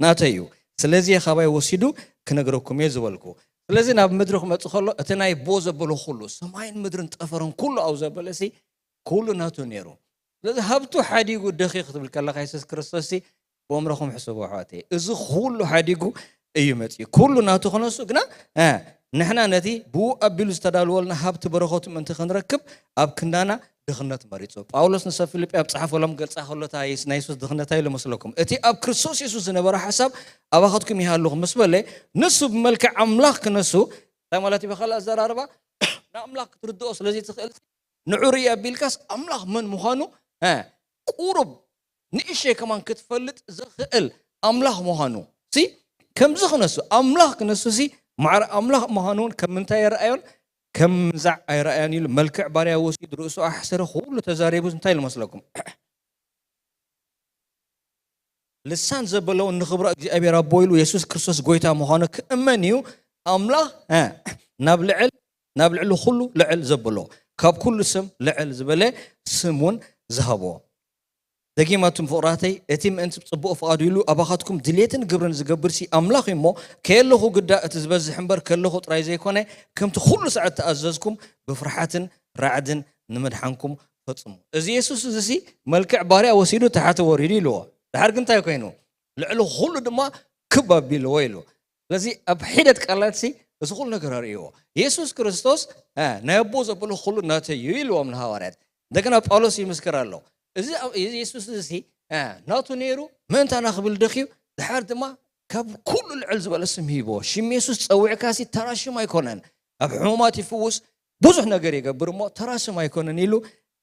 ናተይ እዩ ስለዚ ካባይ ወሲዱ ክነግረኩም እየ ዝበልኩ ስለዚ ናብ ምድሪ ክመፅእ ከሎ እቲ ናይ ቦ ዘበሎ ኩሉ ሰማይን ምድርን ጠፈርን ኩሉ ኣብ ዘበለ ሲ ኩሉ ናቱ ነይሩ ስለዚ ሃብቱ ሓዲጉ ደኺ ክትብል ከለካ የሱስ ክርስቶስ ሲ ብእምሮኹም ሕሰቡ ኣሕዋተይ እዚ ኩሉ ሓዲጉ እዩ መፅኡ ኩሉ ናቱ ክነሱ ግና ንሕና ነቲ ብኡ ኣቢሉ ዝተዳልወልና ሃብቲ በረኸቱ ምእንቲ ክንረክብ ኣብ ክንዳና ድኽነት መሪፁ ጳውሎስ ንሰብ ፊልጲ ኣብ ፀሓፈሎም ገልፃ ከሎ ናይ የሱስ ድኽነታ ኢሉ መስለኩም እቲ ኣብ ክርስቶስ የሱስ ዝነበረ ሓሳብ ኣባኻትኩም ይሃልኹም ምስ በለ ንሱ ብመልክዕ ኣምላኽ ክነሱ እንታይ ማለት እዩ ብካልእ ኣዘራርባ ንኣምላኽ ክትርድኦ ስለዚ ትኽእል ንዑ ርኢ ኣቢልካስ ኣምላኽ መን ምዃኑ ቁሩብ ንእሸይ ከማን ክትፈልጥ ዘኽእል ኣምላኽ ምዃኑ ሲ ከምዚ ክነሱ ኣምላኽ ክነሱ ሲ ማዕረ ኣምላኽ ምዃኑ እውን ከም ምንታይ የረኣዮን ከም ምንዛዕ ኣይረኣያን ኢሉ፣ መልክዕ ባርያ ወሲዱ፣ ርእሱ ኣሕሰረ፣ ኩሉ ተዛሪቡ። እንታይ ኢሉ መስለኩም? ልሳን ዘበለውን ንኽብራ እግዚኣብሔር ኣቦ ኢሉ የሱስ ክርስቶስ ጎይታ ምዃኑ ክእመን እዩ። ኣምላኽ፣ እ፣ ናብ ልዕል፣ ናብ ልዕሊ ኩሉ ልዕል ዘበሎ፣ ካብ ኩሉ ስም ልዕል ዝበለ ስም እውን ዝሃቦ። ደጊማቱም ፍቕራተይ፣ እቲ ምእንቲ ጽቡቕ ፍቓዱ ኢሉ ኣባኻትኩም ድሌትን ግብርን ዝገብር ሲ ኣምላኽ እዩ እሞ፣ ከየለኹ ግዳ እቲ ዝበዝሕ እምበር ከለኹ ጥራይ ዘይኮነ፣ ከምቲ ኩሉ ሰዓት ተኣዘዝኩም ብፍርሓትን ራዕድን ንምድሓንኩም ፈጽሙ። እዚ የሱስ እዚ ሲ መልክዕ ባርያ ወሲዱ ታሕቲ ወሪዱ ኢልዎ። ድሓር ግን እንታይ ኮይኑ? ልዕሊ ኩሉ ድማ ክብ ኣቢልዎ ኢሉ። ስለዚ ኣብ ሒደት ቃላት ሲ እዚ ኩሉ ነገር ኣርእይዎ። የሱስ ክርስቶስ፣ እ፣ ናይ ኣቦ ዘበሎ ኩሉ ናተይ እዩ ኢልዎም ንሃዋርያት። እንደገና ጳውሎስ ይምስክር ኣሎ። እዚ ኣብ-፣ እዚ የሱስ እዚ ሲ፣ እ፣ ናቱ ነይሩ፣ ምእንታና ክብል ደኽዩ፣ ድሓር ድማ ካብ ኩሉ ልዕል ዝበለ ስም ሂብዎ። ሽም የሱስ ጸዊዕካ ሲ ተራ ሽም ኣይኮነን። ኣብ ሕሙማት ይፍውስ፣ ብዙሕ ነገር ይገብር እሞ ተራ ስም ኣይኮነን ኢሉ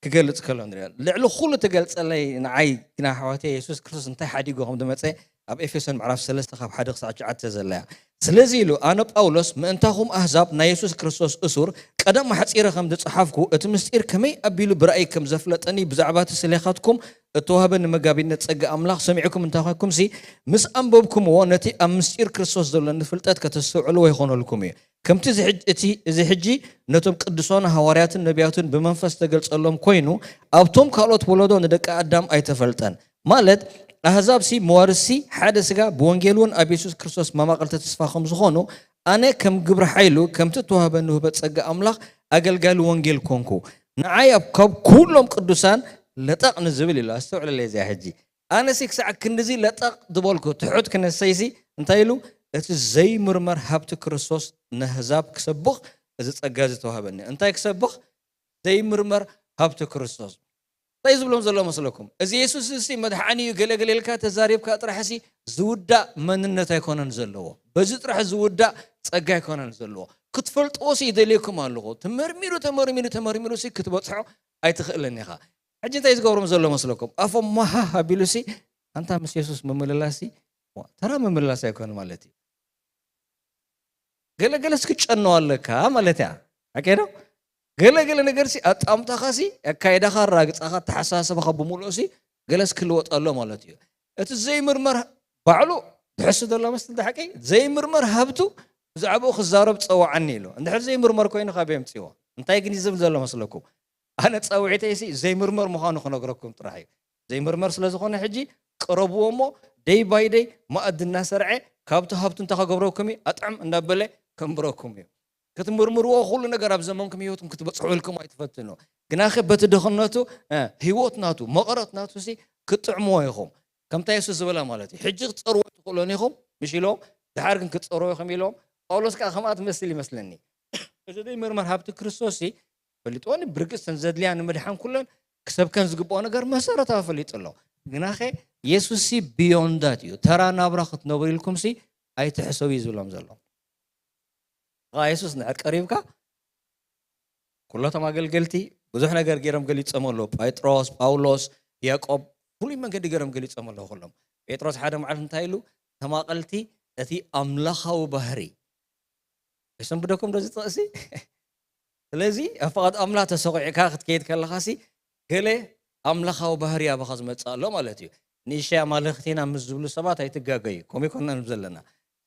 ክገልጽ ከሎ ንሪኦ። ልዕሊ ኩሉ ትገልጸለይ ንዓይ ግና ኣሕዋተይ የሱስ ክርስቶስ እንታይ ሓዲጉ ከም ዝመጸ ኣብ ኤፌሶን ምዕራፍ ሰለስተ ካብ ሓደ ክሳዕ ትሽዓተ ዘላ እያ። ስለዚ ኢሉ ኣነ ጳውሎስ ምእንታኹም ኣህዛብ ናይ የሱስ ክርስቶስ እሱር ቀደም ኣሕጺረ ከም ዝጸሓፍኩ እቲ ምስጢር ከመይ ኣቢሉ ብራእይ ከም ዘፍለጠኒ ብዛዕባ እቲ ስሌኻትኩም እተዋህበኒ መጋቢነት ጸጋ ኣምላኽ ሰሚዕኩም እንተ ኾንኩም ሲ ምስ ኣንበብኩምዎ ነቲ ኣብ ምስጢር ክርስቶስ ዘሎኒ ፍልጠት ከተስተውዕልዎ ይኾነልኩም እዩ። ከምቲ እዚ ሕጅ-፣ እቲ፣ እዚ ሕጂ ነቶም ቅዱሳን ሃዋርያትን ነቢያትን ብመንፈስ ተገልጸሎም ኮይኑ፣ ኣብቶም ካልኦት ወለዶ ንደቂ ኣዳም ኣይተፈልጠን። ማለት ኣህዛብ ሲ መዋርሲ ሓደ ስጋ ብወንጌል እውን ኣብ የሱስ ክርስቶስ መማቕልቲ ተስፋ ከም ዝኾኑ፣ ኣነ ከም ግብሪ ሓይሉ ከምቲ እተዋህበኒ ውህበት ጸጋ ኣምላኽ ኣገልጋሊ ወንጌል ኮንኩ። ንዓይ ኣብ፣ ካብ ኩሎም ቅዱሳን ለጠቕ ንዝብል ኢሉ። ኣስተውዕለለይ እዚኣ ሕጂ። ኣነሲ ክሳዕ ክንድዚ ለጠቕ ዝበልኩ ትሑት ክነሰይሲ እንታይ ኢሉ? እቲ ዘይምርመር ሃብቲ ክርስቶስ ነህዛብ ክሰብኽ እዚ ጸጋ ዝተዋህበኒ። እንታይ ክሰብኽ? ዘይምርመር ሃብቲ ክርስቶስ። እንታይ ዝብሎም ዘሎ መስለኩም? እዚ የሱስ እዚ መድሓኒ እዩ ገለገለ ኢልካ ተዛሪብካ ጥራሕሲ ዝውዳእ መንነት ኣይኮነን ዘለዎ። በዚ ጥራሕ ዝውዳእ ጸጋ ኣይኮነን ዘለዎ። ክትፈልጥዎ ሲ ይደልየኩም ኣለኹ። ተመርሚሩ፣ ተመርሚሩ፣ ተመርሚሩ ሲ ክትበጽሖ ኣይትኽእልን ኢኻ። ሕጂ እንታይ ዝገብሮም ዘሎ መስለኩም? ኣፎም ማሃህ ኣቢሉ ሲ ኣንታ ምስ የሱስ ምምልላስ ሲ ተራ ምምልላስ ኣይኮነ ማለት እዩ። ገለገለስ ክጨነው ኣለካ ማለት እያ። ሓቂ ዶ? ገለገለ ነገር ሲ ኣጣምታኻ ሲ ኣካይዳኻ፣ ኣራግጻኻ፣ ኣተሓሳስባኻ ብምሉእ ሲ ገለስ ክልወጥ ኣሎ ማለት እዩ። እቲ ዘይምርመር ባዕሉ ድሕሱ ዘሎ መስል ሓቂ ዘይምርመር ሃብቱ ብዛዕባኡ ክዛረብ ጸዋዓኒ ኢሉ። እንድሕር ዘይምርመር ኮይኑ ካብ የምጽዎ። እንታይ ግን እዩ ዝብል ዘሎ መስለኩም? ኣነ ጻውዒተይ ሲ ዘይምርመር ምዃኑ ክነግረኩም ጥራሕ እዩ። ዘይምርመር ስለ ዝኾነ ሕጂ ቅረብዎ እሞ ደይ ባይ ደይ መኣዲ እናሰርዐ ካብቲ ሃብቱ እንታይ ከገብረኩም እዩ? ኣጥዕም እንዳበለ ከንብረኩም እዩ። ክትምርምርዎ ኩሉ ነገር ኣብ ዘመንኩም ህይወትኩም ክትበጽሑ ኢልኩም ኣይትፈትኑ። ግናኸ በቲ ድኽነቱ፣ እ፣ ህይወት ናቱ፣ መቐረት ናቱ ሲ ክትጥዕምዎ ኢኹም። ከምታ የሱስ ዝበላ ማለት እዩ። ሕጂ ክትጸርዎ ኣይትኽእሉን ኢኹም፣ ምሽ ኢሎም፣ ድሓር ግን ክትጸርዎ ኢኹም ኢሎም። ጳውሎስ ከኣ ከምኣ ትመስል ይመስለኒ። እዚ ዘይምርመር ሃብቲ ክርስቶስ ሲ ፈሊጥወን ብርግጽ ተን ዘድልያ ንምድሓን ኩለን ክሰብከን ዝግብኦ ነገር መሰረታዊ ፈሊጡ ኣሎ። ግናኸ የሱስ ሲ beyond that እዩ። ተራ ናብራ ክትነብሩ ኢልኩም ሲ ኣይትሕሰቡ እዩ ዝብሎም ዘሎ። ኸዓ የሱስ ንድሕር ቀሪብካ ኩሎቶም ኣገልገልቲ ብዙሕ ነገር ገይሮም ገሊጾም ኣለዉ። ጴጥሮስ፣ ጳውሎስ፣ ያዕቆብ ፍሉይ መንገዲ ገይሮም ገሊጾም ኣለዉ ኩሎም። ጴጥሮስ ሓደ መዓልቲ እንታይ ኢሉ? ተማቐልቲ እቲ ኣምላኻዊ ባህሪ። የሰንብደኩም ዶ እዚ ጥቕሲ? ስለዚ ኣብ ፍቓድ ኣምላኽ ተሰኺዕካ ክትከይድ ከለኻሲ ገለ ኣምላኻዊ ባህሪ ኣባኻ ዝመጽእ ኣሎ ማለት እዩ። ንእሽተይ ኣማልኽቲ ኢና ምስ ዝብሉ ሰባት ኣይትጋገዩ። ከምኡ ኣይኮናን ዘለና።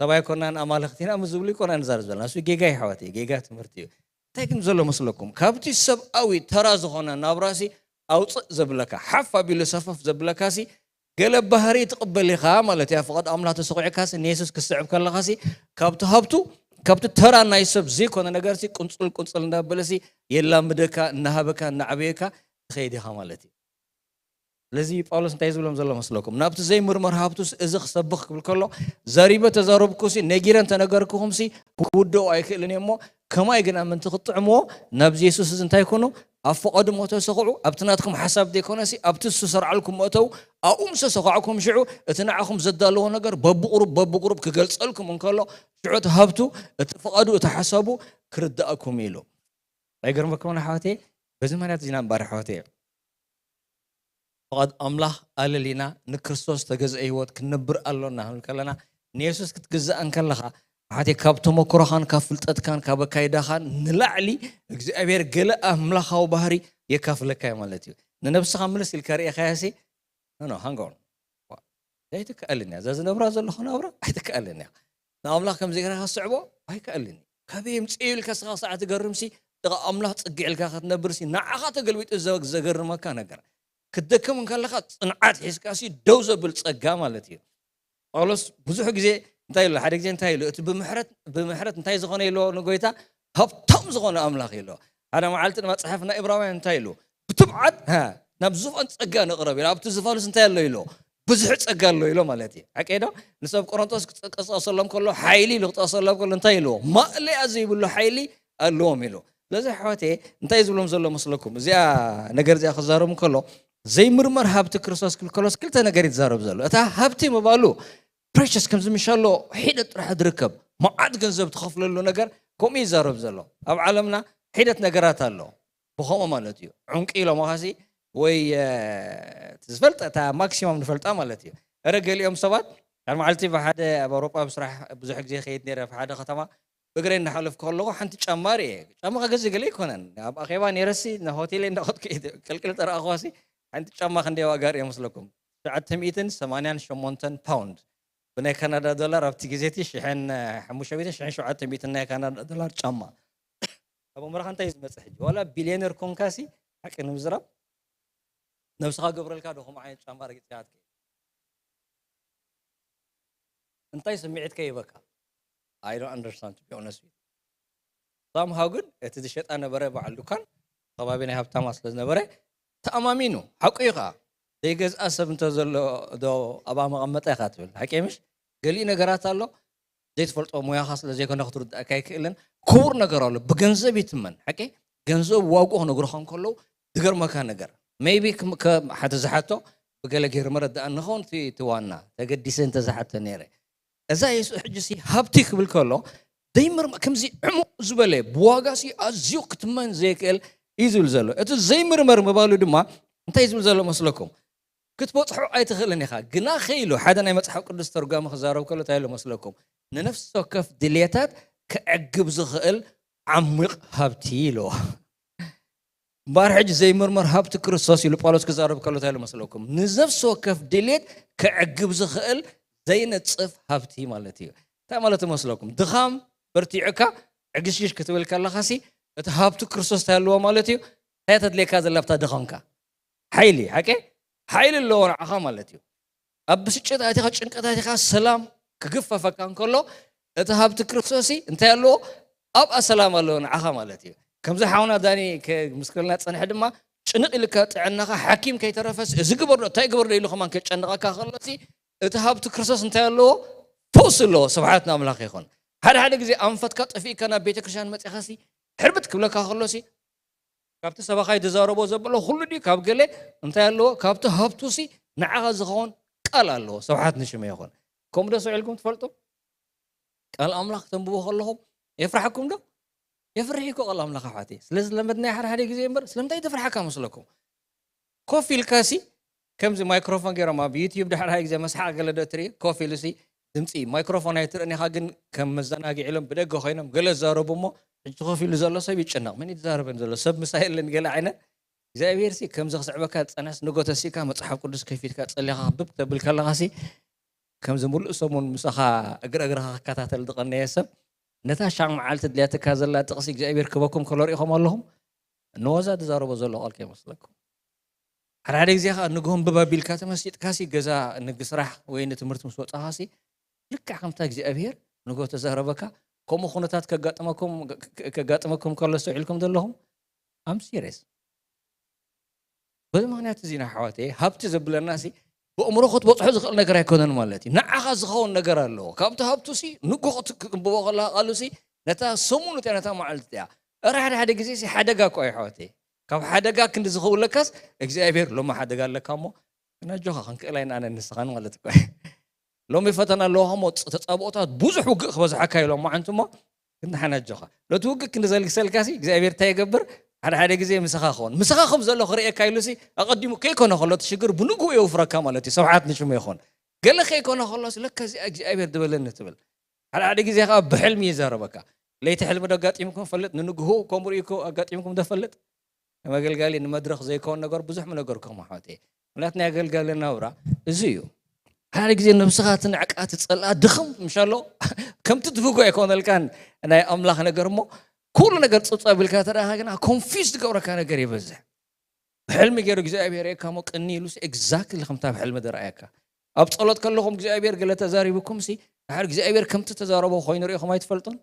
ሰብ ኣይኮናን ኣማልኽቲ ኢና ምስ ዝብሉ ኣይኮናን ንዛረብ ዘለና። እሱ ጌጋ እዩ ኣሕዋተይ፣ ጌጋ ትምህርቲ እዩ። እንታይ ግን ዘሎ መስለኩም? ካብቲ ሰብኣዊ ተራ ዝኾነ ናብራሲ ኣውፅእ ዘብለካ፣ ሓፍ ኣቢሉ ሰፈፍ ዘብለካሲ ገለ ባህሪ ትቕበል ኢኻ ማለት እዩ። ኣብ ፍቓድ ኣምላኽ ተሰኺዕካሲ ንየሱስ ክትስዕብ ከለኻሲ ካብቲ ሃብቱ፣ ካብቲ ተራ ናይ ሰብ ዘይኮነ ነገርሲ ቁንጽል ቁንጽል እንዳበለሲ የላምደካ፣ እናሃበካ፣ እናዕበየካ ትኸይድ ኢኻ ማለት እዩ። ስለዚ ጳውሎስ እንታይ ዝብሎም ዘሎ መስለኩም? ናብቲ ዘይምርመር ሃብቱስ እዚ ክሰብኽ ክብል ከሎ፣ ዘሪበ ተዛረብኩሲ፣ ነጊረ እንተነገርኩኹምሲ ክውደኡ ኣይክእልን እየ እሞ፣ ከማይ ግን ኣመንቲ ክትጥዕምዎ ናብዚ የሱስ እዚ እንታይ ኩኑ? ኣብ ፍቓዱ እሞ ተሰኽዑ፣ ኣብቲ ናትኩም ሓሳብ ዘይኮነሲ፣ ኣብቲ እሱ ሰርዓልኩም እተው፣ ኣብኡ ምስ ተሰኻዕኩም ሽዑ፣ እቲ ንዓኹም ዘዳለዎ ነገር በብቑሩብ፣ በብቑሩብ ክገልጸልኩም እንከሎ፣ ሽዑ እቲ ሃብቱ፣ እቲ ፍቓዱ፣ እቲ ሓሳቡ ክርድኣኩም ኢሉ። ኣይገርመኩምን ኣሕዋተይ? በዚ ምኽንያት እዚ ኢና እምበር ኣሕዋተይ። ፍቓድ ኣምላኽ ኣለሊና ንክርስቶስ ተገዝአ ህይወት ክንነብር ኣሎና ክንብል ከለና፣ ንየሱስ ክትግዛእ እንከለኻ፣ ሓቴ ካብ ተመክሮኻን ካብ ፍልጠትካን ካብ ኣካይዳኻን ንላዕሊ እግዚኣብሔር ገለ ኣምላኻዊ ባህሪ የካፍለካ እዩ ማለት እዩ። ንነብስኻ ምልስ ኢልካ ርእኻያሲ ኖ ሃንጎን ኣይትከኣልን እያ። እዛ ዝነብራ ዘለኹ ናብራ ኣይትከኣልን እያ። ንኣምላኽ ከም ዘይገና ስዕቦ ኣይከኣልን እዩ። ካበይ የምፅእ ኢልካ ስኻ ሰዓት ትገርምሲ ጥቓ ኣምላኽ ፅግዕ ኢልካ ክትነብርሲ ንዓኻ ተገልቢጡ ዘ- ዘገርመካ ነገር ክትደክም እንከለኻ ፅንዓት ሒዝካሲ ደው ዘብል ፀጋ ማለት እዩ። ጳውሎስ ብዙሕ ግዜ እንታይ ኢሉ ሓደ ግዜ እንታይ ኢሉ እቲ ብምሕረት ብምሕረት እንታይ ዝኾነ ኢልዎ ንጎይታ ሃብታም ዝኾነ ኣምላኽ ኢልዎ። ሓደ መዓልቲ ድማ መፅሓፍ ናይ እብራውያን እንታይ ኢሉ ብትብዓት ናብ ዙፋን ፀጋ ንቕረብ ኢሉ ኣብቲ ዙፋንስ እንታይ ኣሎ ኢልዎ ብዙሕ ፀጋ ኣሎ ኢሎ ማለት እዩ። ሓቀይ ዶ? ንሰብ ቆሮንቶስ ክጠቀሰሎም ከሎ ሓይሊ ኢሉ ክጠቀሰሎም ከሎ እንታይ ኢልዎ ማእለያ ዘይብሉ ሓይሊ ኣለዎም ኢሉ። ስለዚ ኣሕዋተየ እንታይ ዝብሎም ዘሎ መስለኩም እዚኣ ነገር እዚኣ ክዛረቡ ከሎ ዘይምርመር ሃብቲ ክርስቶስ ክብል ከሎስ ክልተ ነገር ይዛረብ ዘሎ እታ ሃብቲ ምባሉ ፕሬሸስ ከምዚ ምሻሎ ሒደት ጥራሕ ዝርከብ መዓት ገንዘብ ትኸፍለሉ ነገር ከምኡ ይዛረብ ዘሎ ኣብ ዓለምና ሒደት ነገራት ኣሎ ብኸምኡ ማለት እዩ ዕንቂ ኢሎም ኻሲ ወይ ዝፈልጠ እታ ማክሲማም ንፈልጣ ማለት እዩ እረ ገሊኦም ሰባት ካብ መዓልቲ ብሓደ ኣብ ኣውሮጳ ብስራሕ ብዙሕ ግዜ ከይድ ነረ ሓደ ከተማ ብእግረይ እናሓለፍኩ ከለኹ ሓንቲ ጫማ ርኤ ጫማ ከገዝ ገለ ኣይኮነን ኣብ ኣኼባ ነረሲ ሆቴል እንዳኸጥኩ ቀልቅል ጠረኣኽዋሲ ሓንቲ ጫማ ክንደይ ዋጋ ርኤ መስለኩም ሸዓተ ሚእትን ሰማንያን ሸሞንተን ፓውንድ ብናይ ካናዳ ዶላር ኣብቲ ግዜ እቲ ሽሕን ሓሙሽተ ሚእትን ሽሕን ሸውዓተ ሚእትን ናይ ካናዳ ዶላር ጫማ ኣብ ኣእምሮኻ እንታይ እዩ ዝመፅእ ሕጂ ዋላ ቢልዮነር ኮንካሲ ሓቂ ንምዝራብ ነብስኻ ገብረልካ ዶ ከምኡ ዓይነት ጫማ ረጊፅካ ትከይድ እንታይ ስምዒትካ ይበካ I don't understand to be honest with you somehow ግን እቲ ዝሸጣ ነበረ በዓል ዱካን ከባቢ ናይ ሃብታማ ስለ ዝነበረ ተኣማሚኑ ሓቁ እዩ ከዓ ዘይገዝኣ ሰብ እንተ ዘሎ ዶ ኣብኣ መቐመጠ ኢኻ ትብል ሓቂ ምሽ ገሊኡ ነገራት ኣሎ ዘይትፈልጦ ሙያኻ ስለ ዘይኮነ ክትርድኣካ ኣይክእልን ክቡር ነገር ኣሎ ብገንዘብ ይትመን ሓቂ ገንዘብ ዋግኡ ክነግርኻ እንከለዉ ዝገርመካ ነገር maybe ከም- ከም ሓደ ዝሓቶ ብገለ ገይሩ መረዳእ ንኸውን እቲ እቲ ዋና ተገዲሰ እንተዝሓቶ ነይረ እዛ የሱ ሕጂ ሲ ሃብቲ ክብል ከሎ ዘይምርመ ከምዚ ዕሙቕ ዝበለ ብዋጋ ሲ ኣዝዩ ክትመን ዘይክእል እዩ ዝብል ዘሎ እቲ ዘይምርመር ምባሉ ድማ እንታይ ዝብል ዘሎ መስለኩም ክትበፅሖ ኣይትኽእልን ኢኻ ግና ኸኢሉ ሓደ ናይ መፅሓፍ ቅዱስ ተርጓሚ ክዛረብ ከሎ እንታይ ኢሉ መስለኩም ንነፍሲ ወከፍ ድልየታት ክዕግብ ዝኽእል ዓሚቕ ሃብቲ ኢልዎ እምበኣር ሕጂ ዘይምርመር ሃብቲ ክርስቶስ ኢሉ ጳውሎስ ክዛረብ ከሎ እንታይ ኢሉ መስለኩም ንነፍሲ ወከፍ ድልየት ክዕግብ ዝኽእል ዘይነፅፍ ሃብቲ ማለት እዩ እንታይ ማለት መስለኩም ድኻም በርቲዕካ ዕግሽግሽ ክትብል ከለኻሲ እቲ ሃብቲ ክርስቶስ እንታይ ኣለዎ ማለት እዩ እንታይ ተድልየካ ዘለብታ ድኻምካ ሓይሊ ሓቂ ሓይሊ ኣለዎ ንዓኻ ማለት እዩ ኣብ ብስጭት ኣቲኻ ጭንቀት ኣቲኻ ሰላም ክግፈፈካ እንከሎ እቲ ሃብቲ ክርስቶስ እንታይ ኣለዎ ኣብኣ ሰላም ኣለዎ ንዓኻ ማለት እዩ ከምዚ ሓውና ዳኒ ምስክርልና ፀንሐ ድማ ጭንቕ ኢልካ ጥዕናኻ ሓኪም ከይተረፈስ እዚ ግበርዶ እንታይ ግበርዶ ኢሉ ከማን ከጨንቐካ ከሎሲ እቲ ሃብቲ ክርስቶስ እንታይ ኣለዎ ፈውስ ኣለዎ ስብሓት ንኣምላኽ ይኹን ሓደ ሓደ ግዜ ኣንፈትካ ጠፊእካ ናብ ቤተ ክርስቲያን መፂኻሲ ሕርብት ክብለካ ከሎሲ ካብቲ ሰባኻይ ዝዛረቦ ዘበሎ ኩሉ ድዩ ካብ ገለ እንታይ ኣለዎ ካብቲ ሃብቱሲ ንዓኻ ዝኸውን ቃል ኣለዎ ስብሓት ንሽሙ ይኹን ከምኡ ዶ ስዕልኩም ትፈልጡ ቃል ኣምላኽ ተንብቦ ከለኹም የፍርሓኩም ዶ የፍርሕ እኮ ቃል ኣምላኽ ኣሕዋተይ ስለ ዝለመድናዮ ሓደ ሓደ ግዜ እምበር ስለምንታይ ተፍርሓካ መስለኩም ኮፍ ኢልካሲ ከምዚ ማይክሮፎን ገይሮም ኣብ ዩትዩብ ድሕር ሓደ ግዜ መስሓቕ ገለ ዶ ትርኢ ኮፍ ኢሉሲ ድምፂ ማይክሮፎን ኣይትርእን ኢኻ ግን ከም መዘናግዒ ኢሎም ብደገ ኮይኖም ገለ ዝዛረቡ እሞ ሕጂ ኮፍ ኢሉ ዘሎ ሰብ ይጨነቕ መን እዩ ዝዛረበን ዘሎ ሰብ ምሳ የለን ገለ ዓይነት እግዚኣብሔር ሲ ከምዚ ክስዕበካ ፀንሕስ ንጎ ተሲእካ መፅሓፍ ቅዱስ ከፊትካ ፀሊኻ ክብብ ተብል ከለኻሲ ከምዚ ሙሉእ ሰሙን ምሳኻ እግረ እግርኻ ክከታተል ዝቐነየ ሰብ ነታ ሻዕ መዓልቲ ድልያትካ ዘላ ጥቕሲ እግዚኣብሔር ክበኩም ከሎ ርኢኹም ኣለኹም ንወዛ ዝዛረቦ ዘሎ ቃል ከይመስለኩም ሓደ ሓደ ግዜ ከዓ ንግሆ ኣንብብ ኣቢልካ ተመሲጥካሲ ገዛ ንግስራሕ ወይ ንትምህርቲ ምስ ወፃኻሲ ልክዕ ከምታ እግዚኣብሔር ንግሆ ተዛረበካ ከምኡ ኩነታት ከጋጥመኩም ከጋጥመኩም ከሎ ኣስተውዒልኩም ዘለኹም ኣም ሲሪየስ በዚ ምክንያት እዚ ኢና ኣሕዋተየ ሃብቲ ዘብለና ሲ ብእምሮ ክትበፅሖ ዝኽእል ነገር ኣይኮነን ማለት እዩ ንዓኻ ዝኸውን ነገር ኣለዎ ካብቲ ሃብቱ ሲ ንጎ ክትንብቦ ከለካ ቃሉ ሲ ነታ ሰሙን እቲያ ነታ መዓልቲ እቲያ እረ ሓደ ሓደ ግዜ ሲ ሓደጋ እኮ እዩ ኣሕዋተየ ካብ ሓደጋ ክንዲ ዝኸውለካስ እግዚኣብሔር ሎማ ሓደጋ ኣለካ እሞ ግን ኣጆኻ ክንክእል ኣይንኣነ ንስኻን ማለት እኮ ሎሚ ፈተና ኣለዎ ከሞ ተፃብኦታት ብዙሕ ውግእ ክበዝሓካ እዩ ሎማዓንቲ እሞ ክንድሓን ኣጆኻ ነቲ ውግእ ክንዲ ዘልግሰልካ ሲ እግዚኣብሔር እንታይ ይገብር ሓደ ሓደ ግዜ ምሳኻ ክኸውን ምሳኻ ከም ዘሎ ክርእየካ ኢሉ ሲ ኣቐዲሙ ከይኮነ ከሎ እቲ ሽግር ብንግኡ የውፍረካ ማለት እዩ ስብሓት ንሽሙ ይኹን ገለ ከይኮነ ከሎ ለካ እዚኣ እግዚኣብሔር ዝበለኒ ትብል ሓደ ሓደ ግዜ ከዓ ብሕልሚ ይዛረበካ። ለይቲ ሕልሚ ዶ ኣጋጢምኩም ፈልጥ? ንንግሁ ከምኡ ርኢኩ ኣጋጢምኩም ዶ ፈልጥ? ንመገልጋሊ ንመድረኽ ዘይከውን ነገር ብዙሕ ምነገርኩም ኣሕዋተይ። ምክንያት ናይ ኣገልጋሊ ናብራ እዚ እዩ። ሓደ ግዜ ነብስኻ ትንዕቃ ትጸልኣ ድኽም ምሻሎ ከምቲ ትፍጎ ኣይኮነልካን ናይ ኣምላኽ ነገር እሞ ኩሉ ነገር ጽብጻብ ኢልካ ተረኣኻ ግና ኮንፊዝ ዝገብረካ ነገር ይበዝሕ። ብሕልሚ ገይሩ እግዚኣብሔር እካ ሞ ቅኒ ኢሉ ኤግዛክትሊ ከምታ ኣብ ሕልሚ ደረኣየካ። ኣብ ጸሎት ከለኹም እግዚኣብሔር ገለ ተዛሪብኩም ሲ ድሓር እግዚኣብሔር ከምቲ ተዛረቦ ኮይኑ ርኢኹም ኣይትፈልጡን።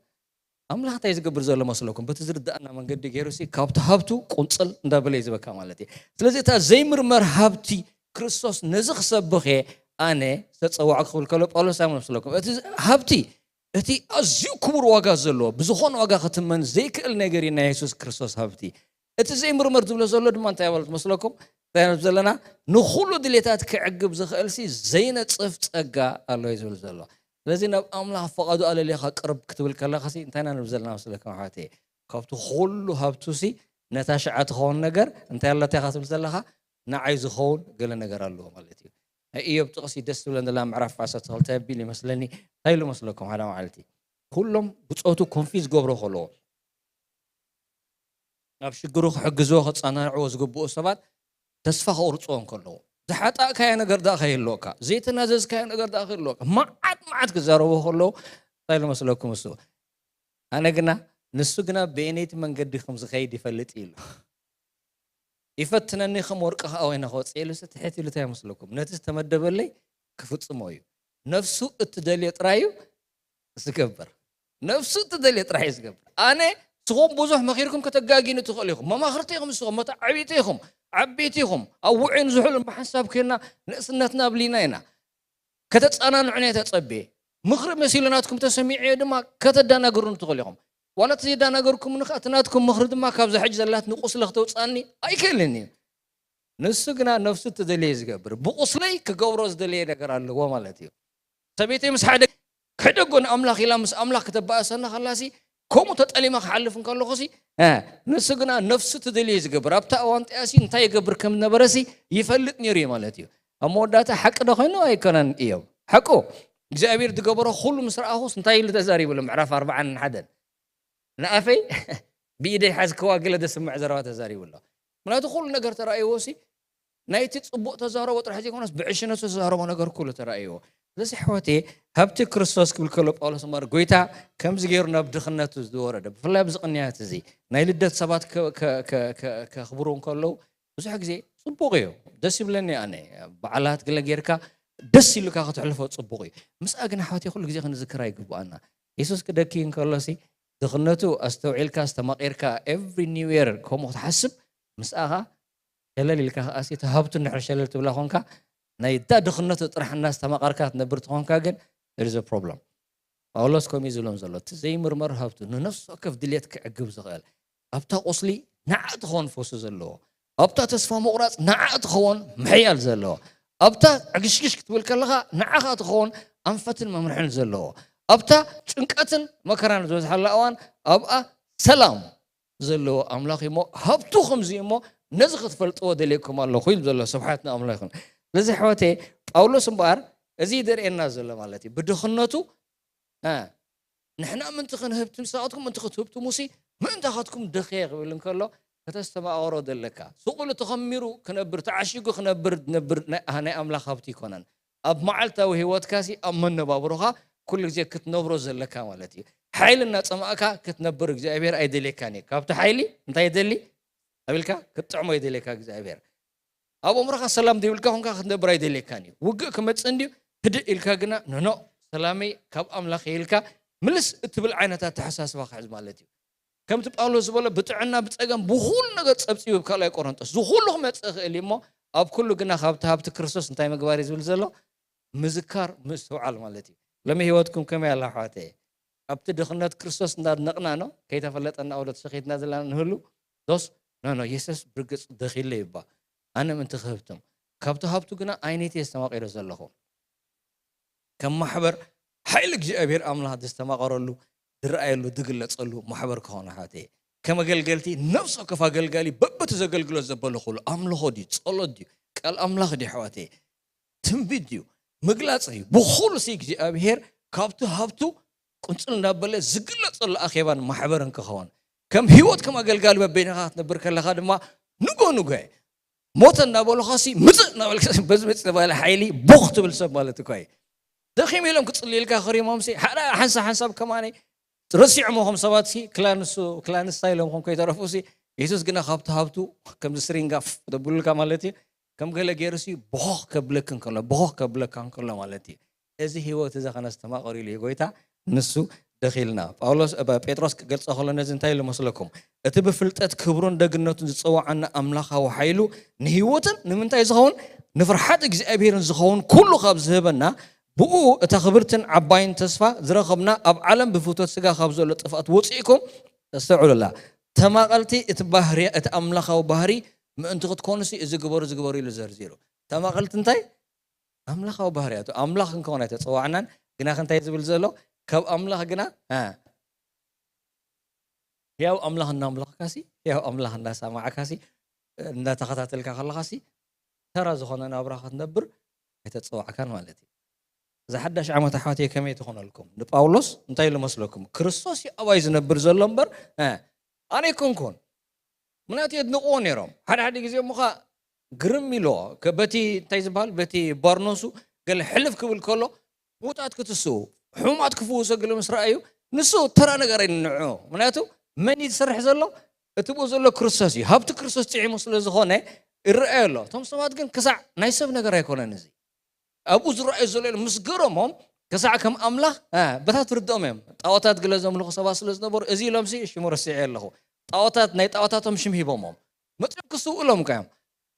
ኣምላኽ እንታይ ዝገብር ዘሎ መስለኩም? በቲ ዝርዳእና መንገዲ ገይሩ ሲ ካብቲ ሃብቱ ቁንጽል እንዳበለ እዩ ዝበካ ማለት እዩ። ስለዚ እታ ዘይምርመር ሃብቲ ክርስቶስ ነዚ ክሰብኽ እየ ኣነ ዝተጸዋዕ ክብል ከሎ ጳውሎስ እንታይ መስለኩም? እቲ ሃብቲ እቲ ኣዝዩ ክቡር ዋጋ ዘለዎ ብዝኾነ ዋጋ ክትመን ዘይክእል ነገር እዩ ናይ የሱስ ክርስቶስ ሃብቲ። እቲ ዘይምርመር ዝብሎ ዘሎ ድማ እንታይ ማለት መስለኩም? እንታይ ንብል ዘለና? ንኹሉ ድሌታት ክዕግብ ዝኽእል ሲ ዘይነጽፍ ጸጋ ኣሎ እዩ ዝብል ዘሎ። ስለዚ ናብ ኣምላኽ ፈቓዱ ኣለሊኻ ቅርብ ክትብል ከለኻ ሲ እንታይ ኢና ንብል ዘለና መስለኩም ኣሕዋተይ? ካብቲ ኩሉ ሃብቱ ሲ ነታ ሽዓ ትኸውን ነገር እንታይ ኣለታ ኢኻ ትብል ዘለኻ? ንዓይ ዝኸውን ገለ ነገር ኣለዎ ማለት እዩ። ናይ ኢዮብ ጥቕሲ ደስ ዝብለን ዘላ ምዕራፍ ዓሰርተ ክልተ ቢል ይመስለኒ እንታይ ኢሉ መስለኩም? ሓደ መዓልቲ ኩሎም ብጾቱ ኮንፊዝ ገብሮ ከለዎ ኣብ ሽግሩ ክሕግዝዎ ክጸናንዕዎ ዝግብኡ ሰባት ተስፋ ክቑርጽዎ እንከለዉ ዝሓጣእካዮ ነገር ደኣ ከይህልወካ ዘይተናዘዝካዮ ነገር ደኣ ከይህልወካ መዓት መዓት ክዛረቡ ከለዉ እንታይ ኢሉ መስለኩም እሱ? ኣነ ግና ንሱ ግና ብየነይቲ መንገዲ ከም ዝኸይድ ይፈልጥ እዩ ኢሉ። ይፈትነኒ ከም ወርቂ ከኣ ወይነ ከወፅእ ኢሉ ትሕት ኢሉ እንታይ መስለኩም? ነቲ ዝተመደበለይ ክፍጽሞ እዩ። ነፍሱ እትደልዮ ጥራይ እዩ ዝገብር። ነፍሱ እትደልዮ ጥራይ እዩ ዝገብር። ኣነ ስኹም ብዙሕ መኺርኩም ከተጋጊኑ ትኽእሉ ኢኹም። መማኽርቲ ኢኹም ንስኹም፣ መተዓብይቲ ኢኹም፣ ዓበይቲ ኢኹም። ኣብ ውዑይን ዝሑልን ብሓንሳብ ኮይና ንእስነትና ኣብሊና ኢና። ከተጻናንዑን እየ ተጸብየ። ምኽሪ መሲሉ ናትኩም ተሰሚዐዮ ድማ ከተዳናግሩን ትኽእሉ ኢኹም። ዋላ እቲ ዘዳናገርኩም ንኸ እቲ ናትኩም ምኽሪ ድማ ካብዛ ሕጂ ዘላት ንቁስሊ ክተውጻኒ ኣይክእልን እዩ። ንሱ ግና ነፍሱ እትደልየ ዝገብር። ብቁስለይ ክገብሮ ዝደለየ ነገር ኣለዎ ማለት እዩ። ሰበይተይ ምስ ሓደ ክሕደጎ ንኣምላኽ ኢላ ምስ ኣምላኽ ክተባእሰና ከላሲ ከምኡ ተጠሊማ ክሓልፍ እንከለኹሲ ንሱ ግና ነፍሱ ትደልየ ዝገብር ኣብታ እዋን ጢኣሲ እንታይ ይገብር ከም ዝነበረሲ ይፈልጥ ነይሩ እዩ ማለት እዩ። ኣብ መወዳእታ ሓቂ ዶ ኮይኑ ኣይኮነን እዮም ሓቁ እግዚኣብሔር ዝገበሮ ኩሉ ምስ ረኣኹስ እንታይ ኢሉ ተዛሪቡ ኣሎ ምዕራፍ ኣርባዓን ሓደን ንኣፈይ ብኢደይ ሓዝክዋ ገለ ዘስምዕ ዘረባ ተዛሪቡ ኣሎ። ምክንያቱ ኩሉ ነገር ተራእይዎ ሲ ናይቲ ጽቡቕ ተዛረቦ ጥራሕ ዘይኮነስ ብዕሽነቱ ተዛረቦ ነገር ኩሉ ተራእይዎ። ስለዚ ኣሕዋተየ ሃብቲ ክርስቶስ ክብል ከሎ ጳውሎስ እምበር ጎይታ ከምዚ ገይሩ ናብ ድኽነቱ ዝወረደ ብፍላይ ኣብዚ ቅንያት እዚ ናይ ልደት ሰባት ከኽብሩ እንከለዉ ብዙሕ ግዜ ጽቡቕ እዩ ደስ ይብለኒ ኣነ በዓላት ገለ ጌርካ ደስ ኢሉካ ከተሕልፎ ጽቡቕ እዩ። ምስኣ ግን ኣሕዋተየ ኩሉ ግዜ ክንዝክራ ይግብኣና። የሱስ ክደኪ እንከሎሲ ድኽነቱ ኣስተውዒልካ ኣስተማቒርካ every new year ከምኡ ክትሓስብ ምስኣኻ ሸለል ኢልካ ከኣሲ እቲ ሃብቱ እንድሕር ሸለል ትብላ ኮንካ ናይ ዳ ድኽነቱ ጥራሕ እናስተማቐርካ ትነብር ትኾንካ ግን there is a problem። ጳውሎስ ከምኡ እዩ ዝብሎም ዘሎ እቲ ዘይምርመር ሃብቱ ንነፍሲ ወከፍ ድልየት ክዕግብ ዝኽእል ኣብታ ቁስሊ ንዓ ትኸውን ፈሱ ዘለዎ ኣብታ ተስፋ ምቑራፅ ንዓ ትኸውን ምሕያል ዘለዎ ኣብታ ዕግሽግሽ ክትብል ከለኻ ንዓኻ ትኸውን ኣንፈትን መምርሕን ዘለዎ ኣብታ ጭንቀትን መከራን ዝበዝሓላ እዋን ኣብኣ ሰላም ዘለዎ ኣምላኽ እሞ ሃብቱ ከምዚ እሞ ነዚ ክትፈልጥዎ ደልየኩም ኣለኹ ኢሉ ዘሎ ስብሓት ንኣምላኽ ይኹን። ስለዚ ኣሕዋተይ ጳውሎስ እምበኣር እዚ ይደርእየና ዘሎ ማለት እዩ ብድኽነቱ ንሕና ምእንቲ ክንህብትም ንስኻትኩም ምእንቲ ክትህብትሙሲ ምእንታኻትኩም ደኸየ ክብል እንከሎ ከተስተማቐሮ ዘለካ ስቕ ኢሉ ተኸሚሩ ክነብር ተዓሺጉ ክነብር ዝነብር ናይ ኣምላኽ ሃብቲ ኣይኮነን። ኣብ መዓልታዊ ህይወትካሲ ኣብ መነባብሮኻ ኩሉ ግዜ ክትነብሮ ዘለካ ማለት እዩ። ሓይሊ እናጸማእካ ክትነብር እግዚኣብሔር ኣይደልየካን እዩ። ካብቲ ሓይሊ እንታይ ይደሊ ኣቢልካ ክትጥዕሞ ይደልየካ እግዚኣብሔር። ኣብ ኣእምሮኻ ሰላም ዘይብልካ ኮንካ ክትነብር ኣይደልየካን እዩ። ውግእ ክመጽእ እንድዩ ህድእ ኢልካ ግና ኖኖ ሰላመይ ካብ ኣምላኽ ኢልካ ምልስ እትብል ዓይነት ኣተሓሳስባ ክሕዝ ማለት እዩ። ከምቲ ጳውሎስ ዝበሎ ብጥዕና ብጸገም ብኹሉ ነገር ጸብጺቡ ኣብ ካልኣይ ቆሮንጦስ ዝኹሉ ክመጽእ ይኽእል እዩ እሞ ኣብ ኩሉ ግና ካብቲ ሃብቲ ክርስቶስ እንታይ ምግባር እዩ ዝብል ዘሎ ምዝካር ምስትውዓል ማለት እዩ። ሎሚ ህይወትኩም ከመይ ኣላ ኣሕዋተየ? ኣብቲ ድኽነት ክርስቶስ እንዳድነቕና ኖ ከይተፈለጠና ወደ ተሰኺትና ዘለና ንህሉ ዶስ ኖ ኖ የሱስ ብርግጽ ደኺለ ይባ ኣነ ምእንቲ ክህብትም ካብቲ ሃብቱ ግና ዓይነይቲ የስተማቒሮ ዘለኹ ከም ማሕበር ሓይሊ እግዚኣብሔር ኣምላኽ ዘስተማቐረሉ ዝረኣየሉ ዝግለጸሉ ማሕበር ክኾን ኣሕዋተየ ከም ኣገልገልቲ ነፍሲ ወከፍ ኣገልጋሊ በበቲ ዘገልግሎ ዘበለ ኩሉ ኣምልኾ ድዩ ጸሎት ድዩ ቃል ኣምላኽ ድዩ ኣሕዋተየ ትንቢት ድዩ ምግላጽ ድዩ ብኹሉ ሲ እግዚኣብሔር ካብቲ ሃብቱ ቁንጽል እናበለ ዝግለጸሉ ኣኼባን ማሕበርን ክኸውን፣ ከም ህይወት ከም ኣገልጋሊ በበይንኻ ክትነብር ከለኻ ድማ ንጎ ንጎ ሞተ እናበሉኻሲ ምጽእ እናበልካ በዚ ምጽእ ዝበለ ሓይሊ ቦኽ ትብል ሰብ ማለት እኳ እዩ። ደኺም ኢሎም ክጽልይልካ ክሪሞምሲ ሓደ ሓንሳብ ሓንሳብ ከማነ ረሲዖሞ ከም ሰባት ሲ ክላንሱ ክላንሳ ኢሎም ከም ከይተረፉ ሲ የሱስ ግና ካብቲ ሃብቱ ከምዚ ስሪንጋ ፍ- ደብሉልካ ማለት እዩ። ከም ገለ ገይሩ ሲ ቦኽ ከብለክ እንከሎ ቦኽ ከብለካ እንከሎ ማለት እዩ። እዚ ህይወት እዚ ከነስተማቐሩ ኢሉ እዩ ጎይታ ንሱ ደኺልና። ጳውሎስ እ፣ ጴጥሮስ ክገልጾ ከሎ ነዚ እንታይ ኢሉ መስለኩም? እቲ ብፍልጠት ክብሩን ደግነቱን ዝጸዋዓና ኣምላኻዊ ሓይሉ ንህይወትን ንምንታይ ዝኸውን ንፍርሓት እግዚኣብሔርን ዝኸውን ኩሉ ካብ ዝህበና ብኡ እታ ክብርትን ዓባይን ተስፋ ዝረኸብና ኣብ ዓለም ብፍቶት ስጋ ካብ ዘሎ ጥፍኣት ወፂእኩም ተስተውዕሉላ ተማቐልቲ እቲ ባህሪ እቲ ኣምላኻዊ ባህሪ ምእንቲ ክትኮኑሲ እዚ ግበሩ ዝግበሩ ኢሉ ዘርዚሩ። ተማቐልቲ እንታይ ኣምላኻዊ ባህርያቱ ኣምላኽ ክንከውን ኣይተፀዋዕናን። ግና ክንታይ ዝብል ዘሎ ካብ ኣምላኽ ግና እ፣ ሕያው ኣምላኽ እናምለኽካሲ ሕያው ኣምላኽ እናሰማዕካሲ እናተኸታተልካ ከለኻሲ ተራ ዝኾነ ናብራ ክትነብር ኣይተፀዋዕካን ማለት እዩ። እዛ ሓዳሽ ዓመት ኣሕዋትየ ከመይ ትኾነልኩም? ንጳውሎስ እንታይ ኢሉ መስለኩም? ክርስቶስ እዩ ኣባይ ዝነብር ዘሎ እምበር እ፣ ኣነ ኣይኮንኩን። ምክንያቱ የድንቕዎ ነይሮም። ሓደ ሓደ ግዜ እሞ ኸዓ ግርም ኢልዎ ከ- በቲ እንታይ ዝበሃል በቲ ባርኖሱ ገለ ሕልፍ ክብል ከሎ ምዉታት ክትስኡ ሕሙማት ክፍውሰ ገለ ምስ ረኣዩ ንሱ ተራ ነገር ኣይንንዑ። ምክንያቱ መን እዩ ዝሰርሕ ዘሎ? እቲ ብኡ ዘሎ ክርስቶስ እዩ። ሃብቲ ክርስቶስ ጥዒሙ ስለ ዝኾነ ይረኣዩ ኣሎ። እቶም ሰባት ግን ክሳዕ ናይ ሰብ ነገር ኣይኮነን እዚ ኣብኡ ዝረኣዩ ዘሎ ኢሎም ምስ ገረሞም ክሳዕ ከም ኣምላኽ እ፣ በታ ትርድኦም እዮም። ጣዖታት ገለ ዘምልኹ ሰባት ስለ ዝነበሩ እዚ ኢሎምሲ ሽሙ ረሲዐ ኣለኹ። ጣዖታት ናይ ጣዖታቶም ሽም ሂቦሞም መፅኦም ክስውእሎም እኮ እዮም።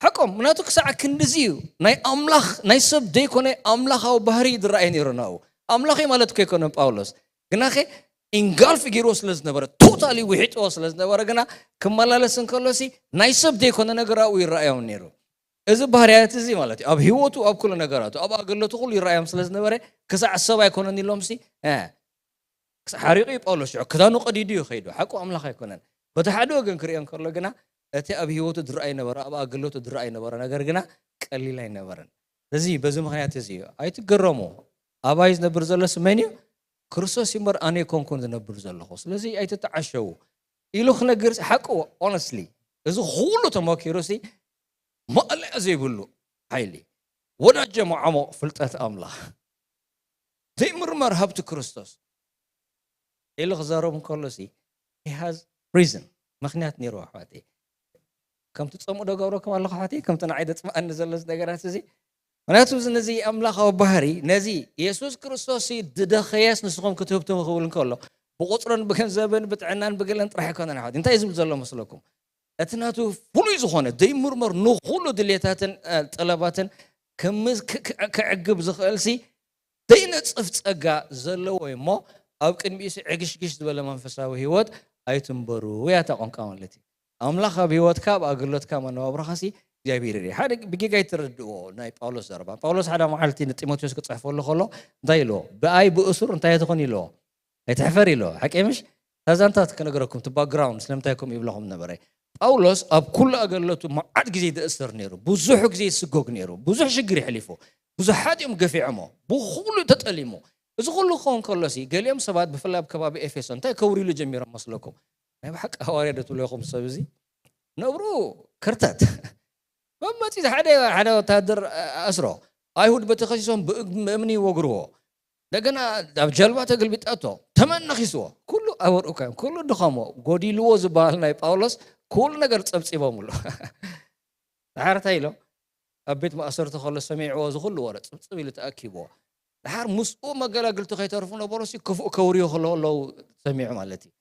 ሓቆም ምክንያቱ ክሳዕ ክንድዚ እዩ ናይ ኣምላኽ ናይ ሰብ ዘይኮነ ኣምላኻዊ ባህሪ ዝረኣየ ነይሩ ናብኡ። ኣምላኽ እዩ ማለት እኮ ኣይኮነን ጳውሎስ ግናኸ ኢንጋልፍ ገይርዎ ስለ ዝነበረ ቶታሊ ውሒጥዎ ስለ ዝነበረ ግና ክመላለስ እንከሎሲ ናይ ሰብ ዘይኮነ ነገር ኣብኡ ይረኣዮም ነይሩ። እዚ ባህርያት እዚ ማለት እዩ ኣብ ህይወቱ ኣብ ኩሉ ነገራቱ ኣብ ኣገለቱ ኩሉ ይረኣዮም ስለ ዝነበረ ክሳዕ ሰብ ኣይኮነን ኢሎምሲ እ፣ ክሳዕ ሓሪቑ እዩ ጳውሎስ ሽዑ ክዳኑ ቀዲዱ እዩ ከይዱ ሓቁ ኣምላኽ ኣይኮነን። በቲ ሓደ ወገን ክርእዮ እንከሎ ግና እቲ ኣብ ህይወቱ ዝረኣይ ነበረ ኣብ ኣገለቱ ዝረኣይ ነበረ ነገር ግና ቀሊል ኣይነበረን። እዚ በዚ ምክንያት እዚ እዩ ኣይትገረሙ። ኣባይ ዝነብር ዘሎ ስመን እዩ ክርስቶስ እዩ እምበር ኣነ ኣይኮንኩን ዝነብር ዘለኹ ስለዚ ኣይትተዓሸዉ ኢሉ ክነግር ሓቁ ኦነስትሊ እዚ ኩሉ ተመኪሩ ሲ ማእለያ ዘይብሉ ሓይሊ ወዳጀ መዓሞቕ ፍልጠት ኣምላኽ ዘይምርመር ሃብቲ ክርስቶስ ኢሉ ክዛረብ እንከሎ ሲ he has reason ምክንያት ነይሩ ኣሕዋተይ። ከምቲ ጸምኡ ዶ ገብረኩም ኣለኹ ኣሕዋተይ ከምቲ ንዓይ ዘጽምኣኒ ዘሎ እዚ ነገራት እዚ ምክንያቱ እዚ ነዚ ኣምላኻዊ ባህሪ ነዚ የሱስ ክርስቶስ ሲ ዝደኸየስ ንስኹም ክትህብትሙ ክብል እንከሎ ብቁፅርን ብገንዘብን ብጥዕናን ብገለን ጥራሕ ኣይኮነን ኣሕዋት እንታይ እዩ ዝብል ዘሎ መስለኩም? እቲ ናቱ ፍሉይ ዝኾነ ዘይምርመር ንኹሉ ድሌታትን እ፣ ጠለባትን ክምዝ- ክ- ክ- ክዕግብ ዝኽእል ሲ ዘይነጽፍ ጸጋ ዘለዎ እዩ እሞ ኣብ ቅድሚኡ ሲ ዕግሽግሽ ዝበለ መንፈሳዊ ህይወት ኣይትንበሩ እያ እታ ቋንቋ ማለት እዩ። ኣምላኽ ኣብ ህይወትካ ኣብ ኣገልግሎትካ መነባብሮኻ ሲ እግዚኣብሔር ይርኢ ሓደ ብጌጋ ይትረድእዎ ናይ ጳውሎስ ዘረባ ጳውሎስ ሓደ መዓልቲ ንጢሞቴዎስ ክጽሕፈሉ ከሎ እንታይ ኢልዎ ብኣይ ብእሱር እንታይ ትኾን ኢልዎ ኣይትሕፈር ኢልዎ ሓቂ ምሽ ታዛንታት ክነግረኩም ቲ ባክግራውንድ ስለምንታይ ከምኡ ይብለኹም ነበረ ጳውሎስ ኣብ ኩሉ ኣገልግሎቱ መዓት ግዜ ይትእሰር ነይሩ ብዙሕ ግዜ ይስጎግ ነይሩ ብዙሕ ሽግር ይሕሊፉ ብዙሓት እዮም ገፊዖሞ ብኩሉ ተጠሊሙ እዚ ኩሉ ክኸውን ከሎሲ ገሊኦም ሰባት ብፍላይ ኣብ ከባቢ ኤፌሶ እንታይ ከውሪሉ ጀሚሮም መስለኩም ናይ ብሓቂ ሃዋርያ ዶ ትብሉ ኢኹም ሰብ እዚ ነብሩ ክርተት መመፂ ሓደ ሓደ ወታደር ኣስሮ ኣይሁድ በተኸሲሶም ብእምኒ ይወግርዎ እንደገና ኣብ ጀልባ ተገልቢጣቶ ተመን ነኺስዎ ኩሉ ኣበርኡካ ኩሉ ድኸሞ ጎዲልዎ ዝበሃል ናይ ጳውሎስ ኩሉ ነገር ፀብፂቦምሉ ድሓር እንታይ ኢሎም ኣብ ቤት ማእሰርቲ ከሎ ሰሚዕዎ እዚ ኩሉ ወረ ፅብፅብ ኢሉ ተኣኪብዎ ድሓር ምስኡ መገላግልቲ ከይተርፉ ነበሩ ሲ ክፉእ ከውርዮ ከለዉ ኣለዉ ሰሚዑ ማለት እዩ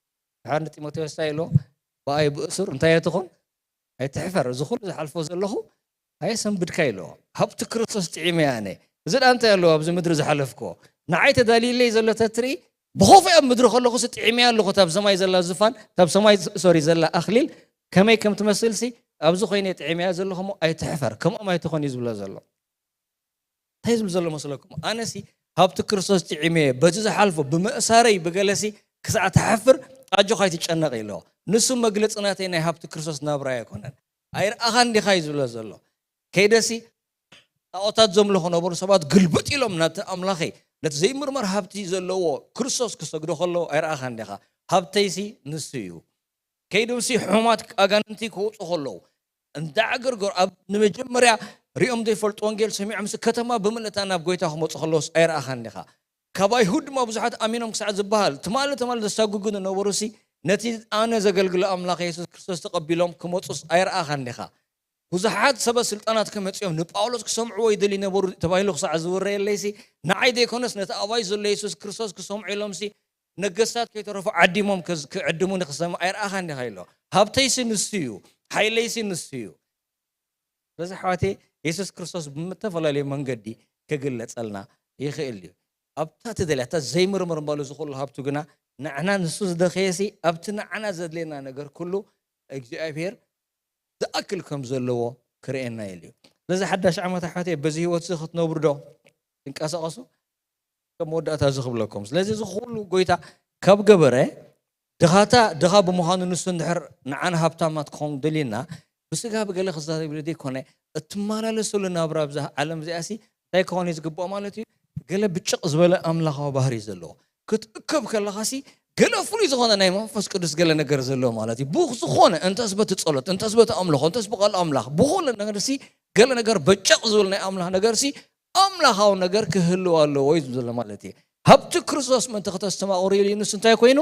ድሓር ንጢሞቴዎስ እንታይ ኢልዎ ብኣይ ብእሱር እንታይ እየ ትኹን ኣይትሕፈር እዚ ኩሉ ዝሓልፎ ዘለኹ ኣየሰንብድካ ኢልዎ ሃብቲ ክርስቶስ ጥዒመ ኣነ እዚ ደኣ እንታይ ኣለዎ ኣብዚ ምድሪ ዝሓለፍክዎ ንዓይ ተዳልዩለይ ዘሎ ተትርኢ ብኸፉ ኣብ ምድሪ ከለኹ ሲ ጥዒመያ ኣለኹ ታብ ሰማይ ዘላ ዝፋን ታብ ሰማይ ሶሪ ዘላ ኣኽሊል ከመይ ከም ትመስል ሲ ኣብዚ ኮይነ ጥዒመያ ዘለኹ እሞ ኣይትሕፈር ከምኦም ኣይትኾን እዩ ዝብሎ ዘሎ እንታይ ዝብል ዘሎ መስለኩም ኣነሲ ሃብቲ ክርስቶስ ጥዒመ በዚ ዝሓልፎ ብምእሳረይ ብገለሲ ክሳዕ ትሓፍር ኣጆኻ ኣይትጨነቕ ኢልዎ ንሱ መግለፂ ናተይ ናይ ሃብቲ ክርስቶስ ናብራ ኣይኮነን ኣይረኣኻን ዲኻ እዩ ዝብሎ ዘሎ ከይደሲ ጣዖታት ዘምልኹ ነበሩ ሰባት ግልብጥ ኢሎም ናብቲ ኣምላኸይ ነቲ ዘይምርመር ሃብቲ ዘለዎ ክርስቶስ ክሰግዶ ከለዉ ኣይረኣኻን ዲኻ? ሃብተይሲ ንሱ እዩ። ከይዶምሲ ሕሙማት ኣጋንንቲ ክወፁ ከለዉ እንዳዕገርገሩ ኣብ ንመጀመርያ ሪኦም ዘይፈልጡ ወንጌል ሰሚዖምሲ ከተማ ብምልእታ ናብ ጎይታ ክመፁ ከለዉስ ኣይረኣኻን ዲኻ? ካብ ኣይሁድ ድማ ብዙሓት ኣሚኖም ክሳዕ ዝበሃል ትማሊ ትማሊ ዘሳጉጉ ዝነበሩሲ ነቲ ኣነ ዘገልግሎ ኣምላኽ የሱስ ክርስቶስ ተቐቢሎም ክመፁስ ኣይረኣኻን ዲኻ? ብዙሓት ሰበ ስልጣናት ከመፅኦም ንጳውሎስ ክሰምዕዎ ይደልዩ ነበሩ ተባሂሉ ክሳዕ ዝውረየለይሲ ንዓይ ዘይኮነስ ነቲ ኣባይ ዘሎ የሱስ ክርስቶስ ክሰምዑ ኢሎምሲ ነገስታት ከይተረፉ ዓዲሞም ከዝ- ክዕድሙኒ ክሰምዕ ኣይረኣኻን ዲኻ ኢሎ። ሃብተይሲ ንሱ እዩ፣ ሓይለይሲ ንሱ እዩ። ስለዚ ኣሕዋተይ የሱስ ክርስቶስ ብተፈላለየ መንገዲ ክግለጸልና ይኽእል እዩ። ኣብታ ትደልያ እታ ዘይምርምር እምበሉ ዝኽእሉ ሃብቱ ግና ንዓና ንሱ ዝደኸየሲ ኣብቲ ንዓና ዘድልየና ነገር ኩሉ እግዚኣብሔር ዝኣክል ከም ዘለዎ ክርእየና የድልዩ። ስለዚ ሓዳሽ ዓመት ኣሕዋተይ በዚ ህይወት እዚ ክትነብሩ ዶ ትንቀሳቐሱ? ከም መወዳእታ እዚ ክብለኩም። ስለዚ እዚ ኩሉ ጎይታ ካብ ገበረ ድኻታ ድኻ ብምዃኑ ንሱ እንድሕር ንዓና ሃብታማት ክኸውን ደልየና ብስጋ ብገለ ክዛረብ ኢሉ ዘይኮነ እትመላለሰሉ ናብራ ኣብዛ ዓለም እዚኣሲ እንታይ ክኾን እዩ ዝግባኦ ማለት እዩ? ገለ ብጭቕ ዝበለ ኣምላኻዊ ባህሪ ዘለዎ ክትእከብ ከለኻሲ ገለ ፍሉይ ዝኾነ ናይ መንፈስ ቅዱስ ገለ ነገር ዘለዎ ማለት እዩ። ብዝኾነ እንተስ በቲ ጸሎት እንተስ በቲ ኣምልኾ እንተስ ብቓል ኣምላኽ ብኹሉ ነገርሲ ገለ ነገር በጨቕ ዝብል ናይ ኣምላኽ ነገርሲ ኣምላኻዊ ነገር ክህልው ኣለዎ እዩ ዝብል ዘሎ ማለት እዩ። ሃብቲ ክርስቶስ ምእንቲ ከተስተማቕሩ ኢሉ ንሱ እንታይ ኮይኑ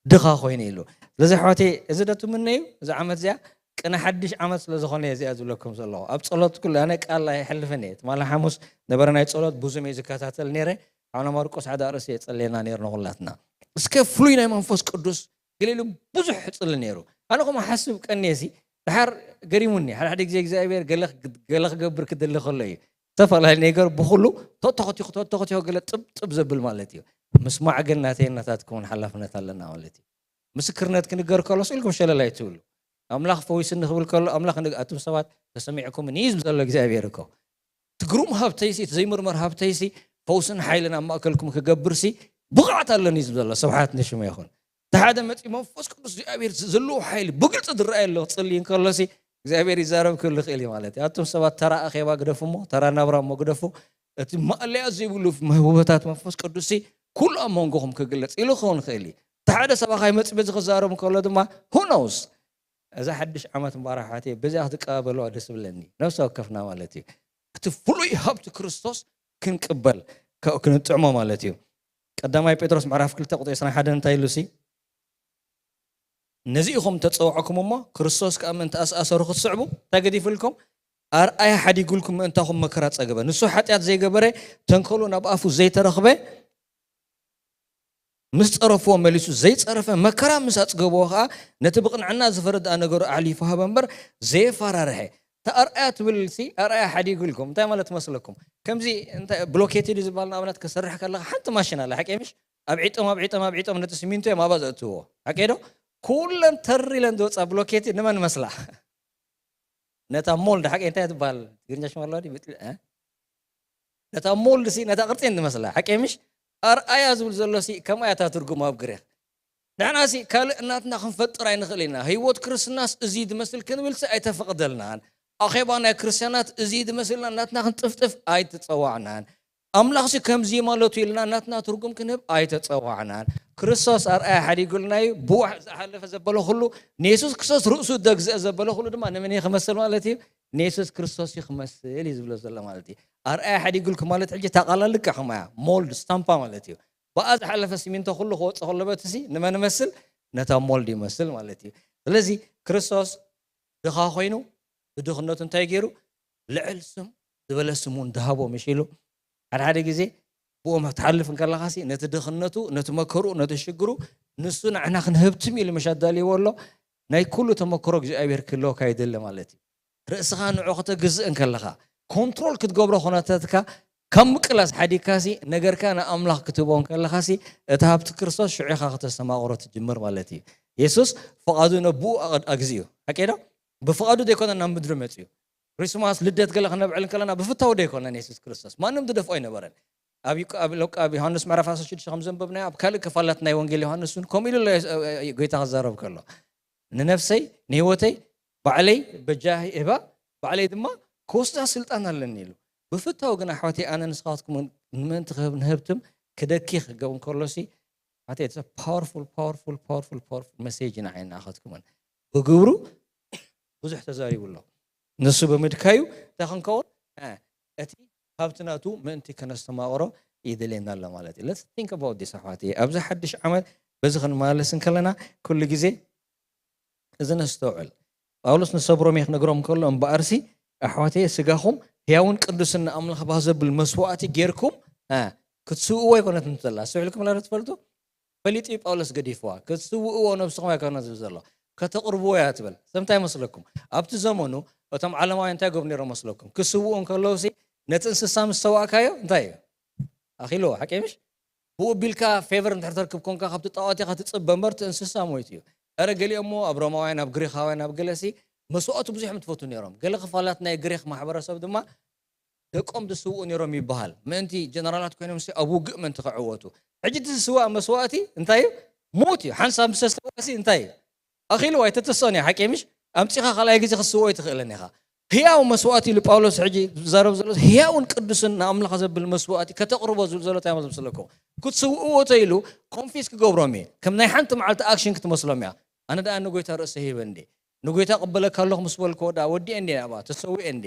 ድኻ ኮይኑ ኢሉ። ስለዚ ኣሕዋተይ እዚ ዶ ትምነዩ? እዚ ዓመት እዚኣ ቅነ ሓድሽ ዓመት ስለ ዝኾነ እየ እዚኣ ዝብለኩም ዘለኹ። ኣብ ጸሎት ኩሉ ኣነ ቃል ኣይሕልፍን እየ። ትማሊ ሓሙስ ነበረ ናይ ጸሎት ብዙም እየ ዝከታተል ነይረ። ሓውና ማርቆስ ሓደ ኣርእሲ እየ ጸለየና ነይርና ኩላትና። እስከ ፍሉይ ናይ መንፈስ ቅዱስ ገለ ኢሉ ብዙሕ እጽሊ ነይሩ። ኣነ ከምኡ ሓስብ ቀንየ ሲ ድሓር ገሪሙኒ። ሓደ ሓደ ግዜ እግዚኣብሔር ገለ ገለ ክገብር ክደሊ ከሎ እዩ። ዝተፈላለዩ ነገር ብኹሉ ተተኸቲኹ ተተኸቲኹ ገለ ጥብ ጥብ ዘብል ማለት እዩ። ምስማዕ ግን ናተይ ናታትኩምን ሓላፍነት ኣለና ማለት እዩ። ምስክርነት ክንገር ከሎ ስኢልኩም ሸለል ኣይትብሉ። ኣምላኽ ፈዊስኒ ክብል ከሎ ኣምላኽ ንግ ኣቱም ሰባት ተሰሚዕኩምኒ እዩ ዝብል ዘሎ እግዚኣብሔር እኮ። እቲ ግሩም ሃብተይሲ እቲ ዘይምርመር ሃብተይሲ ፈውስን ሓይልን ኣብ ማእከልኩም ክገብርሲ ብቕዓት ኣለኒ እዩ ዝብል ዘሎ። ስብሓት ንሽሙ ይኹን። እቲ ሓደ መፂኡ መንፈስ ቅዱስ እግዚኣብሔር ዘለዎ ሓይሊ ብግልፂ ዝረኣየ ኣሎ ክፅልይ እንከሎሲ እግዚኣብሔር ይዛረብ ክብል ይኽእል እዩ ማለት እዩ። ኣቱም ሰባት ተራ ኣኼባ ግደፉ እሞ ተራ ናብራ እሞ ግደፉ። እቲ ማእለያ ዘይብሉ ውህበታት መንፈስ ቅዱስሲ ኩሉ ኣብ መንጎኹም ክግለፅ ኢሉ ክኸውን ይኽእል እዩ። እቲ ሓደ ሰባኻይ መፂ በዚ ክዛረብ እንከሎ ድማ who knows እዛ ሓድሽ ዓመት እምበኣር ኣሕዋተይ በዚኣ ክትቀባበልዋ ደስ ብለኒ ነፍሲ ወከፍና ማለት እዩ። እቲ ፍሉይ ሃብቲ ክርስቶስ ክንቅበል ከ- ክንጥዕሞ ማለት እዩ። ቀዳማይ ጴጥሮስ ምዕራፍ ክልተ ቁጥሪ ዕስራን ሓደን እንታይ ኢሉ ሲ ነዚ ኢኹም ተፀውዐኩም እሞ ክርስቶስ ከዓ ምእንቲ ኣስኣሰሩ ክትስዕቡ እንታይ ገዲፉልኩም ኣርኣያ ሓዲጉልኩም ምእንታኹም መከራ ፀገበ ንሱ ሓጢኣት ዘይገበረ ተንኮሉ ናብ ኣፉ ዘይተረኽበ ምስ ጸረፍዎ መሊሱ ዘይጸረፈ መከራ ምስ ኣጽገብዎ ኸኣ ነቲ ብቕንዕና ዝፈረድኣ ነገሩ ኣሕሊፉ ሃበ እምበር ዘየፈራርሐ። እታ ኣርኣያ ትብል ሲ ኣርኣያ ሓዲጉልኩም እንታይ ማለት መስለኩም? ከምዚ እንታይ ብሎኬቲ ድዩ ዝበሃል ንኣብነት ክሰርሕ ከለኻ ሓንቲ ማሽን ኣላ ሓቂ ምሽ? ኣብ ዒጦም ኣብ ዒጦም ኣብ ዒጦም ነቲ ሲሚንቶ እዮም ኣብኣ ዘእትዎ ሓቂ ዶ? ኩለን ተር ኢለን ዝወፃ ብሎኬቲ ንመን መስላ? ነታ ሞልድ ሓቂ እንታይ ትበሃል ትግርኛ ሽመላ ድዩ? ብጥል- እ? ነታ ሞልድ ሲ ነታ ቅርጺ እንመስላ ሓቂ ምሽ ኣርኣያ ዝብል ዘሎ ሲ ከምኣ እያ እታ ትርጉም ኣብ ግሪኽ ንሕና ሲ ካልእ እናትና ክንፈጥር ኣይንኽእል ኢና ህይወት ክርስትናስ እዚ ዝመስል ክንብል ሲ ኣይተፈቕደልናን ኣኼባ ናይ ክርስትያናት እዚ ዝመስልና እናትና ክንጥፍጥፍ ኣይተጸዋዕናን ኣምላኽ ሲ ከምዚ ማለቱ ኢልና እናትና ትርጉም ክንህብ ኣይተጸዋዕናን ክርስቶስ ኣርኣያ ሓዲጉልና እዩ ብኡ ዝሓለፈ ዘበለ ኩሉ ንየሱስ ክርስቶስ ርእሱ ደግዝአ ዘበለ ኩሉ ድማ ንመን እዩ ክመስል ማለት እዩ ንየሱስ ክርስቶስ እዩ ክመስል እዩ ዝብሎ ዘሎ ማለት እዩ ኣርኣያ ሓዲጉልኩም ማለት ሕጂ እታ ቃል ልክዕ ከምኣ እያ ሞልድ ስታምፓ ማለት እዩ ብኣ ዝሓለፈ ሲሚንቶ ኩሉ ክወፅእ ከሎ በቲ ሲ ንመን ይመስል ነታ ሞልድ ይመስል ማለት እዩ ስለዚ ክርስቶስ ድኻ ኮይኑ ብድኽነቱ እንታይ ገይሩ ልዕል ስም ዝበለ ስም እውን ድሃቦ ምሽ ኢሉ ሓደ ሓደ ግዜ ብኦም ትሓልፍ እንከለኻ ሲ ነቲ ድኽነቱ ነቲ መከርኡ ነቲ ሽግሩ ንሱ ንዓና ክንህብትም ኢሉ ምሽ ኣዳልይዎ ኣሎ ናይ ኩሉ ተመክሮ እግዚኣብሔር ክህልወካ ይደሊ ማለት እዩ ርእስኻ ንዑ ከተግዝእ እንከለኻ ኮንትሮል ክትገብሮ ኩነታትካ ካብ ምቅላስ ሓዲግካ ሲ ነገርካ ንኣምላኽ ክትህቦ እንከለኻ ሲ እቲ ሃብቲ ክርስቶስ ሽዑ ኢኻ ከተስተማቕሮ ትጅምር ማለት እዩ የሱስ ፍቓዱ ነብኡ ኣግዝኡ ሓቂ ዶ ብፍቓዱ ዘይኮነ ናብ ምድሪ መፅኡ ክሪስማስ ልደት ገለ ክነብዕል እንከለና ብፍታው ዶ ኣይኮነን የሱስ ክርስቶስ ማንም ዝደፍኦ ኣይነበረን ኣብ ሉቃ ኣብ ዮሃንስ ምዕራፍ ዓሰርተ ሽዱሽተ ከም ዘንበብናዮ ኣብ ካልእ ክፋላት ናይ ወንጌል ዮሃንስ እውን ከምኡ ኢሉ ኣሎ ጎይታ ክዛረብ ከሎ ንነፍሰይ ንህይወተይ ባዕለይ በጃ እባ ባዕለይ ድማ ክወስዳ ስልጣን ኣለኒ ኢሉ ብፍታው ግን ኣሕዋተይ ኣነ ንስኻትኩም ንምእንቲ ክህብ ንህብትም ክደኪ ክገብም ከሎሲ ኣሕዋተይ it's a powerful powerful powerful powerful message ኢና ዓይና ኣኸትኩምን ብግብሩ ብዙሕ ተዛሪቡ ኣሎ። ንሱ ብምድካዩ እንታይ ክንከውን እቲ ሃብትናቱ ምእንቲ ከነስተማቕሮ ይደልየና ኣሎ ማለት እዩ። Let's think about this ኣሕዋተይ። ኣብዚ ሓድሽ ዓመት በዚ ክንመላለስ እንከለና ኩሉ ግዜ እዚ ነስተውዕል። ጳውሎስ ንሰብ ሮሜ ክነግሮም ከሎ እምበኣርሲ ኣሕዋተየ ስጋኹም ህያውን ቅዱስን ንኣምላኽ ባህ ዘብል መስዋእቲ ጌርኩም ክትስውእዎ ኣይኮነትን ዘላ። ስውዕልኩም ላ ትፈልጡ ፈሊጡ እዩ ጳውሎስ ገዲፍዋ። ክትስውእዎ ነብስኹም ኣይኮነ ዝብል ዘሎ ከተቕርብዎ እያ ትብል። ሰብ እንታይ መስለኩም ኣብቲ ዘመኑ እቶም ዓለማውያን እንታይ ገብሩ ነይሮም መስለኩም? ክስውኡ እንከለውሲ ነቲ እንስሳ ምስ ሰዋእካዮ እንታይ እዩ ኣኺልዎ ሓቂ ምሽ ብኡ ቢልካ ፌቨር እንድሕር ተርክብ ኮንካ ካብቲ ጣዖት ኢኻ ትፅበ እምበር እቲ እንስሳ ሞይቱ እዩ። ረ ገሊኦሞ ኣብ ሮማውያን ኣብ ግሪኻውያን ኣብ ገለሲ መስዋእቱ ብዙሕ ምትፈቱ ነይሮም። ገለ ክፋላት ናይ ግሪክ ማሕበረሰብ ድማ ደቆም ዝስውኡ ነይሮም ይበሃል። ምእንቲ ጀነራላት ኮይኖም ሲ ኣብ ውግእ ምእንቲ ክዕወቱ። ሕጂ እቲ ዝስዋእ መስዋእቲ እንታይ እዩ? ሞት እዩ። ሓንሳብ ምስ ተሰዋእሲ እንታይ እዩ? ኣኺሉ ኣይተተስኦን እዩ ሓቂ ምሽ ኣምፂኻ ካልኣይ ግዜ ክትስውኦ ኣይትኽእልን ኢኻ። ህያው መስዋእቲ ኢሉ ጳውሎስ ሕጂ ዝዛረብ ዘሎ ህያውን ቅዱስን ንኣምላኽ ዘብል መስዋእቲ ከተቕርቦ ዝብል ዘሎ እንታይ ማለት ምስለኩም ክትስውእዎ ተኢሉ ኮንፊስ ክገብሮም እየ ከም ናይ ሓንቲ መዓልቲ ኣክሽን ክትመስሎም እያ። ኣነ ደኣ ንጎይታ ርእሰ ሂበ እንዴ ንጎይታ ቅበለካ ኣለኹ ምስ በልክዎ ደኣ ወዲአ እንዴ ናብኣ ተሰዊአ እንዴ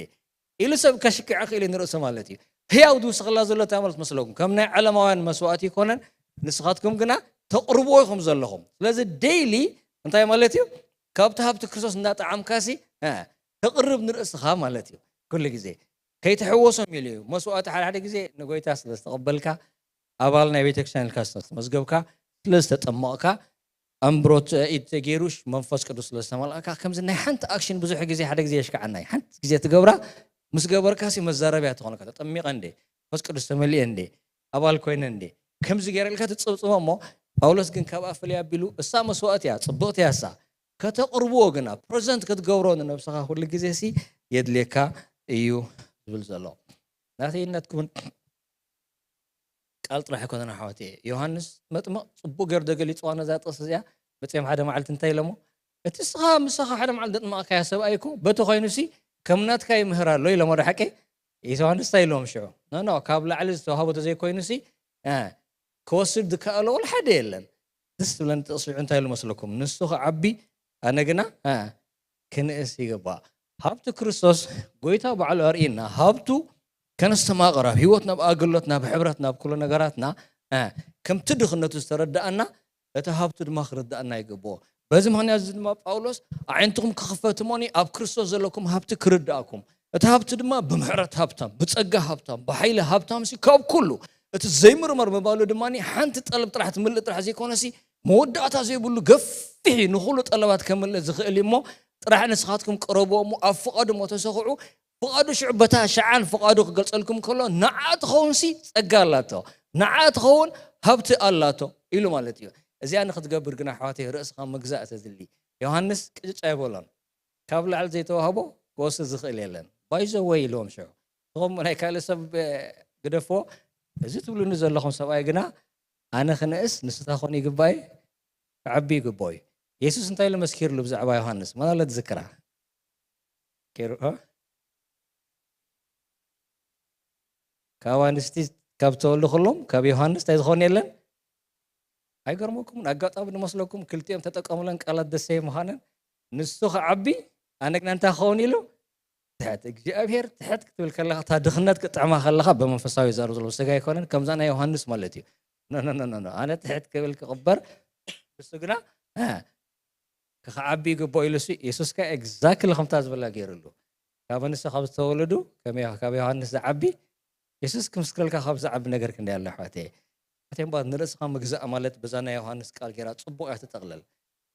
ኢሉ ሰብ ከሽክዕ ክእል ንርእሱ ማለት እዩ። ህያው ዝውስኽላ ዘሎ እንታይ ማለት መስለኩም ከም ናይ ዓለማውያን መስዋእቲ ይኮነን። ንስኻትኩም ግና ተቕርብዎ ኢኹም ዘለኹም። ስለዚ ዴይሊ እንታይ ማለት እዩ? ካብቲ ሃብቲ ክርስቶስ እንዳጠዓምካሲ ተቕርብ ንርእስኻ ማለት እዩ። ኩሉ ግዜ ከይተሕወሶም ኢሉ እዩ መስዋእቲ ሓደ ሓደ ግዜ ንጎይታ ስለ ዝተቐበልካ ኣባል ናይ ቤተክርስትያን ኢልካ ስለዝተመዝገብካ ስለ ዝተጠመቕካ ኣምብሮት ኢድ ተገይሩሽ መንፈስ ቅዱስ ስለ ዝተመልእካ ከምዚ ናይ ሓንቲ ኣክሽን ብዙሕ ግዜ ሓደ ግዜ የሽክዓናይ ሓንቲ ግዜ ትገብራ ምስ ገበርካሲ መዛረብያ ትኾነካ ተጠሚቐ እንዴ መንፈስ ቅዱስ ተመሊኤ እንዴ ኣባል ኮይነ እንዴ ከምዚ ገይረ ኢልካ ትፅብፅቦ እሞ ጳውሎስ ግን ካብኣ ፍልይ ኣቢሉ እሳ መስዋእት እያ ፅብቕቲ እያ እሳ ከተቕርብዎ ግና ፕረዘንት ክትገብሮ ንነብስኻ ኩሉ ግዜ ሲ የድልየካ እዩ ዝብል ዘሎ ናተይነትኩን ቃል ጥራሕ ኣይኮነን ኣሕዋት እየ ዮሃንስ መጥምቕ ፅቡቅ ገይሩ ደገሊፅዋ ነዛ ጥቅሲ እዚኣ መፅኦም ሓደ መዓልቲ እንታይ ኢሎሞ እቲ ስኻ ምሳኻ ሓደ መዓልቲ ደጥመቕካያ ሰብኣይ እኮ በቲ ኮይኑሲ ከም ናትካ ይምህር ኣሎ ኢሎሞ ዶ ሓቂ ዮሃንስ እንታይ ኢሎም ሽዑ ኖኖ ካብ ላዕሊ ዝተዋህቦ ተዘይኮይኑሲ ክወስድ ዝከኣሎ ወላ ሓደ የለን ደስ ትብለኒ ጥቕሲ ሽዑ እንታይ ኢሉ መስለኩም ንሱ ክዓቢ ኣነ ግና ክንእስ ይግባእ። ሃብቲ ክርስቶስ ጎይታ ባዕሉ ኣርእየና። ሃብቱ ከነስተማቕር ኣብ ህይወት ናብ ኣገልግሎት ናብ ሕብረት ናብ ኩሉ ነገራትና ከምቲ ድኽነቱ ዝተረዳኣና እቲ ሃብቱ ድማ ክርዳኣና ይግብኦ። በዚ ምክንያት እዚ ድማ ጳውሎስ ኣዒንትኹም ክኽፈት እሞኒ ኣብ ክርስቶስ ዘለኩም ሃብቲ ክርዳእኩም እቲ ሃብቲ ድማ ብምሕረት ሃብታም ብጸጋ ሃብታም ብሓይሊ ሃብታም ሲ ካብ ኩሉ እቲ ዘይምርመር ምባሉ ድማ ሓንቲ ጠለብ ጥራሕ ትምልእ ጥራሕ ዘይኮነሲ መወዳእታ ዘይብሉ ገፊሕ እዩ ንኹሉ ጠለባት ከምልእ ዝኽእል እዩ እሞ ጥራሕ ንስኻትኩም ቅረብዎ እሞ ኣብ ፍቓዱ እሞ ተሰኽዑ ፍቓዱ ሽዑ በታ ሸዓን ፍቓዱ ክገልጸልኩም ከሎ ንዓ ትኸውን ሲ ጸጋ ኣላቶ ንዓ ትኸውን ሃብቲ ኣላቶ ኢሉ ማለት እዩ እዚኣ ንክትገብር ግን ኣሕዋተይ ርእስኻ ምግዛእ ተድሊ ዮሃንስ ቅጭጭ ኣይበሎን ካብ ላዕሊ ዘይተዋህቦ ክወስድ ዝኽእል የለን ባይዘወይ ኢልዎም ሽዑ ንኹም ናይ ካልእ ሰብ ግደፍዎ እዚ ትብሉኒ ዘለኹም ሰብኣይ ግና ኣነ ክንእስ ንስታ ኮን ይግባእ ክዓቢ ይግባኦ እዩ የሱስ እንታይ ኢሉ መስኪርሉ ብዛዕባ ዮሃንስ መናለ ትዝክራ ካብ ኣንስቲ ካብ ተወልዱ ከሎም ካብ ዮሃንስ እንታይ ዝኾን የለን ኣይገርመኩም ኣጋጣሚ ንመስለኩም ክልቲኦም ተጠቀሙለን ቃላት ደሰይ ምዃነን ንሱ ክዓቢ ኣነ ግና እንታይ ክኸውን ኢሉ ትሕት እግዚኣብሔር ትሕት ክትብል ከለካ እታ ድኽነት ክጥዕማ ከለካ ብመንፈሳዊ ዘሩ ዘሎ ስጋ ኣይኮነን ከምዛ ናይ ዮሃንስ ማለት እዩ ኣነ ትሕት ክብል ክቕበር ንሱ ግና ክዓቢ ይግቦ ኢሉ የሱስ ከ ኤግዛክትሊ ከምታ ዝበላ ገይሩሉ ካብ ኣንስቲ ካብ ዝተወለዱ ካብ ዮሃንስ ዝዓቢ የሱስ ክምስክረልካ ካብ ዝዓቢ ነገር ክንደይ ኣሎ ኣሕዋተየ ኣቴምባ ንርእስኻ ምግዛእ ማለት በዛ ናይ ዮሃንስ ቃል ገይራ ጽቡቕ እያ ትጠቕለል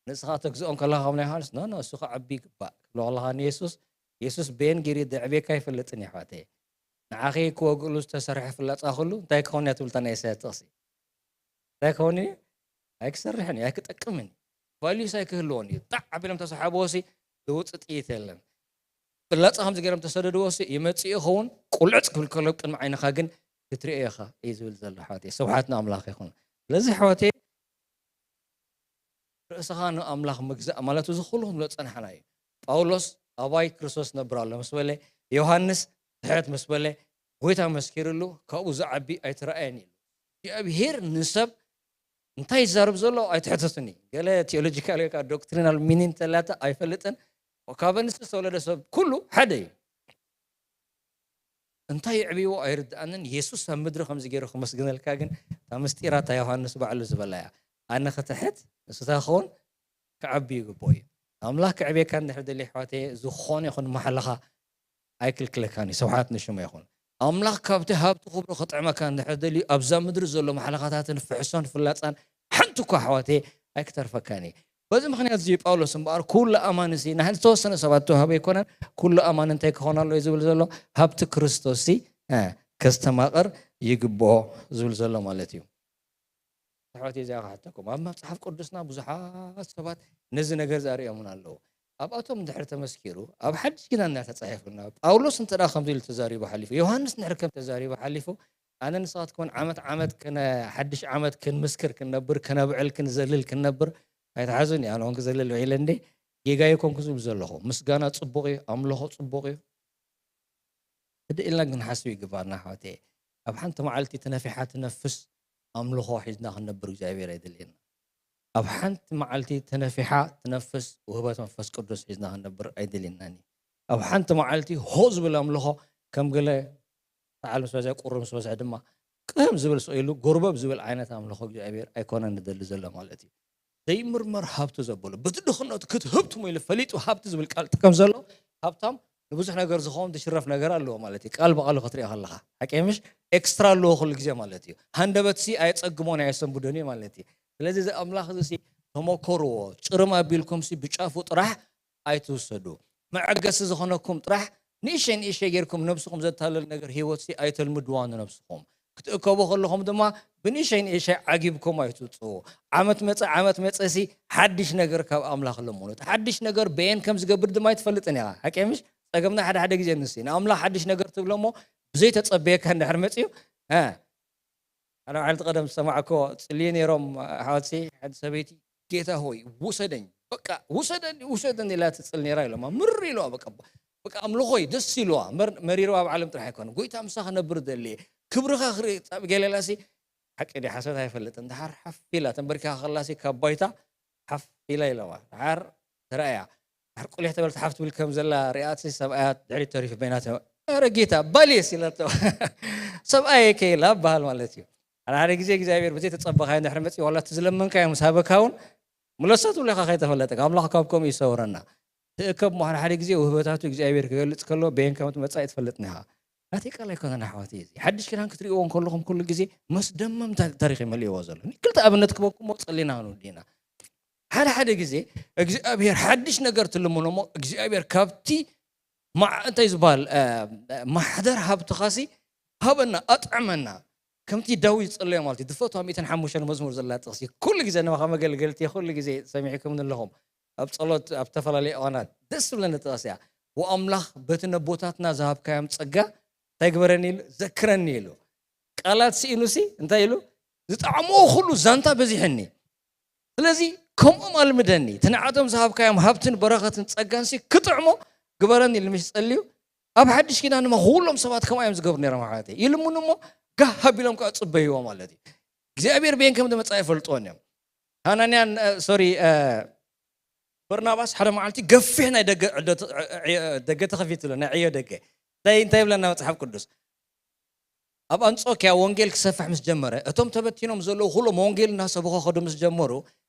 ንስኻ ተግዝኦም ከለኻ ከም ናይ ዮሃንስ ኖ ኖ እሱ ክዓቢ ይግባእ ክብሎ ከለኻ ንየሱስ የሱስ በየን ገይሩ ደዕቤካ ይፈልጥን እዩ ኣሕዋተየ ንዓኺ ክወግእሉ ዝተሰርሐ ፍላጻ ኩሉ እንታይ ክኸውን እያ ትብልታ ናይ ኢሳያስ ጥቕሲ እንታይ ክኸውን እዩ ኣይክሰርሕን እዩ ኣይክጠቅምን ቫልዩስ ኣይክህልዎን እዩ ጣዕ ኣቢሎም ተሰሓብዎ ሲ ዝውፅ ጥይት የለን ፍላፃ ከምዚ ገይሮም ተሰደድዎ ሲ ይመፅእ ይኸውን ቁልዕፅ ክብል ከሎ ቅድሚ ዓይንኻ ግን ክትሪኦ ኢኻ እዩ ዝብል ዘሎ ሓወቴ ስብሓት ንኣምላኽ ይኹን ስለዚ ሓወቴ ርእስኻ ንኣምላኽ ምግዛእ ማለት እዚ ኩሉ ክንብሎ ፀናሕና እዩ ጳውሎስ ኣባይ ክርስቶስ ነብር ኣሎ ምስ በለ ዮሃንስ ትሕት ምስ በለ ጎይታ መስኪርሉ፣ ካብኡ ዝዓቢ ኣይተረኣየን ኢሉ። እግዚኣብሔር ንሰብ እንታይ ይዛረብ ዘሎ ኣይትሕተቱኒ። ገለ ቴዎሎጂካል ወይ ከዓ ዶክትሪናል ሚኒንግ ተላታ ኣይፈልጥን። ካብ ኣንስቲ ዝተወለደ ሰብ ኩሉ ሓደ እዩ። እንታይ የዕብይዎ ኣይርድኣንን። የሱስ ኣብ ምድሪ ከምዚ ገይሩ ክመስግነልካ ግን፣ እታ ምስጢራ እታ ዮሃንስ ባዕሉ ዝበላ እያ። ኣነ ክትሕት፣ ንሱ እንታይ ክኸውን? ክዓቢ ይግብኦ እዩ። ኣምላኽ ክዕብየካ እንድሕር ደልዩ፣ ኣሕዋተየ፣ ዝኾነ ይኹን ማሕለኻ ኣይክልክለካን እዩ። ስብሓት ንሽሙ ይኹን። ኣምላኽ ካብቲ ሃብቲ ክብሩ ክጥዕመካ እንድሕር ደልዩ፣ ኣብዛ ምድሪ ዘሎ ማሕለኻታትን ፍሕሶን ፍላጻን ሓንቲ እኳ፣ ኣሕዋተየ፣ ኣይክተርፈካን እዩ። በዚ ምኽንያት እዚ ጳውሎስ እምበኣር፣ ኩሉ ኣማኒ ሲ፣ ንሓንቲ ዝተወሰነ ሰባት ተዋህበ ኣይኮነን፣ ኩሉ ኣማኒ እንታይ ክኾን ኣለዎ እዩ ዝብል ዘሎ? ሃብቲ ክርስቶስ ሲ፣ እ፣ ከስተማቕር ይግብኦ ዝብል ዘሎ ማለት እዩ። ኣሕዋተይ፣ እዚኣ ክሓተኩም። ኣብ መጽሓፍ ቅዱስና ብዙሓት ሰባት ነዚ ነገር ዛሪኦምን ኣለዉ። ኣብኣቶም እንድሕር ተመስኪሩ፣ ኣብ ሓድሽ ኪዳን እና ተጻሒፉልና፣ ጳውሎስ እንተ ደኣ ከምዚ ኢሉ ተዛሪቡ ሓሊፉ፣ ዮሃንስ እንድሕር ከም ተዛሪቡ ሓሊፉ፣ ኣነ ንስኻትኩምን ዓመት ዓመት ክነ-፣ ሓድሽ ዓመት ክንምስክር ክንነብር፣ ክነብዕል፣ ክንዘልል ክንነብር፣ ኣይትሓዙኒ፣ ኣነ እውን ክዘልል ውዒለ እንዴ፣ ጌጋ ኣይኮንኩ ዝብል ዘለኹ። ምስጋና ጽቡቕ እዩ፣ ኣምልኾ ጽቡቕ እዩ። ህድእ ኢልና ግን ሓስብ ይግባና፣ ኣሕዋተየ። ኣብ ሓንቲ መዓልቲ ተነፊሓ ትነፍስ ኣምልኾ ሒዝና ክንነብር እግዚኣብሔር ኣይደልየና። ኣብ ሓንቲ መዓልቲ ተነፊሓ ትነፍስ ውህበት መንፈስ ቅዱስ ሒዝና ክንነብር ኣይደልየናን እዩ። ኣብ ሓንቲ መዓልቲ ሆ ዝብል ኣምልኾ፣ ከም ገለ ሰዓል ምስ በዝሐ፣ ቁሪ ምስ በዝሐ ድማ ቅህም ዝብል ስቕ ኢሉ ጎርበብ ዝብል ዓይነት ኣምልኾ እግዚኣብሔር ኣይኮነን ንደሊ ዘሎ ማለት እዩ። ዘይምርመር ሃብቲ ዘበሎ፣ በቲ ድኽነቱ ክትህብትሞ ኢሉ ፈሊጡ ሃብቲ ዝብል ቃል ጥቀም ዘሎ፣ ሃብታም ንብዙሕ ነገር ዝኸውን ዝሽረፍ ነገር ኣለዎ ማለት እዩ። ቃል ብቓሉ ክትሪኦ ከለኻ፣ ሓቂ ምሽ? ኤክስትራ ኣለዎ ኩሉ ግዜ ማለት እዩ። ሃንደበትሲ ኣየጸግሞን ኣየሰንብዶን እዩ ማለት እዩ። ስለዚ እዚ ኣምላኽ እዚ ሲ ተመኮርዎ፣ ጭርም ኣቢልኩምሲ ብጫፉ ጥራሕ ኣይትውሰዱ። መዐገሲ ዝኾነኩም ጥራሕ ንእሸይ ንእሸይ ጌርኩም ነብስኹም ዘታለል ነገር ህይወትሲ ኣይተልምድዋ ንነብስኹም። ክትእከቡ ከለኹም ድማ ብንእሸይ ንእሸይ ዓጊብኩም ኣይትውፅኡ። ዓመት መፀ ዓመት መፀሲ ሓድሽ ነገር ካብ ኣምላኽ ለምኑ። እቲ ሓድሽ ነገር በየን ከም ዝገብር ድማ ኣይትፈልጥን ኢኻ። ሓቂ ምሽ? ፀገምና ሓደ ሓደ ግዜ ንሲ ንኣምላኽ ሓድሽ ነገር ትብሎ እሞ ብዘይተፀበየካ እንድሕር መፅዩ፣ እ፣ ሓደ በዓልቲ ቀደም ዝሰማዕኮ፣ ጽልዩ ነይሮም ኣሕዋትሲ፣ ሓንቲ ሰበይቲ፣ "ጌታ ሆይ ውሰደኝ፣ በቃ ውሰደኒ፣ ውሰደኒ" ኢላ ትጽል ነይራ ኢሎማ። ምር ኢለዋ፣ በቃ፣ በቃ ኣምልኾይ ደስ ኢለዋ። መር-፣ መሪርዋ ኣብ ዓለም ጥራሕ ኣይኮነ፣ "ጎይታ ምሳኻ ክነብር ደልየ፣ ክብርኻ ክርኢ" ጻ-፣ ገለ ኢላሲ፣ ሓቂ ድዩ ሓሶት ኣይፈልጥን። ደሓር ሓፍ ኢላ፣ ተንበርኪኻ ከላሲ ካብ ባይታ ሓፍ ኢላ ኢለዋ። ደሓር ተራእያ። ድሕር ቁሊሕ ተበል ተሓፍ ትብል ከም ዘላ ሪኣትሲ፣ ሰብኣያ ድሕሪት ተሪፉ በይናቶም፣ "ኧረ ጌታ፣ ባልየስ?" ኢላቶ። ሰብኣየ ከ ኢላ በሃል ማለት እዩ። ሓደ ሓደ ግዜ እግዚኣብሔር ብዘይተጸበኻዮ እንድሕር መጺኡ፣ ዋላ እቲ ዝለመንካዮ ምስ ሃበካ እውን፣ ምለሶ ትብሎ ኢኻ ከይተፈለጠካ። ኣምላኽ ካብ ከምኡ ይሰውረና። ትእከብ እሞ ሓደ ሓደ ግዜ ውህበታቱ እግዚኣብሔር ክገልጽ ከሎ፣ በየን ከም ትመጽእ ኣይትፈልጥን ኢኻ። ናተይ ቃል ኣይኮነን ኣሕዋተይ፣ እዚ ሓድሽ ኪዳን ክትርእይዎ እንከለኹም ኩሉ ግዜ መስደመም ታ-፣ ታሪኽ እዩ መሊእዎ ዘሎ። ክልተ ኣብነት ክበኩም እሞ ጸሊና ክንውዲ ኢና። ሓደ ሓደ ግዜ እግዚኣብሔር ሓድሽ ነገር ትልምኖ እሞ እግዚኣብሔር ካብቲ ማ-፣ እንታይ ዝበሃል፣ እ፣ ማሕደር ሃብትኻሲ ሃበና፣ ኣጥዕመና። ከምቲ ዳዊት ዝጸለዮ ማለት እዩ። ዝፈትዋ ሚእትን ሓሙሽተን መዝሙር ዘላ ጥቕሲ ኩሉ ግዜ ንባኻ መገልገልቲ ኩሉ ግዜ ሰሚዕኩም ኣለኹም። ኣብ ጸሎት፣ ኣብ ዝተፈላለዩ እዋናት ደስ ዝብለኒ ጥቕሲ እያ። "ወኣምላኽ በቲ ነቦታትና ዝሃብካዮም ጸጋ እንታይ ግበረኒ?" ኢሉ፣ "ዘክረኒ" ኢሉ። ቃላት ስኢኑሲ እንታይ ኢሉ? "ዝጠዓምዎ ኩሉ ዛንታ በዚሕኒ። ስለዚ ከምኦም ኣልምደኒ፣ እቲ ንዓቶም ዝሃብካዮም ሃብትን በረኸትን ጸጋንሲ ክጥዕሞ ግበረኒ" ኢሉ ምሽ ጸልዩ፣ ኣብ ሓድሽ ኪዳን ድማ ኩሎም ሰባት ከምኣ እዮም ዝገብሩ ነይሮም ኣሕዋተይ። ይልምኑ እሞ ጋህ ኣቢሎም ከዓ ጽበይዎ ማለት እዩ። እግዚኣብሔር በየን ከም ዝመጽኣ ይፈልጥዎን እዮም። ሃናንያን፣ እ፣ ሶሪ፣ እ፣ በርናባስ ሓደ መዓልቲ ገፊሕ ናይ ደገ ዕዶ ተ-፣ ዕ-፣ ዕ-፣ ደገ ተኸፊቱ ኣሎ፣ ናይ ዕዮ ደገ። እንታይ፣ እንታይ ይብለና መጽሓፍ ቅዱስ? ኣብ ኣንጾክያ ወንጌል ክሰፍሕ ምስ ጀመረ፣ እቶም ተበቲኖም ዘለዉ ኩሎም ወንጌል እናሰበኹ ከዱ ምስ ጀመሩ፣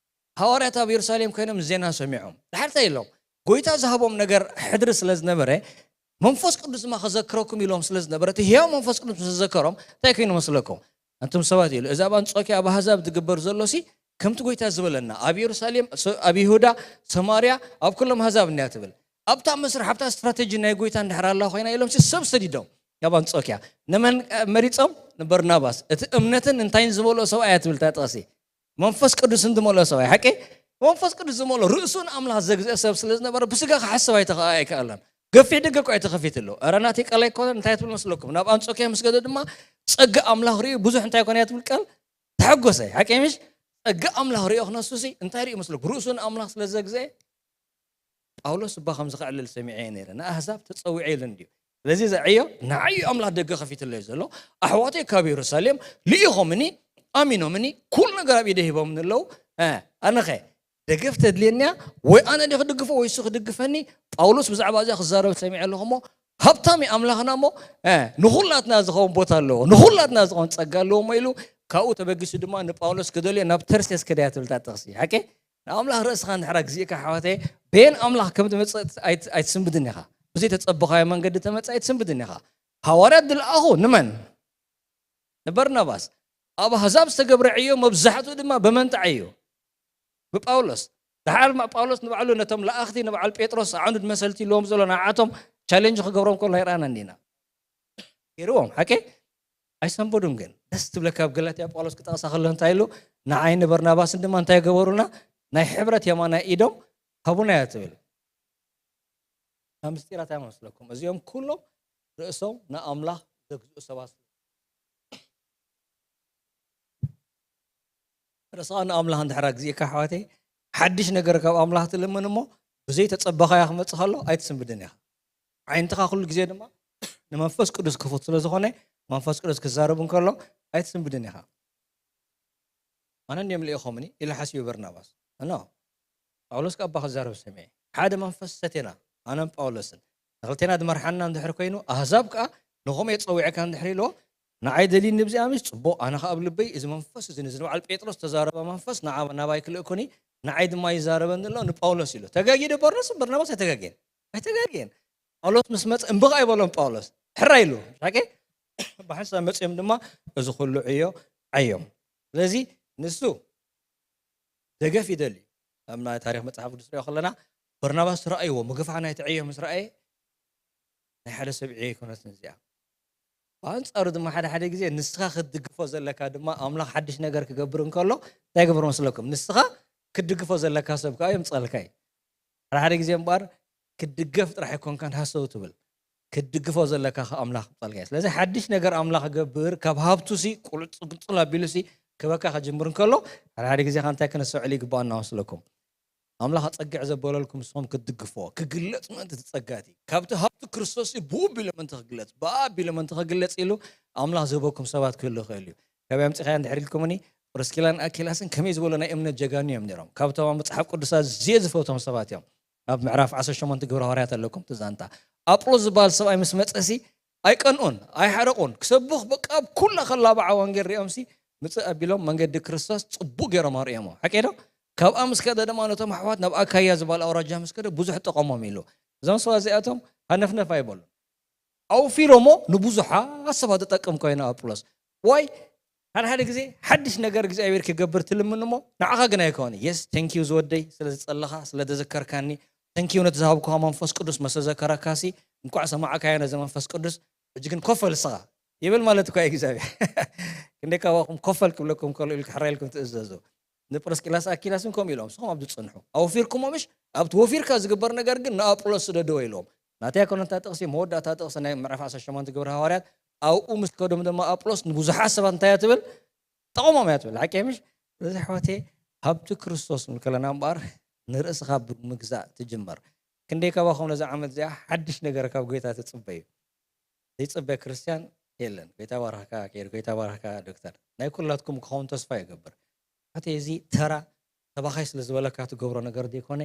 ሃዋርያት ኣብ የሩሳሌም ኮይኖም ዜና ሰሚዖም። ድሓር እንታይ ኢሎም? ጎይታ ዝሃቦም ነገር ሕድሪ ስለ ዝነበረ፣ መንፈስ ቅዱስ ድማ ከዘክረኩም ኢሎም ስለ ዝነበረ፣ እቲ ህያው መንፈስ ቅዱስ ምስ ዘከሮም፣ እንታይ ኮይኑ መስለኩም? ኣንቱም ሰባት ኢሉ፣ እዚ ኣብ ኣንጾክያ ኣብ ኣህዛብ ዝግበር ዘሎሲ፣ ከምቲ ጎይታ ዝበለና፣ ኣብ የሩሳሌም፣ ሶ-፣ ኣብ ይሁዳ፣ ሰማርያ፣ ኣብ ኩሎም ኣህዛብ እንድያ ትብል። ኣብታ መስርሕ፣ ኣብታ ስትራተጂ ናይ ጎይታ እንድሕር ኣላ ኮይና ኢሎምሲ ሰብ ሰዲዶም ናብ ኣንጾክያ። ንመን፣ እ፣ መሪጾም? ንበርናባስ። እቲ እምነትን እንታይን ዝመልኦ ሰብኣይ እያ ትብል እታ ጥቕሲ። መንፈስ ቅዱስ ዝመልኦ ሰብኣይ፣ ሓቂ? መንፈስ ቅዱስ ዝመልኦ፣ ርእሱ ንኣምላኽ ዘግዝአ ሰብ ስለ ዝነበረ፣ ብስጋ ክሓስብ ኣይተኸ-፣ ኣይከኣለን። ገፊሕ ደገ እኮ ኣይተኸፊትሉ። ኧረ ናተይ ቃል ኣይኮነን፣ እንታይ ትብል መስለኩም? ናብ ኣንጾክያ ምስ ገደ ድማ፣ ጸጋ ኣምላኽ ርእዩ፣ ብዙሕ እንታይ ኮነ እያ ትብል ቃል? ተሐጎሰ። ሓቂ ምሽ? ጸጋ ኣምላኽ ርእዮ ክነሱሲ፣ እንታይ ርእዩ መስለኩም? ርእሱ ንኣምላኽ ስለ ዘግዝአ፣ ጳውሎስ እባ ከምዚ ከዕልል ሰሚዐ እየ ነይረ፣ ንኣህዛብ ተጸዊዐ ኢሉ እንድዩ። ስለዚ እዚ ዕዮ ንዓይ ኣምላኽ ደገ ከፊትለይ ዘሎ። ኣሕዋተይ ካብ የሩሳሌም ልኢኾምኒ፣ ኣሚኖምኒ፣ ኩሉ ነገር ኣብ ኢደ ሂቦምኒ ኣለዉ። ኣነኸ ደገፍ ተድልየኒያ፣ ወይ ኣነ ዲ ክድግፎ ወይ እሱ ክድግፈኒ። ጳውሎስ ብዛዕባ እዚኣ ክዛረብ ሰሚዐ ኣለኹ እሞ፣ ሃብታም ኣምላኽና እሞ ንኹላትና ዝኸውን ቦታ ኣለዎ፣ ንኹላትና ዝኸውን ጸጋ ኣለዎ እሞ ኢሉ ካብኡ ተበጊሱ ድማ ንጳውሎስ ክደልዮ ናብ ተርሴስ ከደያ ትብልታ ጥቕሲ ሓቂ። ንኣምላኽ ርእስኻ እንድሕር ኣግዚእካ ኣሕዋተየ፣ በየን ኣምላኽ ከም ትመጽእ ኣይትስንብድን ኢኻ። ብዘይተጸበኻዮ መንገዲ ተመጽእ ኣይትስንብድን ኢኻ። ሃዋርያት ዝለኣኹ ንመን? ንበርናባስ። ኣብ ኣህዛብ ዝተገብረ ዕዮ መብዛሕትኡ ድማ ብመን ተዓዮ? ብጳውሎስ። ደሓር ድማ ጳውሎስ ንባዕሉ ነቶም ለኣኽቲ ንበዓል ጴጥሮስ ኣዕኑድ መሰልቲ ኢልዎም ዘሎ ንዓቶም ቻሌንጅ ክገብሮም ከሎ ኣይረኣና እንዲና። ገይርዎም ሓቂ ኣይሰንበዱን። ግን ደስ ትብለካ ኣብ ገላትያ ጳውሎስ ክጠቕሳ ከሎ እንታይ ኢሉ? ንዓይ ንበርናባስን ድማ እንታይ ገበሩና? ናይ ሕብረት የማናይ ኢዶም ሃቡና እያ ትብል። ካብ ምስጢራት ኣይመስለኩም እዚኦም ኩሎም ርእሶም ንኣምላኽ ዘግዝኡ ሰባት። ርእስኻ ንኣምላኽ እንድሕር ኣግዚእካ ኣሕዋተይ፣ ሓድሽ ነገር ካብ ኣምላኽ ትልምን እሞ ብዘይተጸበኻዮ ክመጽእ ከሎ ኣይትስንብድን ኢኻ። ዓይንትኻ ኩሉ ግዜ ድማ ንመንፈስ ቅዱስ ክፉት ስለ ዝኾነ መንፈስ ቅዱስ ክዛረብ እንከሎ ኣይትስንብድን ኢኻ። ኣነ እንድዮም ልኢኾምኒ ኢሉ ሓሲቡ በርናባስ። እኖ ጳውሎስ ከኣ ኣባ ክዛረብ ሰሚዐ። ሓደ መንፈስ ሰቴና ኣነን ጳውሎስን ንኽልቴና ዝመርሓና እንድሕር ኮይኑ ኣህዛብ ከኣ ንኸምኡ የጸዊዕካ እንድሕር ኢልዎ ንዓይ ደልይኒ ብዚኣ ምሽ ጽቡቕ ኣነ ከኣ ኣብ ልበይ እዚ መንፈስ እዚ ንዚ ንበዓል ጴጥሮስ ተዛረበ መንፈስ ንዓ ናባይ ክልእኩኒ ንዓይ ድማ ይዛረበኒ ኣሎ ንጳውሎስ ኢሉ። ተጋጊ ዶ ጳውሎስ በርናባስ ኣይተጋግየን? ኣይተጋግየን። ጳውሎስ ምስ መጸ እምብቕ ኣይበሎም ጳውሎስ ሕራ ኢሉ ሓቂ ብሓንሳብ መጺኦም ድማ እዚ ኩሉ ዕዮ ዓዮም። ስለዚ ንሱ ደገፍ ይደሊ። ኣብ ናይ ታሪኽ መጽሓፍ ቅዱስ ንሪኦ ከለና በርናባስ ረኣይዎ ምግፋዕ ናይቲ ዕዮ ምስ ረኣየ ናይ ሓደ ሰብ ዕዮ ኣይኮነትን እዚኣ። ብኣንጻሩ ድማ ሓደ ሓደ ግዜ ንስኻ ክትድግፎ ዘለካ ድማ ኣምላኽ ሓድሽ ነገር ክገብር እንከሎ እንታይ ግብር መስለኩም? ንስኻ ክትድግፎ ዘለካ ሰብ ከዓ የምጸልካ እዩ። ሓደ ሓደ ግዜ እምበኣር ክትድገፍ ጥራሕ ኣይኮንካን ሃሰው ትብል። ክትድግፎ ዘለካ ከ ኣምላኽ ምጻልካ እዩ። ስለዚ ሓድሽ ነገር ኣምላኽ ገብር ካብ ሃብቱ ሲ ቁልጽ ግንጽል ኣቢሉ ሲ ክበካ ከጅምር እንከሎ ሓደ ሓደ ግዜ ከ እንታይ ክነስተውዕል ይግባኣና መስለኩም? ኣምላኽ ኣጸግዕ ዘበለልኩም ንስኹም ክትድግፎ ክግለጽ ምእንቲ ትጸጋቲ ካብቲ ሃብቲ ክርስቶስ ሲ ብኡ ኣቢሉ ምእንቲ ክግለጽ ብኣ ኣቢሉ ምእንቲ ክግለጽ ኢሉ ኣምላኽ ዝህበኩም ሰባት ክህሉ ይኽእል እዩ። ካበይ ኣምጺኻያ እንድሕር ኢልኩምኒ ፕርስኪላን ኣኪላስን ከመይ ዝበሉ ናይ እምነት ጀጋኑ እዮም ነይሮም። ካብቶም ኣብ መጽሓፍ ቅዱስ ኣዝየ ዝፈትዎም ሰባት እዮም። ኣብ ምዕራፍ ዓሰርተ ሸሞንተ ግብረ ሃዋርያት ኣለኩም እቲ ዛንታ። ኣጵሎስ ዝበሃል ሰብኣይ ምስ መጸሲ ኣይቀንኡን ኣይሓረቑን ክሰብኽ በቃ ኣብ ኩላ ከላብዓ ወንጌል ሪኦምሲ ምጽእ ኣቢሎም መንገዲ ክርስቶስ ጽቡቕ ገይሮም ኣርእዮሞ። ሓቂ ዶ? ካብኣ ምስ ከደ ድማ ነቶም ኣሕዋት ናብ ኣካያ ዝበሃል ኣውራጃ ምስ ከደ ብዙሕ ጠቐሞም ኢሉ። እዞም ሰባት እዚኣቶም ሃነፍነፍ ኣይበሉን። ኣውፊሮሞ ንብዙሓት ሰባት ዝጠቅም ኮይኑ ኣጵሎስ ዋይ ሓደ ሓደ ግዜ ሓድሽ ነገር እግዚኣብሔር ክገብር ትልምን እሞ ንዓኻ ግን ኣይከውን የስ ቴንኪዩ ዝወደይ ስለ ዝጸለኻ ስለ ተዘከርካኒ ቴንኪዩ ነቲ ዝሃብኩኻ መንፈስ ቅዱስ መሰ ዘከረካሲ እንኳዕ ሰማዕካዮ ነዚ መንፈስ ቅዱስ ሕጂ ግን ኮፈል ስኻ ይብል ማለት እኳ እግዚኣብሔር ክንደይ ካባኹም ኮፈል ክብለኩም ከሎ ኢልኩ ሕራይ ኢልኩም ትእዘዙ ንጵርስቂላስ ኣኪላስን ከምኡ ኢሎም ንስኹም ኣብ ዝጽንሑ ኣውፊርኩሞ ምሽ ኣብቲ ወፊርካ ዝግበር ነገር ግን ንኣጵሎስ ስደድዎ ኢልዎም ናተይ ኣይኮነታ ጥቕሲ መወዳእታ ጥቕሲ ናይ ምዕራፍ ዓሰርተ ሸሞንተ ግብሪ ሃዋርያት ኣብኡ ምስ ከዶም ድማ ኣጵሎስ ንብዙሓት ሰባት እንታይ እያ ትብል ጠቕሞም እያ ትብል ሓቂ ምሽ ስለዚ ኣሕዋተይ ሃብቲ ክርስቶስ ንብል ከለና እምበኣር ንርእስኻ ብምግዛእ ትጅመር ክንደይ ካባኹም ነዚ ዓመት እዚኣ ሓድሽ ነገር ካብ ጎይታ ትጽበዩ ዘይጽበ ክርስትያን የለን። ጎይታ ባርኽካ ኬር፣ ጎይታ ባርኽካ ዶክተር። ናይ ኩላትኩም ክኸውን ተስፋ ይገብር። ኣቲ እዚ ተራ ተባኻይ ስለ ዝበለካ ትገብሮ ነገር ዘይኮነ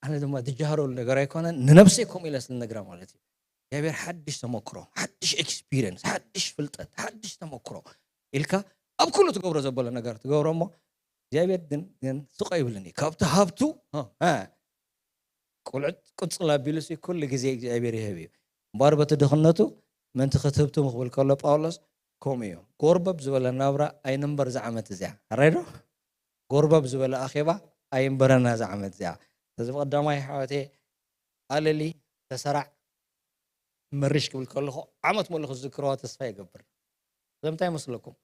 ኣነ ድማ ዝጃሃረሉ ነገር ኣይኮነን ንነብሰይ ከምኡ ኢለ ስለ ነግራ ማለት እዩ እግዚኣብሔር ሓድሽ ተመክሮ ሓድሽ ኤክስፒሪንስ ሓድሽ ፍልጠት ሓድሽ ተመክሮ ኢልካ ኣብ ኩሉ ትገብሮ ዘበሎ ነገር ትገብሮ እሞ እግዚኣብሔር ግን ግን ስቆ ይብልን እዩ ካብቲ ሃብቱ ቁልዕት ቅጽል ኣቢሉሲ ኩሉ ግዜ እግዚኣብሔር ይህብ እዩ እምበኣር በቲ ድኽነቱ ምእንቲ ክትህብትም ክብል ከሎ ጳውሎስ ከምኡ እዩ ጎርበብ ዝበለ ናብራ ኣይንንበር ዝዓመት እዚኣ ኣራይ ዶ ጎርበብ ዝበለ ኣኼባ ኣይንበረና ዝዓመት እዚኣ ስለዚ ብቀዳማይ ሓወቴ ኣለሊ ተሰራዕ መሪሽ ክብል ከለኹ ዓመት ሙሉ ክዝክረዋ ተስፋ ይገብር ስለምንታይ ይመስለኩም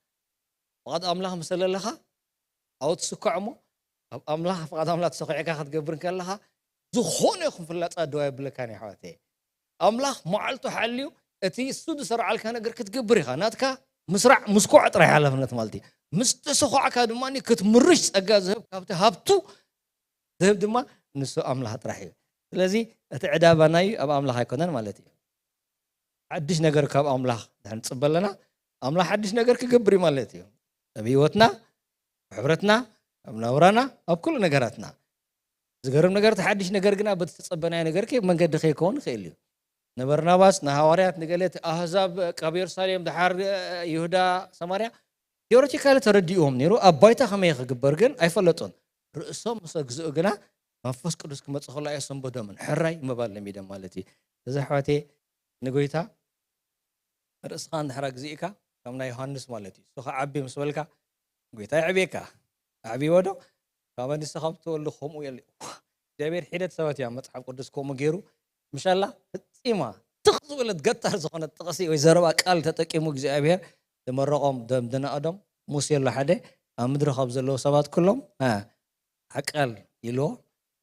ፍቓድ ኣምላኽ ምስ ዘለኻ ኣብኡ ትስኳዕ እሞ ኣብ ኣምላኽ ፍቓድ ኣምላኽ ተሰኺዕካ ክትገብር ከለኻ ዝኾነ ይኹን ፍላጻ ደዋ የብለካን እዩ ሓወተየ ኣምላኽ መዓልቱ ሓልዩ እቲ እሱ ዝሰርዓልካ ነገር ክትገብር ኢኻ ናትካ ምስራዕ ምስኳዕ ጥራይ ሓላፍነት ማለት እዩ ምስ ተሰኳዕካ ድማ ክትምርሽ ጸጋ ዝህብ ካብቲ ሃብቱ ዝህብ ድማ ንሱ ኣምላኽ ጥራሕ እዩ ስለዚ እቲ ዕዳ ባናዩ ኣብ ኣምላኽ ኣይኮነን ማለት እዩ ሓድሽ ነገር ካብ ኣምላኽ ድሕር ንፅበ ኣለና፣ ኣምላኽ ሓድሽ ነገር ክገብር እዩ ማለት እዩ። ኣብ ህይወትና፣ ኣብ ሕብረትና፣ ኣብ ናብራና፣ ኣብ ኩሉ ነገራትና። ዝገርም ነገር፣ እቲ ሓድሽ ነገር ግና በቲ ዝተጸበናዮ ነገር ከይ-፣ መንገዲ ከይከውን ይኽእል እዩ። ንበርናባስ፣ ንሃዋርያት፣ ንገለ እቲ ኣህዛብ ካብ የሩሳሌም፣ ደሓር ይሁዳ፣ ሰማርያ፣ ቴዎሬቲካሊ ተረዲእዎም ነይሩ። ኣብ ባይታ ከመይ ክግበር ግን ኣይፈለጡን። ርእሶም ምስ ኣግዝኡ ግና መንፈስ ቅዱስ ክመጽእ ከሎ ኣየሰንበዶምን። ሕራይ ምባል ለሚዶም ማለት እዩ። እዚ ኣሕዋተይ ንጎይታ ርእስኻ እንድሕር ኣግዚእካ፣ ከም ናይ ዮሃንስ ማለት እዩ። እሱ ክዓቢ ምስ በልካ፣ ጎይታ የዕብየካ። ኣዕብይዎ ዶ? ካብ ኣንስኻ ብትወልዱ ከምኡ የለ። እግዚኣብሔር ሒደት ሰባት እያ መጽሓፍ ቅዱስ ከምኡ ገይሩ። ምሻላ ፍጺማ ትኽ ዝበለት ገታር ዝኾነት ጥቕሲ ወይ ዘረባ ቃል ተጠቂሙ እግዚኣብሔር ዝመረቖም ደም ድናእዶም። ሙሴ ኣሎ ሓደ ኣብ ምድሪ ካብ ዘለዉ ሰባት ኩሎም፣ አ፣ ሓቃል ኢልዎ።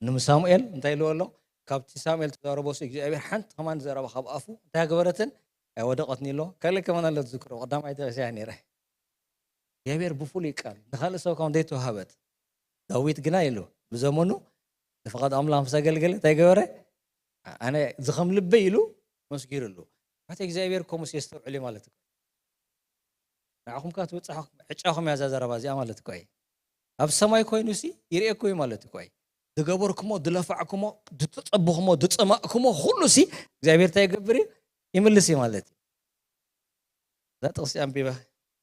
ንሳሙኤል እንታይ ኢልዎ ኣሎ? ካብቲ ሳሙኤል ተዛረቦ ሲ እግዚኣብሔር ሓንቲ ከማን ዘረባ ካብ ኣፉ እንታይ ገበረትን ኣይወደቐትን ኢልዎ። ካልእ ከማን ኣሎ ዝዝክሮ፣ ቀዳማይ ተረሲያ ነይረ። እግዚኣብሔር ብፍሉይ ቃል ንኻልእ ሰብ ካብ ዘይተዋሃበት። ዳዊት ግና ኢሉ ብዘመኑ ንፍቓድ ኣምላኽ ምስ ኣገልገለ እንታይ ገበረ? ኣነ ዝኸም ልበይ ኢሉ መስጊሩሉ። ማለት እግዚኣብሔር ከምኡስ የስተውዕል እዩ ማለት እዩ። ንዓኹም ከኣ ትብጽሓ ዕጫኹም እያ እዛ ዘረባ እዚኣ ማለት እኮ እዩ። ኣብ ሰማይ ኮይኑ ሲ ይርእየኩም እዩ ማለት እኮ እዩ። ዝገበርኩሞ፣ ዝለፋዕኩሞ፣ ዝተጸበኹሞ፣ ዝጸማእኩሞ ኩሉ ሲ እግዚኣብሔር እንታይ ይገብር እዩ? ይምልስ እዩ ማለት እዩ። እዛ ጥቕሲ ኣንቢበ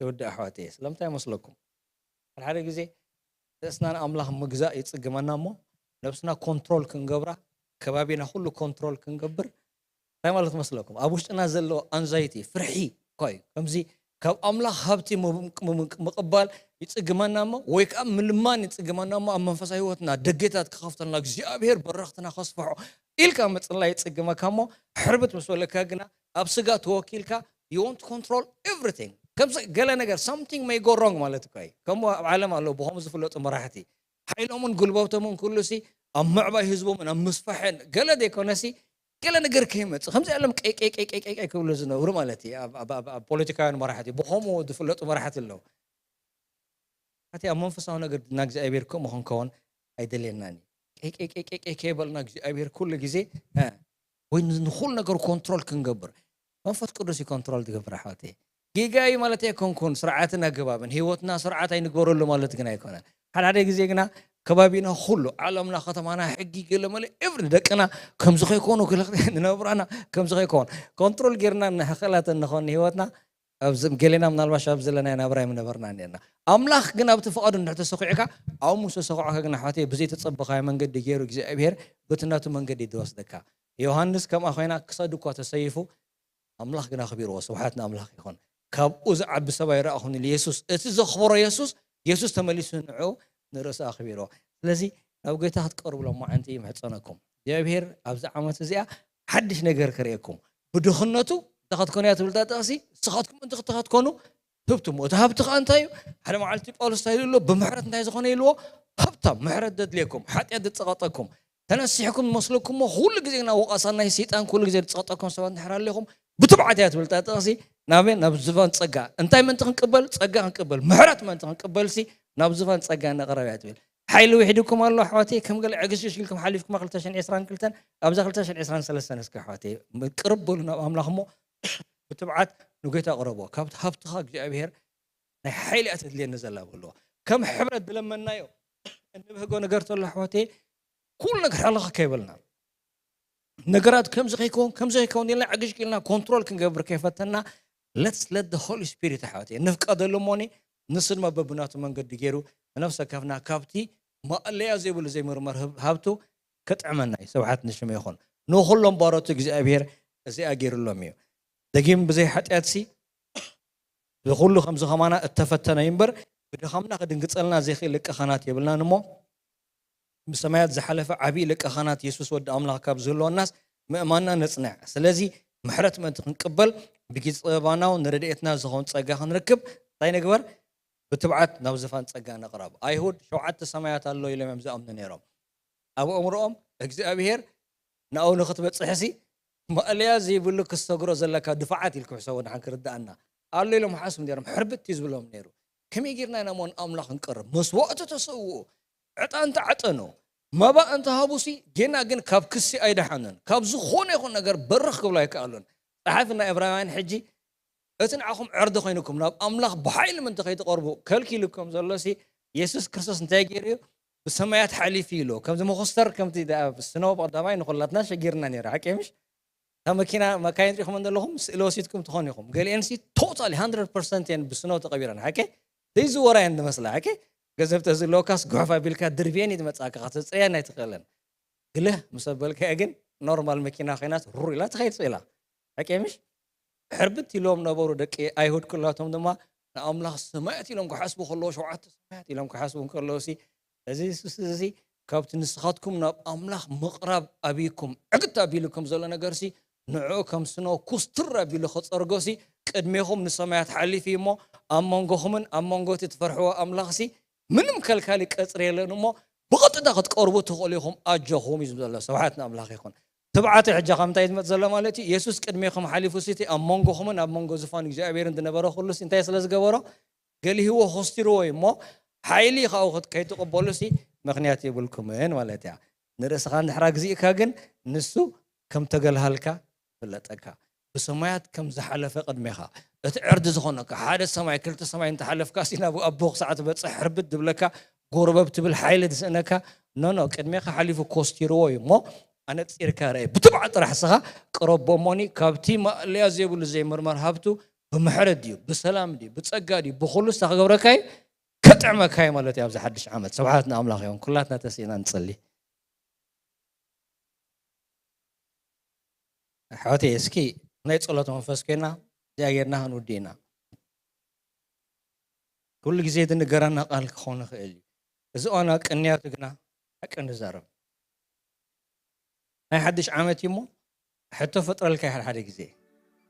ይውዳእ ኣሕዋተየ። ስለምንታይ ይመስለኩም? ሓደ ሓደ ግዜ ርእስና ንኣምላኽ ምግዛእ ይጽግመና እሞ ነብስና ኮንትሮል ክንገብራ፣ ከባቢና ኩሉ ኮንትሮል ክንገብር እንታይ ማለት መስለኩም? ኣብ ውሽጥና ዘሎ ኣንዛይቲ፣ ፍርሒ እኳ እዩ። ከምዚ ካብ ኣምላኽ ሃብቲ ም-፣ ም-፣ ም-፣ ምቕባል ይጽግመና እሞ፣ ወይ ከኣ ምልማን ይጽግመና እሞ፣ ኣብ መንፈሳዊ ህይወትና ደገታት ክኸፍተልና፣ እግዚኣብሔር በረኽትና ከስፍሖ ኢልካ ምጽላይ ይጽግመካ እሞ፣ ሕርብት ምስ በለካ ግና ኣብ ስጋ ተወኪልካ፣ you want to control everything። ከምዚ ገለ ነገር፣ something may go wrong ማለት እኮ እዩ። ከምኡ ኣብ ዓለም ኣለዉ፣ ብኸምኡ ዝፍለጡ መራሕቲ። ሓይሎምን ጉልበቶምን ኩሉ ሲ ኣብ ምዕባይ ህዝቦምን ኣብ ምስፋሕን ገለ ዘይኮነሲ ገለ ነገር ከይመጽእ፣ ከምዚ ያለም ቀይ፣ ቀይ፣ ቀይ፣ ቀይ፣ ቀይ፣ ቀይ ክብሉ ዝነብሩ ማለት እዩ። ኣብ፣ ኣብ፣ ኣብ፣ ኣብ ፖለቲካውያን መራሕቲ፣ ብኸምኡ ዝፍለጡ መራሕቲ ኣለዉ። ሓቲ ኣብ መንፈሳዊ ነገር ድና እግዚኣብሔር ከምኡ ክንከውን ኣይደልየናን እዩ። ቀይ፣ ቀይ፣ ቀይ፣ ቀይ፣ ቀይ ከይበልና እግዚኣብሔር ኩሉ ግዜ፣ እ፣ ወይ ን-፣ ንኹሉ ነገር ኮንትሮል ክንገብር። መንፈስ ቅዱስ እዩ ኮንትሮል ዝገብር፣ ኣሕዋተይ። ጌጋ እዩ ማለት ኣይኮንኩን፣ ስርዓትን ኣገባብን። ህይወትና ስርዓት ኣይንግበረሉ ማለት ግን ኣይኮነን። ሓደ ሓደ ግዜ ግና ከባቢና ኩሉ፣ ዓለምና፣ ከተማና፣ ሕጊ ገለ መለ፣ ኤቭሪ ደቅና ከምዚ ከይኮኑ፣ ገለ ንነብራና ከምዚ ከይኮን። ኮንትሮል ጌርና ንሕኸላት እንኾን ንህይወትና፣ ኣብዚ ገሌና ምናልባሽ ኣብ ዘለናዮ ናብራ ኣይምነበርና ነርና። ኣምላኽ ግን ኣብቲ ፍቓዱ እንድሕር ተሰኺዑካ፣ ኣብኡ ምስ ተሰኹዕካ ግን ኣሕዋተይ ብዘይተጸበኻዮ መንገዲ ገይሩ እግዚኣብሔር በቲ ናቱ መንገዲ እዩ ዝወስደካ። ዮሃንስ ከምኣ ኮይና ክሳዱ እኳ ተሰይፉ፣ ኣምላኽ ግን ኣኽቢርዎ። ስብሓት ንኣምላኽ ይኹን። ካብኡ ዝዓቢ ሰብ ኣይረኣኹን ኢሉ የሱስ፣ እቲ ዘኽብሮ የሱስ፣ የሱስ ተመሊሱ ንዕኡ ንርእሱ ኣኽቢርዎ። ስለዚ ናብ ጎይታ ክትቀርቡ ሎማዓንቲ ይምሕጸነኩም። እግዚኣብሔር ኣብዚ ዓመት እዚኣ ሓድሽ ነገር ክርእየኩም። ብድኽነቱ እንታይ ክትኮኑ እያ ትብል እታ ጥቕሲ? ንስኻትኩም ምእንቲ እንታይ ክትኮኑ? ህብትሙ። እቲ ሃብቲ ኸኣ እንታይ እዩ? ሓደ መዓልቲ ጳውሎስ እንታይ ኢሉ ኣሎ? ብምሕረት እንታይ ዝኾነ ኢልዎ? ሃብታም፣ ምሕረት ዘድልየኩም፣ ሓጢኣት ዝጸቐጠኩም፣ ተነሲሕኩም ዝመስለኩም እሞ፣ ኩሉ ግዜ ናብ ወቐሳ ናይ ሰይጣን ኩሉ ግዜ ዝጸቐጠኩም ሰባት እንድሕር ኣለኹም፣ ብትብዓት እያ ትብል እታ ጥቕሲ። ናበይ? ናብ ዝፋን ጸጋ። እንታይ ምእንቲ ክንቅበል? ጸጋ ክንቅበል። ምሕረት ምእንቲ ክንቅበልሲ፣ ናብ ዝፋን ጸጋ ንቕረብ እያ ትብል። ሓይሊ ውሒድኩም ኣሎ ኣሕዋተይ፣ ከም ገለ ዕግሽግሽ ኢልኩም ሓሊፍኩማ ክልተ ሽሕን ዕስራን ክልተን፣ ኣብዛ ክልተ ሽሕን ዕስራን ሰለስተን እስከ ኣሕዋተይ፣ ቅርብ በሉ ናብ ኣምላኽ እሞ፣ ብትብዓት ንጎይታ ቅረብዎ። ካብቲ ሃብትኻ እግዚኣብሔር ናይ ሓይሊ እያ ተድልየኒ ዘላ በልዎ። ከም ሕብረት ዝለመናዮ እንብህጎ ነገር ተሎ ኣሕዋተይ፣ ኩሉ ነገር ሓለኻ ከይበልና፣ ነገራት ከምዚ ከይከውን፣ ከምዚ ከይከውን ኢልና ዕግሽ ኢልና ኮንትሮል ክንገብር ከይፈተና፣ let's let the Holy Spirit ኣሕዋተይ ንፍቀደሉ እሞኒ፣ ንሱ ድማ በብናቱ መንገዲ ገይሩ ንነፍሲ ወከፍና ካብቲ ማእለያ ዘይብሉ ዘይምርመር ህብ-፣ ሃብቱ ከጥዕመና እዩ። ስብሓት ንሽሙ ይኹን። ንኹሎም ባሮቱ እግዚኣብሔር እዚኣ ገይሩሎም እዩ። ደጊም ብዘይ ሓጢኣትሲ ብኹሉ ከምዚ ኸማና እተፈተነ እዩ እምበር፣ ብድኻምና ክድንግጸልና ዘይኽእል ሊቀ ካህናት የብልናን እሞ፣ ብሰማያት ዝሓለፈ ዓብዪ ሊቀ ካህናት የሱስ ወዲ ኣምላኽ ካብ ዝህልወናስ ምእማንና ነጽንዕ። ስለዚ ምሕረት ምእንቲ ክንቅበል፣ ብጊጸባናው ንረድኤትና ዝኸውን ጸጋ ክንርክብ እንታይ ንግበር? ብትብዓት ናብ ዝፋን ጸጋ ንቕረብ። ኣይሁድ ሸውዓተ ሰማያት ኣሎ ኢሎም እዮም ዝኣምኑ ነይሮም። ኣብ ኣእምሮኦም እግዚኣብሔር ንኣው ንኽትበጽሕሲ ማእለያ ዘይብሉ ክሰግሮ ዘለካ ድፋዓት ኢልኩም ሕሰቦ፣ ንሓን ክርድኣና ኣሎ ኢሎም ሓስቡ ነይሮም። ሕርብት እዩ ዝብሎም ነይሩ። ከመይ ጌርና ኢና እሞ ንኣምላኽ ክንቀርብ? መስዋእቲ ተሰውኡ፣ ዕጣን ተዓጠኑ፣ መባ እንተሃቡሲ፣ ጌና ግን ካብ ክሲ ኣይደሓኑን። ካብ ዝኾነ ይኹን ነገር በርኽ ክብሉ ኣይከኣሉን። ጸሓፊ ናይ ዕብራውያን ሕጂ እቲ ንዓኹም ዕርዲ ኮይኑኩም ናብ ኣምላኽ ብሓይሊ ምእንቲ ከይትቐርቡ ከልኪሉኩም ዘሎ ሲ የሱስ ክርስቶስ እንታይ ገይሩ እዩ? ብሰማያት ሓሊፉ ኢሉ። ከምዚ መኹስተር ከምቲ ደኣ ስኖ ብቐዳማይ ንኹላትና ሸጊርና ነይሩ። ሓቂ ምሽ? እታ መኪና መካይን ሪኹም እንደለኹም ስእሊ ወሲድኩም ትኾኑ ኢኹም። ገሊአን ሲ ቶታሊ ሃንድረድ ፐርሰንት እየን ብስኖ ተቐቢረን። ሓቂ? ዘይዝወራ እየን ዝመስላ። ሓቂ? ገንዘብ ተዝህልወካስ ጉሕፍ ኣቢልካ ድርብየን እዩ ዝመጽኣካ፣ ከተጽርየን ኣይትኽእለን። ግልህ ምስ ኣበልካያ ግን ኖርማል መኪና ኮይናስ ሩር ኢላ ትኸይድ ስኢላ። ሓቂ ምሽ? ሕርብት ኢሎም ነበሩ ደቂ ኣይሁድ። ኩላቶም ድማ ንኣምላኽ ሰማያት ኢሎም ክሓስቡ ከለዉ፣ ሸውዓተ ሰማያት ኢሎም ክሓስቡ እንከለዉ ሲ፣ እዚ የሱስ እዚ ካብቲ ንስኻትኩም ናብ ኣምላኽ ምቕራብ ኣብይኩም ዕግት ኣቢሉ ከም ዘሎ ነገር ሲ፣ ንዕኡ ከም ስኖ ኩስትር ኣቢሉ ከጸርጎ ሲ፣ ቅድሜኹም ንሰማያት ሓሊፉ እዩ እሞ፣ ኣብ መንጎኹምን ኣብ መንጎ እቲ ትፈርሕዎ ኣምላኽ ሲ፣ ምንም ከልካሊ ቀጽሪ የለን እሞ፣ ብቐጥታ ክትቀርቡ ትኽእሉ ኢኹም። ኣጆኹም እዩ ዝብል ዘሎ። ስብሓት ንኣምላኽ ይኹን። ትብዓተ ሕጃ ካብ እንታይ ዝመጽእ ዘሎ ማለት እዩ? የሱስ ቅድሜኹም ሓሊፉ ሲ፣ እቲ ኣብ መንጎኹምን ኣብ መንጎ ዝፋን እግዚኣብሔርን ዝነበረ ኩሉ ሲ፣ እንታይ ስለ ዝገበሮ? ገሊህዎ፣ ኮስቲርዎ እዩ እሞ፣ ሓይሊ ካብኡ ክት-፣ ከይትቕበሉ ሲ፣ ምኽንያት የብልኩምን ማለት እያ። ንርእስኻ እንድሕር ኣግዚእካ ግን፣ ንሱ ከም ተገልሃልካ ይፍለጠካ። ብሰማያት ከም ዝሓለፈ ቅድሜኻ፣ እቲ ዕርዲ ዝኾነካ፣ ሓደ ሰማይ፣ ክልተ ሰማይ እንተሓለፍካ ሲ፣ ናብ ኣቦ ክሳዕ ትበጽሕ ሕርብት ዝብለካ፣ ጎርበብ ትብል ሓይሊ ዝስእነካ፣ ኖ፣ ኖ፣ ቅድሜኻ ሓሊፉ ኮስቲርዎ እዩ እሞ፣ ኣነጺርካ ርአ። ብትብዓት ጥራሕ ስኻ ቅረቦ እሞኒ፣ ካብቲ ማእለያ ዘይብሉ ዘይምርመር ሃብቱ፣ ብምሕረት ድዩ፣ ብሰላም ድዩ፣ ብጸጋ ድዩ፣ ብኹሉ ስታ ክገብረካ እዩ፣ ከጥዕመካ እዩ ማለት እዩ ኣብዚ ሓድሽ ዓመት። ስብሓት ንኣምላኽ ይኹን። ኩላትና ተሲእና ንጸሊ። ኣሕዋተይ፣ እስኪ ናይ ጸሎት መንፈስ ኮይና፣ እዚኣ ጌርና ክንውዲ ኢና። ኩሉ ግዜ ዝንገረና ቃል ክኸውን ይኽእል እዩ። እዚ እዋን ቅንያቱ ግና ሓቂ ንዛረብ። ናይ ሓድሽ ዓመት እዩ እሞ፣ ሕቶ ፈጥረልካ እዩ ሓደ ሓደ ግዜ።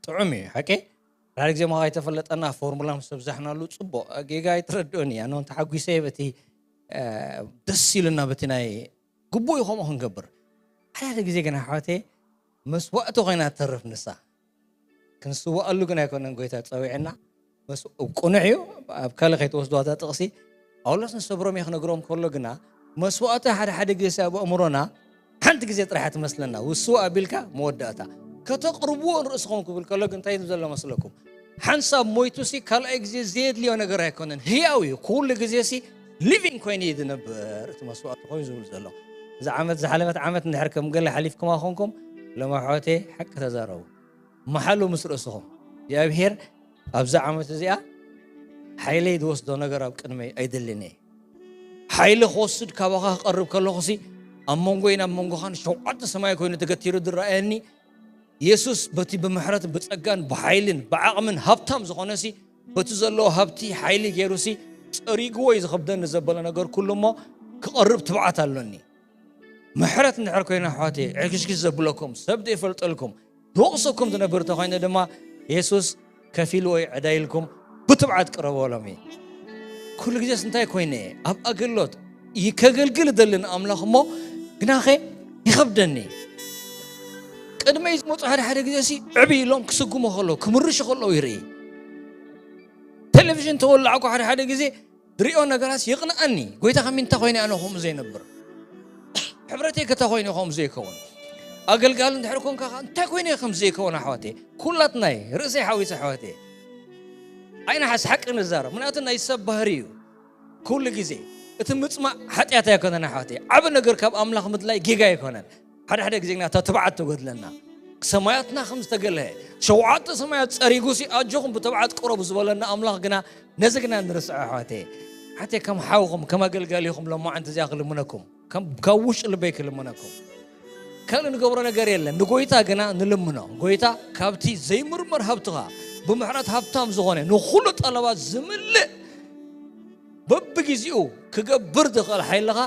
ጥዑም እዩ፣ ሓቂ? ሓደ ሓደ ግዜ እሞ ከይተፈለጠና ፎርሙላ ምስ ተብዛሕናሉ ጽቡቕ፣ ጌጋ ኣይትረድኡን እያ። ኣነ እውን ተሓጒሰ በቲ፣ እ፣ ደስ ኢሉና በቲ ናይ ግቡእ እዩ ከምኡ ክንገብር። ሓደ ሓደ ግዜ ግን ኣሕዋተይ መስዋእቲ ኮይና ትተርፍ ንሳ። ክንስዋኣሉ ግን ኣይኮነን ጎይታ ጸዊዕና። መስ-፣ ቅኑዕ እዩ። ኣብ ካልእ ከይትወስድዋ እታ ጥቕሲ፣ ጳውሎስ ንሰብ ሮሜ ክነግሮም ከሎ ግና መስዋእቲ ሓደ ሓደ ግዜ ኣብ ኣእምሮና ሓንቲ ግዜ ጥራሕ እያ ትመስለና። ውስዋ ኣቢልካ መወዳእታ። ከተቕርብዎ ንርእስኹም ክብል ከሎ ግን እንታይ እዩ ዘሎ መስለኩም? ሓንሳብ ሞይቱ ሲ ካልኣይ ግዜ ዘየድልዮ ነገር ኣይኮነን። ህያው እዩ። ኩሉ ግዜ ሲ ሊቪንግ ኮይኑ እዩ ዝነብር። እቲ መስዋእቲ ኮይኑ ዝብል ዘሎ። እዛ ዓመት፣ ዝሓለፈት ዓመት እንድሕር ከም ገለ ሓሊፍኩማ ኮንኩም፣ ሎም ኣሕዋተይ ሓቂ ተዛረቡ። መሓሉ ምስ ርእስኹም። እግዚኣብሄር ኣብዛ ዓመት እዚኣ ሓይለይ ዝወስዶ ነገር ኣብ ቅድመይ ኣይደልን እየ። ሓይሊ ክወስድ ካባኻ ክቐርብ ከለኹ ሲ ኣብ መንጎይን ኣብ መንጎኻን ሸውዓተ ሰማይ ኮይኑ ተገቲሩ ዝረኣየኒ የሱስ በቲ ብምሕረት ብጸጋን ብሓይልን ብዓቕምን ሃብታም ዝኾነ ሲ በቲ ዘለዎ ሃብቲ ሓይሊ ገይሩ ሲ ጸሪግዎ እዩ ዝኸብደኒ ዘበለ ነገር ኩሉ እሞ ክቐርብ ትብዓት ኣሎኒ። ምሕረት እንድሕር ኮይና ኣሕዋተይ ዕግሽግሽ ዘብለኩም ሰብ ዘይፈልጠልኩም ዝወቕሰኩም ዝነብር እንተኾይነ ድማ የሱስ ከፊልዎ እዩ ዕዳ ኢልኩም ብትብዓት ቅረብዎ ሎሚ። ኩሉ ግዜስ እንታይ ኮይነ እየ ኣብ ኣገልግሎት ከገልግል እደሊ ንኣምላኽ እሞ ግናኸ ይኸብደኒ። ቅድመይ ዝመፁ ሓደ ሓደ ግዜ ሲ ዕብ ኢሎም ክስጉሙ ከለዉ ክምርሹ ከለዉ ይርኢ። ቴሌቪዥን ተወላዕኩ ሓደ ሓደ ግዜ ዝሪኦ ነገራት የቕንኣኒ። ጎይታ ከሚ እንታይ ኮይነ ኣነ ከምኡ ዘይነብር? ሕብረተይ ከታ ኮይነ ከምኡ ዘይከውን? ኣገልጋሊ እንድሕር ኮንካ ከኣ እንታይ ኮይነ ከም ዘይከውን ኣሕዋተይ? ኩላትናይ ርእሰይ ሓዊሰ ኣሕዋተይ። ኣይንሓስ ሓቂ ንዛረብ። ምክንያቱ ናይ ሰብ ባህሪ እዩ። ኩሉ ግዜ እቲ ምጽማእ ሓጢኣት ኣይኮነን ኣሕዋተይ። ዓቢ ነገር ካብ ኣምላኽ ምድላይ ጌጋ ኣይኮነን። ሓደ ሓደ ግዜ ግና እታ ትብዓት ትጎድለና። ሰማያትና ከም ዝተገልሀ፣ ሸውዓተ ሰማያት ጸሪጉ ሲ ኣጆኹም ብትብዓት ቅረቡ ዝበለና ኣምላኽ ግና ነዚ ግና ንርስዖ ኣሕዋተይ። ሓተይ ከም ሓውኹም፣ ከም ኣገልጋሊኹም ሎማዓንቲ እዚኣ ክልምነኩም። ከም፣ ካብ ውሽጢ ልበይ ክልምነኩም። ካልእ ንገብሮ ነገር የለን። ንጎይታ ግና ንልምኖ። ጎይታ ካብቲ ዘይምርመር ሃብትኻ ብምሕረት ሃብታም ዝኾነ ንኹሉ ጠለባት ዝምልእ በብግዜኡ ክገብር ዝኽእል ሓይልኻ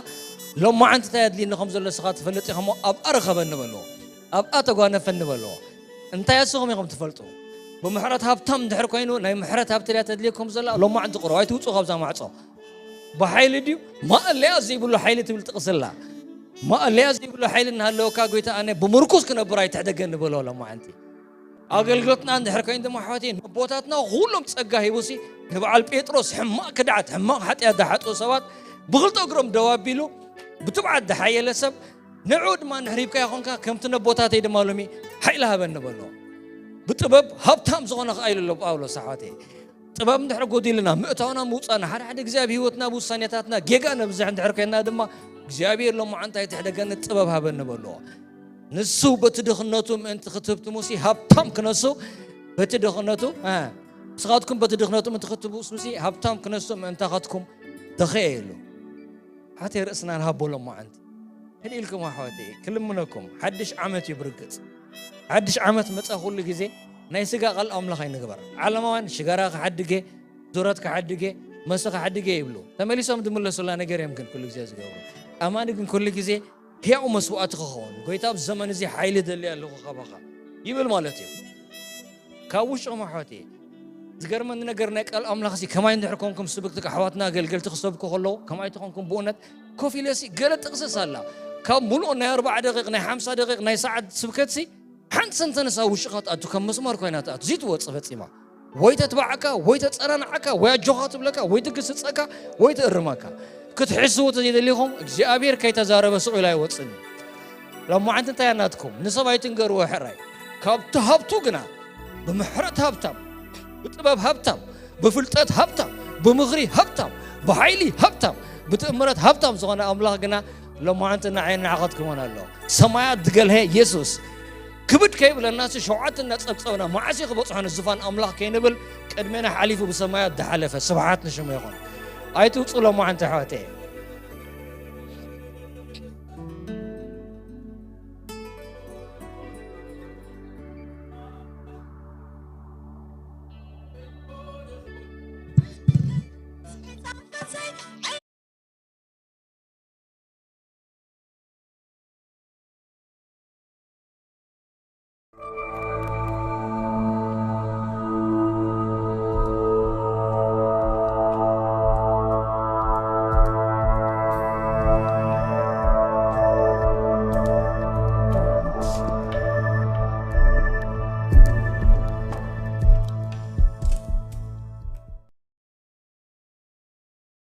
ሎማዓንቲ እንታይ ኣድልይኒ ከም ዘሎ ንስኻ ትፈልጥ ኢኻ እሞ ኣብኣ ርኸበኒ በልዎ። ኣብኣ ተጓነፈኒ በልዎ። እንታይ ኣስኹም ኢኹም ትፈልጡ? ብምሕረት ሃብታም እንድሕር ኮይኑ ናይ ምሕረት ሃብቲ ድያ ተድልየኩም ዘላ? ሎማዓንቲ ቁረብ ኣይትውፅኡ ካብዛ ማዕፆ። ብሓይሊ ድዩ? ማእለያ ዘይብሉ ሓይሊ ትብል ጥቕሲ ኣላ። ማእለያ ዘይብሉ ሓይሊ እናሃለወካ ጎይታ ኣነ ብምርኩስ ክነብር ኣይትሕደገኒ በልዎ ሎማዓንቲ። ኣገልግሎትና እንድሕር ኮይኑ ድማ ኣሕዋተይ ነቦታትና ኩሎም ጸጋ ሂቡሲ ንበዓል ጴጥሮስ ሕማቕ ክድዓት ሕማቕ ሓጢኣት ዝሓጥኡ ሰባት ብኽልተ እግሮም ደው ኣቢሉ ብትብዓት ዝሓየለ ሰብ ንዕኡ ድማ እንድሕር ሂብካዮ ኾንካ ከምቲ ነቦታተይ ድማ ሎሚ ሓይሊ ሃበኒ በሎ። ብጥበብ ሃብታም ዝኾነ ከኣ ኢሉ ኣሎ ጳውሎስ ኣሕዋተይ። ጥበብ እንድሕር ጎዲልና ምእታውና ምውፃና ሓደ ሓደ ግዜ ኣብ ህይወትና ብውሳኔታትና ጌጋ ነብዝሕ እንድሕር ኮይና ድማ እግዚኣብሔር ሎማዓንቲ ኣይትሕደገኒ ጥበብ ሃበኒ በልዎ። ንሱ በቲ ድኽነቱ ምእንቲ ክትህብትሙሲ ሃብታም ክነሱ በቲ ድኽነቱ ንስኻትኩም በቲ ድኽነቱ ምእንቲ ክትህብትሙሲ ሃብታም ክነሱ ምእንታኻትኩም ደኸየ ኢሉ። ሓተይ ርእስና ንሃቦ ሎማዓንቲ። ሕድ ኢልኩም ኣሕዋተይ ክልምነኩም ሓድሽ ዓመት እዩ ብርግጽ። ሓድሽ ዓመት መጸ ኩሉ ግዜ ናይ ስጋ ቃል ኣምላኽ ኣይንግበር። ዓለማውያን ሽጋራ ክሓድገ ዙረት ክሓድገ መስ ክሓድገ ይብሉ። ተመሊሶም ዝምለሱላ ነገር እዮም ግን ኩሉ ግዜ ዝገብሩ። ኣማኒ ግን ኩሉ ግዜ ሕያው መስዋዕቲ ክኸውን ጎይታ ኣብ ዘመን እዚ ሓይሊ ደልየ ኣለኹ ካባኻ ይብል ማለት እዩ። ካብ ውሽጦም ኣሕዋት ዝገርመኒ ነገር ናይ ቃል ኣምላኽ ሲ ከማይ እንድሕር ኮንኩም ስብክቲ ኣሕዋትና ኣገልገልቲ ክሰብኩ ከለዉ ከማይ ተኾንኩም ብእውነት ኮፍ ኢለ ሲ ገለ ጥቕስስ ኣላ ካብ ሙሉእ ናይ ኣርባዓ ደቂቕ ናይ ሓምሳ ደቂቕ ናይ ሰዓት ስብከት ሲ ሓንቲ ሰንተንስ ኣብ ውሽጥኻ ትኣቱ ከም መስማር ኮይና ትኣቱ እዚ ትወፅእ ፈፂማ ወይ ተትባዓካ ወይ ተፀናንዓካ ወይ ኣጆኻ ትብለካ ወይ ትግስፀካ ወይ ትእርመካ ክትሕስቡ ተዘይደሊኹም እግዚኣብሔር ከይተዛረበ ስቕ ኢሉ ኣይወፅን እዩ። ሎማዓንቲ እንታይ ኣናትኩም ንሰብ ኣይትንገርዎ ሕራይ ካብቲ ሃብቱ ግና ብምሕረት ሃብታም ብጥበብ ሃብታም ብፍልጠት ሃብታም ብምኽሪ ሃብታም ብሓይሊ ሃብታም ብትእምረት ሃብታም ዝኾነ ኣምላኽ ግና ሎማዓንቲ ንዓይ ንዓኸትኩሞን ኣሎ። ሰማያት ዝገልሀ የሱስ ክብድ ከይብለና ሲ ሸውዓተ እናጸብጸብና መዓስ እዩ ክበጽሖ ንዝፋን ኣምላኽ ከይንብል ቅድሜና ሓሊፉ ብሰማያት ዝሓለፈ ስብሓት ንሽሙ ይኹን። ኣይትውጹ ሎማዓንቲ ኣሕዋተየ።